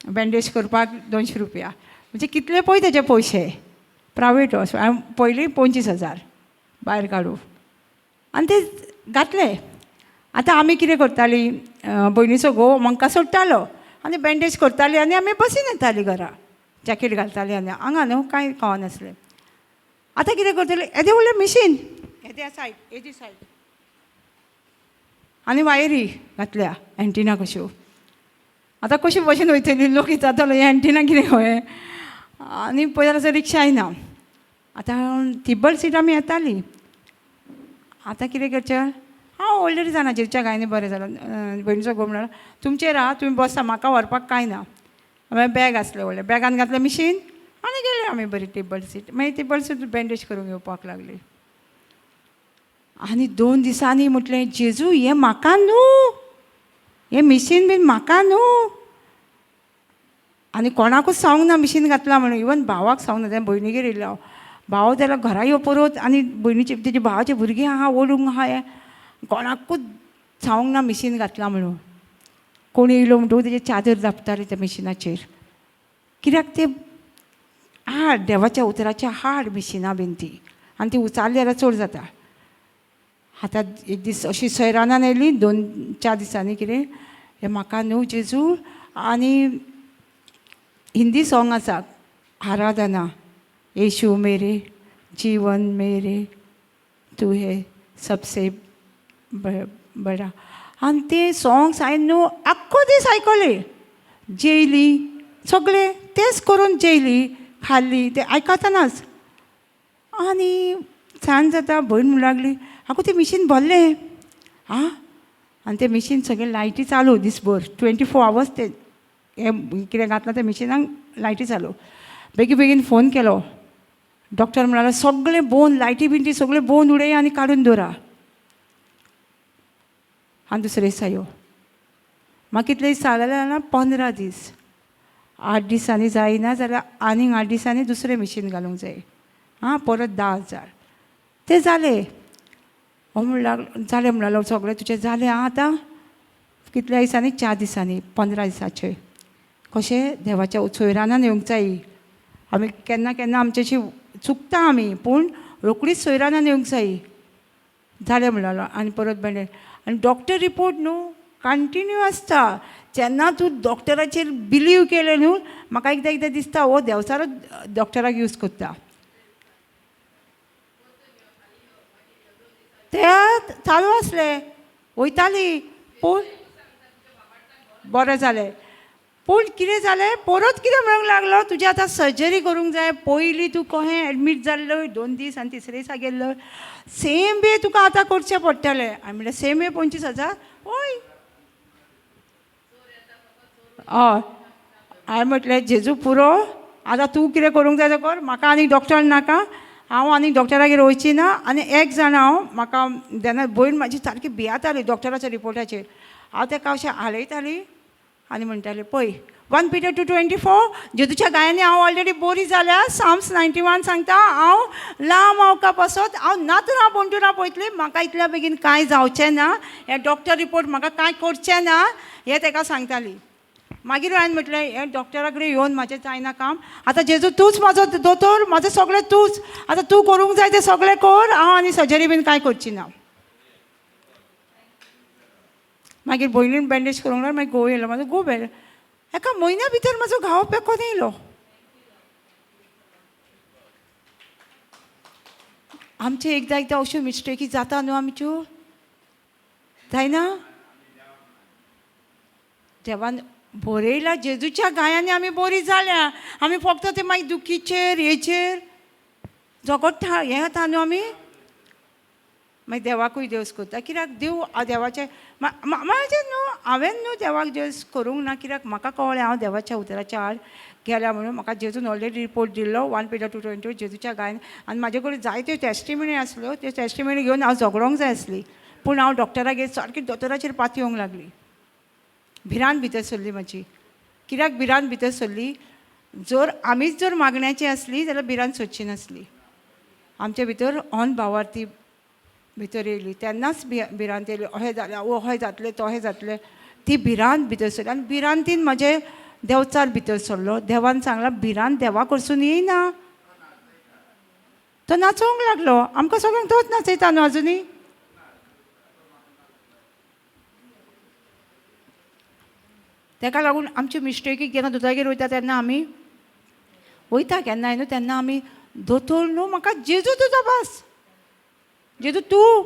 बँडेज करपाक 200 रुपया, म्हणजे कितले पळय तेजे पयशे. प्रायवेट हॉस्पिटल हांवें पयलीं 25,000 भायर काडूं आनी ते घातले. आतां आमी कितें करतालीं, भयणीचो घोव म्हाका सोडटालो आनी बँडेज करताली आनी आमी बसीन येतालीं घरा, जॅकेट घालतालीं आनी हांगा न्हू कांय कळनासलें. आतां कितें करतलें, येदें व्हडलें मिशीन, येदें सायड येदी सायड आनी वायरी घातल्या एंटिना कश्यो. आतां कशी बशीन वयतली, लोक विचारतलो हें एंटिना कितें खंय. आनी पळय जाल्यार रिक्षाय ना. आतां तिब्बल सीट आमी येतालीं. आतां कितें करचें, हांव ऑलरेडी जाणा जेजूच्या गायनी बरें जालां. भयणीचो घोव म्हणलो तुमचेर आहा, तुमी बसा, म्हाका व्हरपाक कांय ना. मागीर बॅग आसलें व्हडलें, बॅगान घातलें मिशीन आनी गेले आमी बरी टिब्बल सीट. मागीर टिब्बल सीट बँडेज करूंक येवपाक लागली. आनी 2 दिसांनी म्हटलें जेजू हें म्हाका न्हू, हें मिशीन बीन म्हाका न्हू. आनी कोणाकूच सांगूंक ना मिशीन घातलां म्हणून, इवन भावाक सांगूंक ना. तें भयणीगेर येयल्लो हांव, भाव जाल्यार घरा यो परत आनी भयणीची तेजी भावाची भुरगीं आहा ओडूंक आहा, हें कोणाकूच सांगूंक ना मिशीन घातलां म्हणून. कोण येयलो म्हणटकूच तेजी चादर धांपताली त्या मिशिनाचेर, कित्याक ते हाड देवाच्या उतराचें हाड मिशिनां बीन ती, आनी ती उचारली जाल्यार चड जाता. आतां एक दीस अशी सैरानान येयली 2-4 दिसांनी, कितें हें म्हाका न्हू जेजू. आनी हिंदी सॉंग आसा, आराधना येशू मेरे जीवन मेरे तूं हे सबसे बडा. आनी तें सॉंग्स हांवें न्हू आख्खो दीस आयकलें. जेयली सगळें तेंच करून जेयली खाल्ली तें आयकतनाच. आनी सांज जाता भयण म्हणूंक लागली आगो तें मिशीन भरलें आं. आनी तें मिशीन सगळें लायटी चालू दिसभर 24 आवर्स, तें हें कितें घातलां तें मिशिनाक लायटी चालू. बेगीन बेगीन फोन केलो, डॉक्टर म्हणालो सगळें बोन लायटी बीन ती सगळें बोन उडय आनी काडून दवरा. आनी दुसरे दिसा यो. म्हाका कितले दीस जाले जाल्यार 15 दीस, 8 दिसांनी जायना जाल्यार आनीक 8 दिसांनी दुसरें मिशीन घालूंक जाय आं, परत 10,000. तें जालें. हो म्हणूंक लागलो जालें म्हणलो सगळें तुजें जालें आं. आतां कितल्या दिसांनी, 4 दिसांनी, 15 दिसांचे. कशें देवाच्या सोयरानान येवंक जायी. आमी केन्ना केन्ना आमच्याशी चुकता आमी, पूण रोखडीच सोयरानान येवंक जायी. जालें म्हणलो आनी परत बँडेज. आनी डॉक्टर रिपोर्ट न्हू कंटिन्यू आसता. जेन्ना तूं डॉक्टराचेर बिलीव केलें न्हू, म्हाका एकदां एकदां दिसता हो देवचारोच डॉक्टराक यूज करता. ते चालू आसले वयताली, पूण बरें जालें. पूण कितें जालें, परत कितें म्हणूंक लागलो तुजें आतां सर्जरी करूंक जाय. पयलीं तूं कहें एडमीट जाल्लो 2 दीस आनी तिसरे दिसा गेल्लो, सेम वे तुका आतां करचें पडटलें. हांवें म्हणलें सेम वे 25,000? हय हय. हांवें म्हटलें जेजू पुरो, आतां तूं कितें करूंक जाय तें कर, म्हाका आनी डॉक्टर नाका, हांव आनी डॉक्टरागेर वयची ना. आनी एक जाण हांव म्हाका जेन्ना भयण म्हाजी सारकी भियाताली डॉक्टराच्या रिपोर्टाचेर, हांव तेका अशें हालयताली आनी म्हणटालें पळय 1 Peter 2:24 जेजूच्या गायांनी हांव ऑलरेडी बोरी जाल्या. साम्स 91 सांगता हांव लांब आवका पासत हांव नातरां बोंटुरां पळयतली, म्हाका इतल्या बेगीन कांय जावचें ना, हे डॉक्टर रिपोर्ट म्हाका कांय करचें ना, हें तेका सांगताली. मागीर हांवें म्हटलें हें डॉक्टरा कडेन येवन म्हाजें जायना काम, आतां जेजू तूंच म्हाजो दोतोर, म्हाजें सगळें तूंच, आतां तूं करूंक जाय तें सगळें कर, हांव आनी सर्जरी बीन कांय करची ना. मागीर भयणीन बँडेज करूंक लागलो, मागीर घोव येयलो, म्हाजो घोव बेल एका म्हयन्या भितर म्हाजो घाव पेकोन येयलो. आमचे एकदां एकदां अश्यो मिस्टेकी जाता न्हू आमच्यो, जायना? देवान बरयला जेजूच्या गायांनी आमी बरी जाल्या. आमी फक्त ते मागीर दुखीचेर हेचेर झगडटा हें जाता न्हू आमी. मागीर देवाकूय देवस करता कित्याक देव देवाचें म्हाजें न्हू हांवें न्हू देवाक देवस करूंक ना कित्याक म्हाका कळ्ळें हांव देवाच्या उतराच्या आड गेल्या म्हणून. म्हाका जेजून ऑलरेडी रिपोर्ट दिल्लो 1 Peter 2:22 जेजूच्या गायन. आनी म्हाजे कडेन जायत्यो टेस्टिमनी आसल्यो, त्यो टेस्टिमनी घेवन हांव झगडोंक जाय आसली, पूण हांव डॉक्टरागेर सारकी दोतोराचेर पातयेवंक लागली. भिरांत भितर सरली म्हाजी. कित्याक भिरांत भितर सरली? जर आमीच जर मागण्याची आसली जाल्यार भिरांत सोदची नासली. आमचे भितर ऑन भावार्थी भितर येयली तेन्नाच भिरांत येयली, अहें जालें, अहें जातलें, तोहें जातलें, ती भिरांत भितर सरली. आनी भिरांतीन म्हजें देवचार भितर सरलो. देवान सांगलां भिरांत देवा कडसून येयना. तो नाचोवंक लागलो आमकां सगळ्यांक, तोच नाचयता न्हू आजुनूय. तेका लागून आमचे मिस्टेकी जेन्ना दोतोरागेर वयता तेन्ना आमी वयता केन्नाय न्हू, तेन्ना आमी दोतोर न्हू म्हाका जेजू तूं तपास, जेजू तूं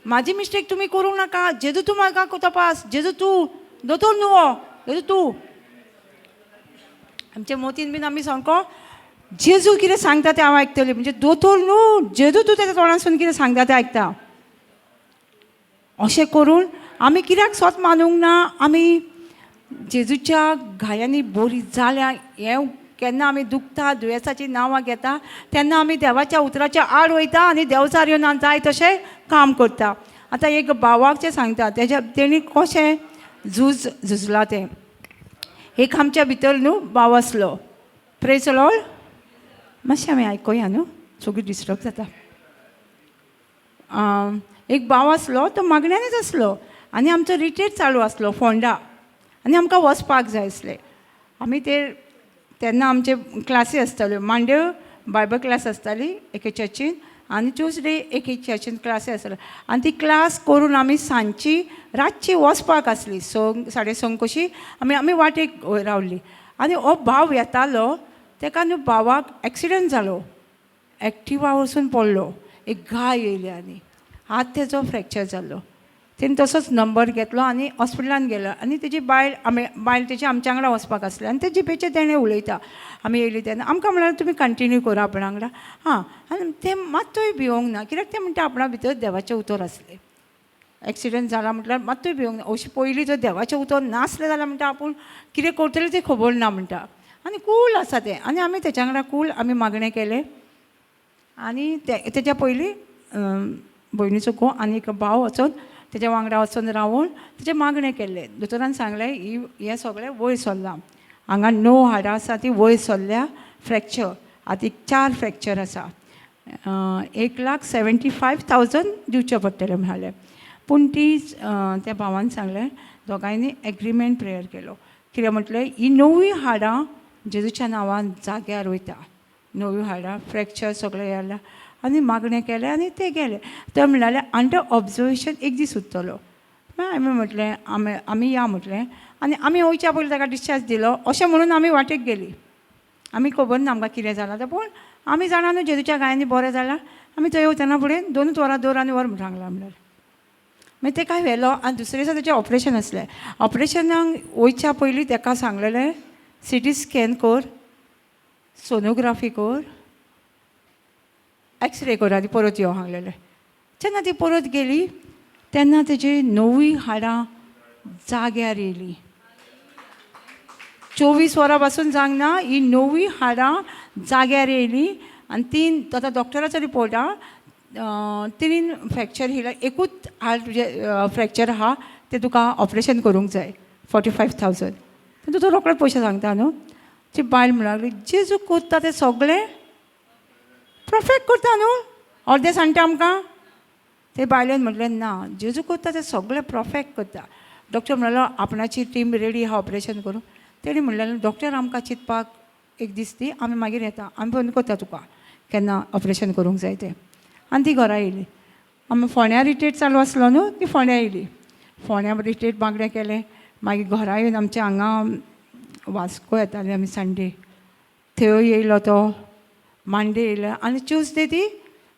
म्हाजी मिस्टेक तुमी करूंक नाका, जेजू तूं म्हाका तपास, जेजू तूं दोतोर न्हू हो, जेजू तूं. आमच्या मोतीन बीन आमी सामको जेजू कितें सांगता तें हांव आयकतलें, म्हणजे दोतोर न्हू जेजू तूं तेज्या तोंडासून कितें सांगता तें आयकता. अशें करून आमी कित्याक स्वत मानूंक ना, आमी जेजूच्या घायांनी बरी जाल्या हें केन्ना आमी दुखता दुयेंसाचीं नांवां घेता तेन्ना आमी देवाच्या उतराच्या आड वयता आनी देवचार येवन जाय तशें काम करता. आतां एक भावाक सांगता तेज्या तेणी कशें झूज झुजलां तें. एक आमच्या भितर न्हू भाव आसलो, प्रेज लॉर्ड. मातशें आमी आयकुया न्हू, सगळीं डिस्टर्ब जाता. एक भाव आसलो, तो मागण्यांनीच आसलो आनी आमचो रिट्रीट चालू आसलो फोंडा आनी आमकां वचपाक जाय आसलें. आमी ते तेन्ना आमचे क्लासी आसताल्यो, मांड्यो बायबल क्लास आसताली एके चर्चीन आनी ट्युजडे एके चर्चीन क्लासी आसताल्यो. आनी ती क्लास करून आमी सांजची रातची वचपाक आसली, 6 6:30 कशी आमी आमी वाटेक रावली. आनी हो भाव येतालो, तेका न्हू भावाक एक्सिडंट जालो, एक्टिवा वचून पडलो, एक घाय येयली आनी हात तेजो फ्रॅक्चर जालो. तेणी तसोच नंबर घेतलो आनी हॉस्पिटलान गेलो आनी तेजी बायल आमी बायल तेजी आमच्या वांगडा वचपाक आसली आनी ते जिपेचेर तेणें उलयता. आमी येयली तेन्ना आमकां म्हणल्यार तुमी कंटिन्यू करा आपणा वांगडा हां. आनी तें मात्तूय भिवंक ना कित्याक तें म्हणटा आपणा भितर देवाचें उतर आसलें. एक्सिडंट जाला म्हटल्यार मात्तूय भिवंक ना. अशें पयलीं जर देवाचें उतर नासलें जाल्यार म्हणटा आपूण कितें करतलें तें खबर ना म्हणटा. आनी कूल आसा तें आनी आमी तेच्या वांगडा कूल आमी मागणें केलें. आनी तेच्या पयलीं भयणीचो घोव आनी एक भाव वचोन तेच्या वांगडा वचोन रावून तेचें मागणें केल्लें. दोतोरान सांगलें ही हें सगळें वयर सरलां, हांगा 9 हाडां आसा ती वयर सरल्या, फ्रॅक्चर आतां 4 फ्रॅक्चर आसा, 1,75,000 दिवचें पडटलें म्हणालें. पूण ती त्या भावान सांगलें, दोगांयनी एग्रीमेंट प्रेयर केलो. कितें म्हटलें, ही 9 हाडां जेजूच्या नांवान जाग्यार वयता, 9 हाडां फ्रॅक्चर सगळें जालां. आनी मागणें केलें आनी ते गेले. ते म्हणलें अंडर ऑब्जर्वेशन एक दीस उरतलो. मागीर आमी म्हटलें आमी आमी या म्हटलें आनी आमी वयच्या पयलीं ताका डिस्चार्ज दिलो अशें म्हणून आमी वाटेक गेली. आमी खबर ना आमकां कितें जालां तें, पूण आमी जाणा न्हू जेजूच्या गायांनी बरें जालां. आमी थंय वतना फुडें 2 वरां दवर आनी वर म्हण सांगलां म्हणल्यार मागीर तेका व्हेलो आनी दुसरे दिसा तेचें ऑपरेशन आसलें. ऑपरेशनाक वयच्या पयलीं तेका सांगलेलें सिटी स्कॅन कर, सोनोग्राफी कर, एक्सरे कर आनी परत यो सांगलेलें. जेन्ना ती परत गेली तेन्ना तेजी 9 हाडां जाग्यार येयली. 24 वरां पासून जावंक ना, ही 9 हाडां जाग्यार येयली. आनी 3 आतां डॉक्टराचो रिपोर्ट आहा, 3 फ्रॅक्चर येयला, एकूच हाड तुजें फ्रॅक्चर आहा तें तुका ऑपरेशन करूंक जाय 45,000. पूण तूं रोखडे पयशे सांगता न्हू. ती बायल म्हणूंक लागली जेजू करता तें सगळें परफेक्ट करता न्हू, अर्दें सांगता आमकां. ते बायलेन म्हटलें ना, जेजू करता तें सगळें परफेक्ट करता. डॉक्टर म्हणलो आपणाची टीम रेडी आहा ऑपरेशन करूंक. तेणी म्हणलें डॉक्टर आमकां चिंतपाक एक दीस दी, आमी मागीर येता, आमी फोन करता तुका केन्ना ऑपरेशन करूंक जाय तें. आनी ती घरा येयली. आमी फोंड्या रिट्रीट चालू आसलो न्हू, ती फोंड्या येयली. फोंड्या रिट्रीट बांगडे केलें. मागीर घरा येवन आमच्या हांगा वास्को येताले आमी संडे, थंय येयलो तो मांडे येयलो आनी ट्युजडे ती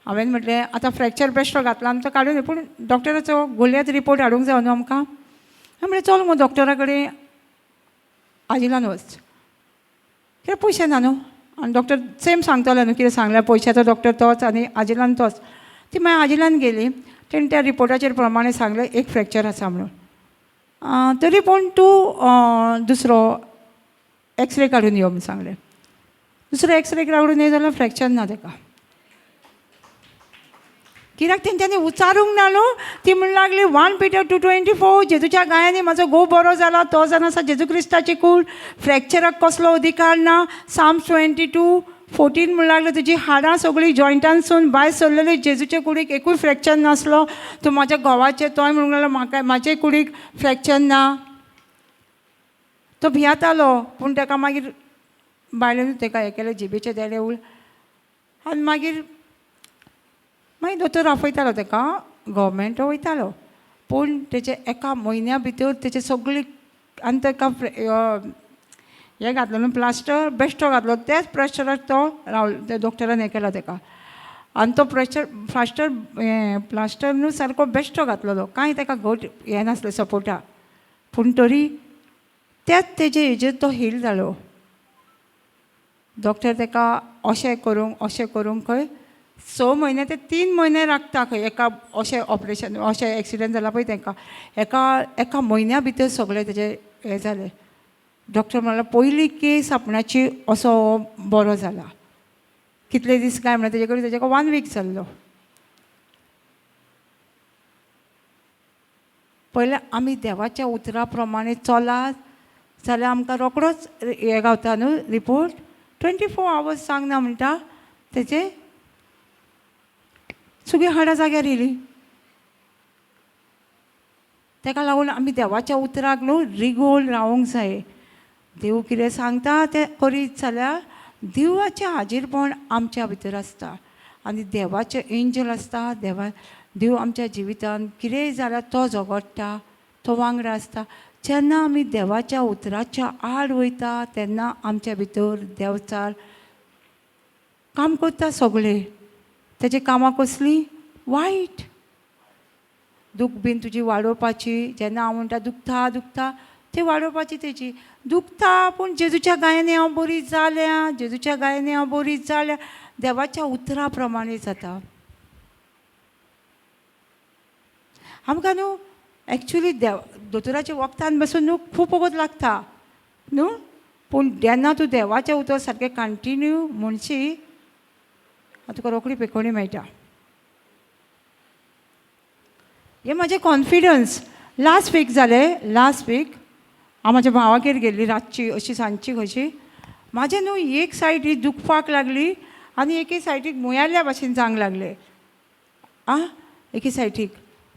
हांवें म्हटलें आतां फ्रॅक्चर बेश्टो घातला आनी तो काडून, पूण डॉक्टराचो गोलयात रिपोर्ट हाडूंक जाय न्हू आमकां. हांवें म्हळें चल मुगो डॉक्टरा कडेन आजिलान वच, कित्याक पयशे ना न्हू आनी डॉक्टर सेम सांगतलो न्हू कितें सांगल्यार, पयशाचो डॉक्टर तोच आनी आजिलान तोच. ती मागीर आजिलान गेली, तेणें त्या रिपोर्टाचेर प्रमाणे सांगलें एक फ्रॅक्चर आसा म्हणून, तरी पूण तूं दुसरो एक्सरे काडून यो म्हूण सांगलें. दुसरो एक्सरे काडून येय जाल्यार फ्रॅक्चर ना ताका, कित्याक तेंच्यांनी उचारूंक ना न्हू. ती म्हण लागली 1 Peter 2:24 जेजूच्या गायांनी म्हाजो घोव बरो जाला, तो जावन आसा जेजू क्रिस्ताची कूड, फ्रॅक्चराक कसलो अधिकार ना. Psalms 22:14 म्हण लागले तुजी हाडां सगळीं जॉयंटांसून भायर सरलेली, जेजूच्या कुडीक एकूय फ्रॅक्चर नासलो, तूं म्हाज्या घोवाचें, तोय म्हणूंक लागलो म्हाका म्हाजे कुडीक फ्रॅक्चर ना. तो भियेतालो, पूण ताका मागीर बायलेन ताका हें केलें, जिबेचें देडे उल आनी मागीर मागीर दोतोर आपयतालो ताका, गव्हर्मेंट वयतालो, पूण तेजे एका म्हयन्या भितर तेजे सगळी आनी ताका हें घातलो न्हू प्लास्टर बेश्टो घातलो, त्याच प्रेशराक तो रावलो, त्या डॉक्टरान हें केलो ताका आनी तो प्रेशर प्लास्टर हें प्लास्टर न्हू सारको बेश्टो घातलेलो, कांय ताका घट हें नासलें सपोर्टा, पूण तरी त्याच तेजे हेजेर तो हील जालो. डॉक्टर ताका अशें करूंक अशें करूंक खंय 6 म्हयने ते 3 म्हयने लागता खंय एका अशें ऑपरेशन अशें एक्सिडंट जाला पळय तांकां, एका एका म्हयन्या भितर सगळें तेजें हें जालें. डॉक्टर म्हणल्यार पयली केस आपणाची असो बरो जाला, कितले दीस काय म्हणल्यार तेजे कडेन तेजे कडेन 1 वीक जाल्लो. पयलें आमी देवाच्या उतरा प्रमाणे चलात जाल्यार आमकां रोकडोच हें गावता न्हू रिपोर्ट, 24 आवर्स सांगना म्हणटा तेजें सगळीं हाडां जाग्यार येयलीं. ताका लागून आमी देवाच्या उतराक न्हू रिगोवन रावूंक जाय. देव कितें सांगता तें करीत जाल्यार देवाचें हाजीरपण आमच्या भितर आसता आनी देवाचें एंजल आसता. देव आमच्या जिवितान कितेंय जाल्यार तो झगडटा, तो वांगडा आसता. जेन्ना आमी देवाच्या उतराच्या आड वयता तेन्ना आमच्या भितर देवचार काम करता सगळें. तेजी कामां कसलीं वायट, दूख बीन तुजी वाडोवपाची. जेन्ना हांव म्हणटा दुखता दुखता ती वाडोवपाची तेजी दुखता, पूण जेजूच्या गायांनी हांव बरी जाल्या, जेजूच्या गायांनी हांव बरी जाल्या, देवाच्या उतरा प्रमाणे जाता. आमकां न्हू एक्चुली देव दोतोराच्या वखदान बसून न्हू खूब वगत लागता न्हू, पूण जेन्ना तूं देवाचें उतर सारकें कंटिन्यू म्हणशी तुका रोखडी पेकोवणी मेळटा. हें म्हाजें कॉन्फिडन्स. लास्ट वीक जालें, लास्ट वीक हांव म्हाज्या भावागेर गेल्ली रातची अशी सांजची कशी, म्हाजें न्हू एक सायडी दुखपाक लागली आनी एके सायडीक मुयाल्या भाशेन जावंक लागलें, आं एके सायडीक.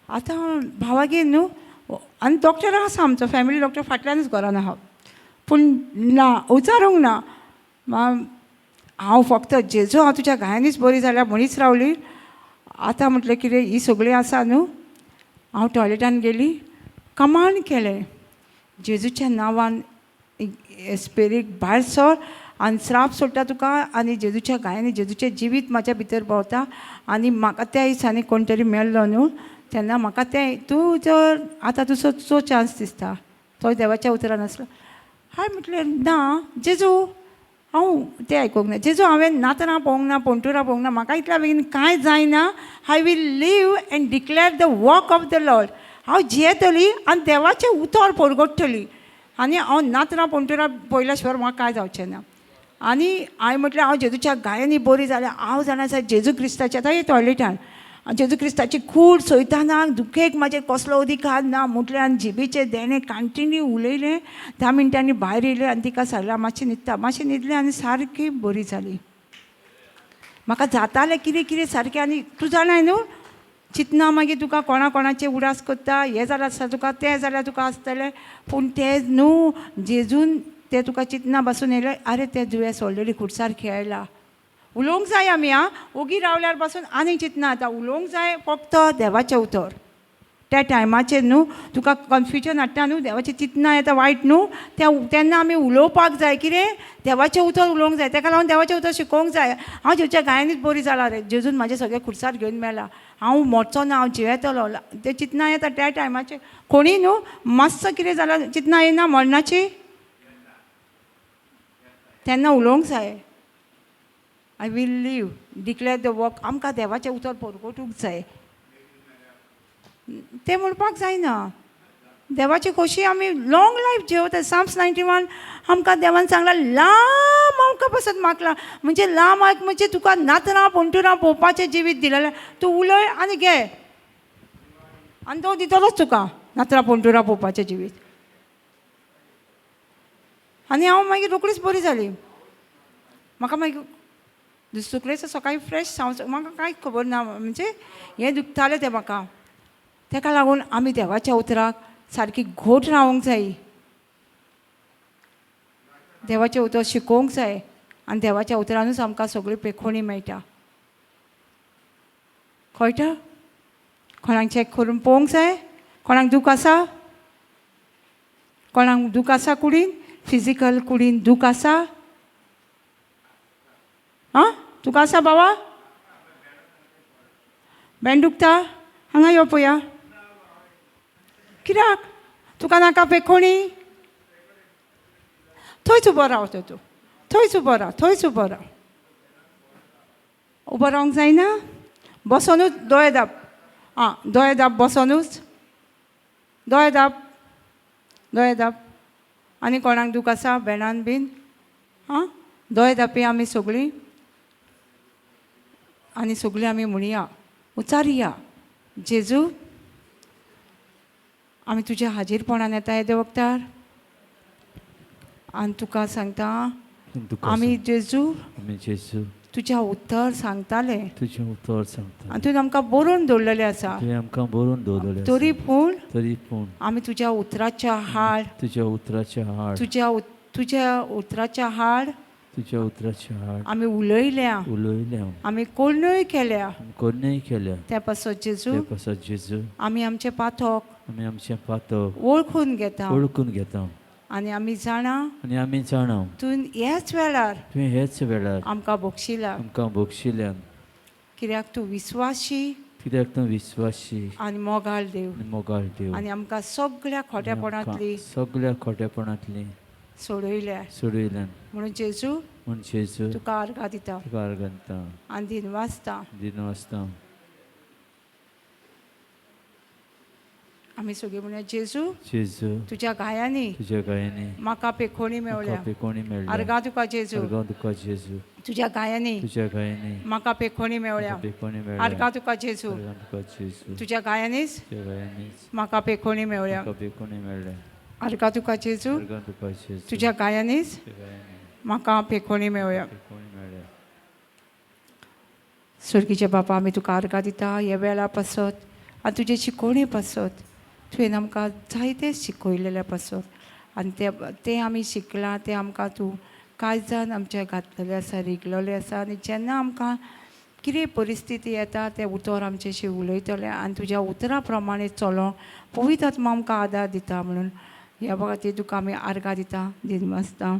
आतां भावागेर न्हू आनी डॉक्टर आसा आमचो फॅमिली डॉक्टर फाटल्यानूच घरान आहा, पूण ना विचारूंक ना. हांव फक्त जेजू हांव तुज्या गायांनीच बरी जाल्या म्हणीच रावली. आतां म्हटलें कितें ही सगळीं आसा न्हू, हांव टॉयलेटान गेली, कमांड केलें जेजूच्या नांवान स्पिरीट भायर सर आनी श्राप सोडटा तुका आनी जेजूच्या गायांनी जेजूचें जिवीत म्हाज्या भितर भोंवता. आनी म्हाका त्या दिसांनी कोण तरी मेल्लो न्हू तेन्ना म्हाका तें तूं जर आतां तुजो तुजो चान्स दिसता, तो देवाच्या उतरान आसलो. हांवें म्हटलें ना जेजू हांव तें आयकूंक ना, जेजू हांवें नातरां पळोवंक ना, पोंटुरां पळोवंक ना, म्हाका इतल्या बेगीन कांय जायना. I will live and declare the work of the Lord. हांव जियेतली आनी देवाचें उतर परगट्टली आनी हांव नातरां पोंटुरां पळयल्या शिवाय म्हाका कांय जावचें ना. आनी हांवें म्हटलें हांव जेजूच्या गायांनी बरी जाल्या, हांव जाणा आसा जेजू क्रिस्ताच्या आतां टॉयलेटान जेजू क्रिस्ताची कूड सोयताना दुखेक म्हाजेर कसलो अधिकार ना म्हटलें आनी जिबेचें देणें कंटिन्यू उलयलें. 10 मिनटांनी भायर येयलें आनी तिका सांगलें मातशें न्हिदता, मातशें न्हिदलें आनी सारकी बरी जाली. म्हाका जातालें कितें कितें सारकें. आनी तूं जाणाय न्हू चिंतना मागीर तुका कोणा कोणाचें उडास करता, हें जाल्यार आसता तुका, तें जाल्यार तुका आसतलें, पूण तें न्हू जेजून तें तुका चिंतना बसून येयलें, आरे तें दुयेंस ऑलरेडी खुर्सार खेळ्ळा. उलोवंक जाय आमी आं, ओगी रावल्यार पासून आनी चिंतना आतां उलोवंक जाय फक्त देवाचें उतर. त्या टायमाचेर न्हू तुका कन्फ्युजन हाडटा न्हू, देवाचें चिंतना येता वायट न्हू, त्या तेन्ना आमी उलोवपाक जाय. कितें देवाचें उतर उलोवंक जाय. तेका लागून देवाचें उतर शिकोवंक जाय. हांव जेजूच्या गायनीच बरी जाला रे, जेजून म्हाजें सगळें खुर्सार घेवन मेला, हांव मोडचो ना, हांव जिवेतलो. तें चिंतना येता त्या टायमाचेर. कोणीय न्हू मातसो कितें जाल्यार चिंतना येना मरणाची, तेन्ना उलोवंक जाय. I will live, declare the work. आमकां देवाचें उतर परगटूंक जाय. तें म्हणपाक जायना. देवाची खोशी आमी लाँग लायफ जियेवता. साम्स 91 आमकां देवान सांगलां, लांब आमकां पासत मागलां. म्हणजे लांब आयक म्हणजे तुका नातरां पणटुरां पळोवपाचें जिवीत दिलेलें. तूं उलय आनी घे, आनी तो दितलोच तुका नातरां पणटुरां पळोवपाचें जिवीत. आनी हांव मागीर रोखडीच बरी जाली. म्हाका मागीर दुसरेच सकाळीं फ्रेश हांव, म्हाका कांयच खबर ना, म्हणजे हें दुखतालें तें म्हाका. तेका लागून आमी देवाच्या उतराक सारकी घोट रावंक जाय, देवाचें उतर शिकोवंक जाय, आनी देवाच्या उतरानूच आमकां सगळी पेखोणी मेळटा. कळटा? कोणाक चॅक करून पळोवंक जाय. कोणाक दूख आसा? कोणाक दूख आसा कुडीन? फिजिकल कुडीन दूख आसा? आं, तुका आसा बाबा? बेण दुखता? हांगा यो पळया. कित्याक तुका नाका पेखोणी? थंयच उबो राव. तूं थंयच उबो राव, थंयच उबो राव. उबो रावंक जायना, बसोनूच दोळे दाप. आं, दोळे दाप, बसोनूच दोळे दाप, दोळे दाप. आनी कोणाक दूख आसा बेणान बीन? आं, दोळे दापी आमी सगळीं, आनी सगळीं आमी म्हणया, उचारया, जेजू आमी तुज्या हाजीरपणान येता येदे वखदार, आनी तुका सांगता आमी जेजू, आमी जेजू, तुज्या उतर सांगताले, तुजें उतर सांगता, आनी तुवें आमकां बरोवन दवरलेलें आसा. तुवें आमकां बरोवन दवरलेलें. तरी पूण, तरी पूण आमी तुज्या उतराच्या हाड, तुज्या उतराच्या हाड, तुज्या उतराच्या हाड, तुज्या उतराच्या हाड आमी उलयल्या, उलयल्या, आमी कोणूय केल्या, कोणूय केल्या. त्या पासत जेजू, त्या पासत जेजू, आमी आमचें पातक, आमी आमचें पातक वळखून घेता, वळखून घेता, आनी आमी जाणा, आनी आमी जाणा, तूं ह्याच वेळार, तुवें ह्याच वेळार आमकां बक्षिला, आमकां बक्षिल्यान. कित्याक तूं विस्वाशी, कित्याक तूं विस्वाशी आनी मोगाळ देव, आनी मोगाळ देव, आनी आमकां सगळ्या खोटेपणांतली सगळ्या खोटेपणांतली सोडयल्या. सोडयल्यान. म्हणून जेजू, म्हूण जेजू, तुका आर्गां दिता, तुका आर्गां दिता, आनी दिनवासता. दिनवासता. आमी सगळीं म्हणया, जेजू, जेजू, तुज्या घायांनी तुज्या गायांनी म्हाका पेखोणी मेवल्या. पेकोणी मेळ्ळ्या. आर्गां तुका जेजू, आर्गां तुका जेजू, तुज्या घायांनी तुज्या गायांनी म्हाका पेखोणी मेवल्या. पेकोणी मेळ्ळ्या. आर्गां तुका जेजू, आर्गां तुका जेजू, तुज्या घायांनीच तुज्या गायांनीच म्हाका पेखोणी मेवल्या. म्हाका पेकोणी मेळ्ळ्या. आर्गां तुका जेजू, आर्गां तुका जेजू, तुज्या घायांनीच तुज्या गायांनी म्हाका पेखोणी मेवल्या. पेकोणी मेळ्ळ्या. स्वर्गीचे बापा, आमी तुका आर्गां दिता ह्या वेळा पासत आनी तुजे शिकोवणे पासत. तुवें आमकां जायतें शिकयलेलें पासत, आनी तें आमी शिकलां, तें आमकां तूं काळजान आमच्या घातलेलें आसा, रिगलेलें आसा. आनी जेन्ना आमकां कितें परिस्थिती येता, तें उतर आमच्याशी उलयतलें, आनी तुज्या उतरा प्रमाणे चलोंक पवित्र आत्मा आमकां आदार दिता. म्हणून ह्या खातीर तुका आमी आर्गां दिता, दिनवासता.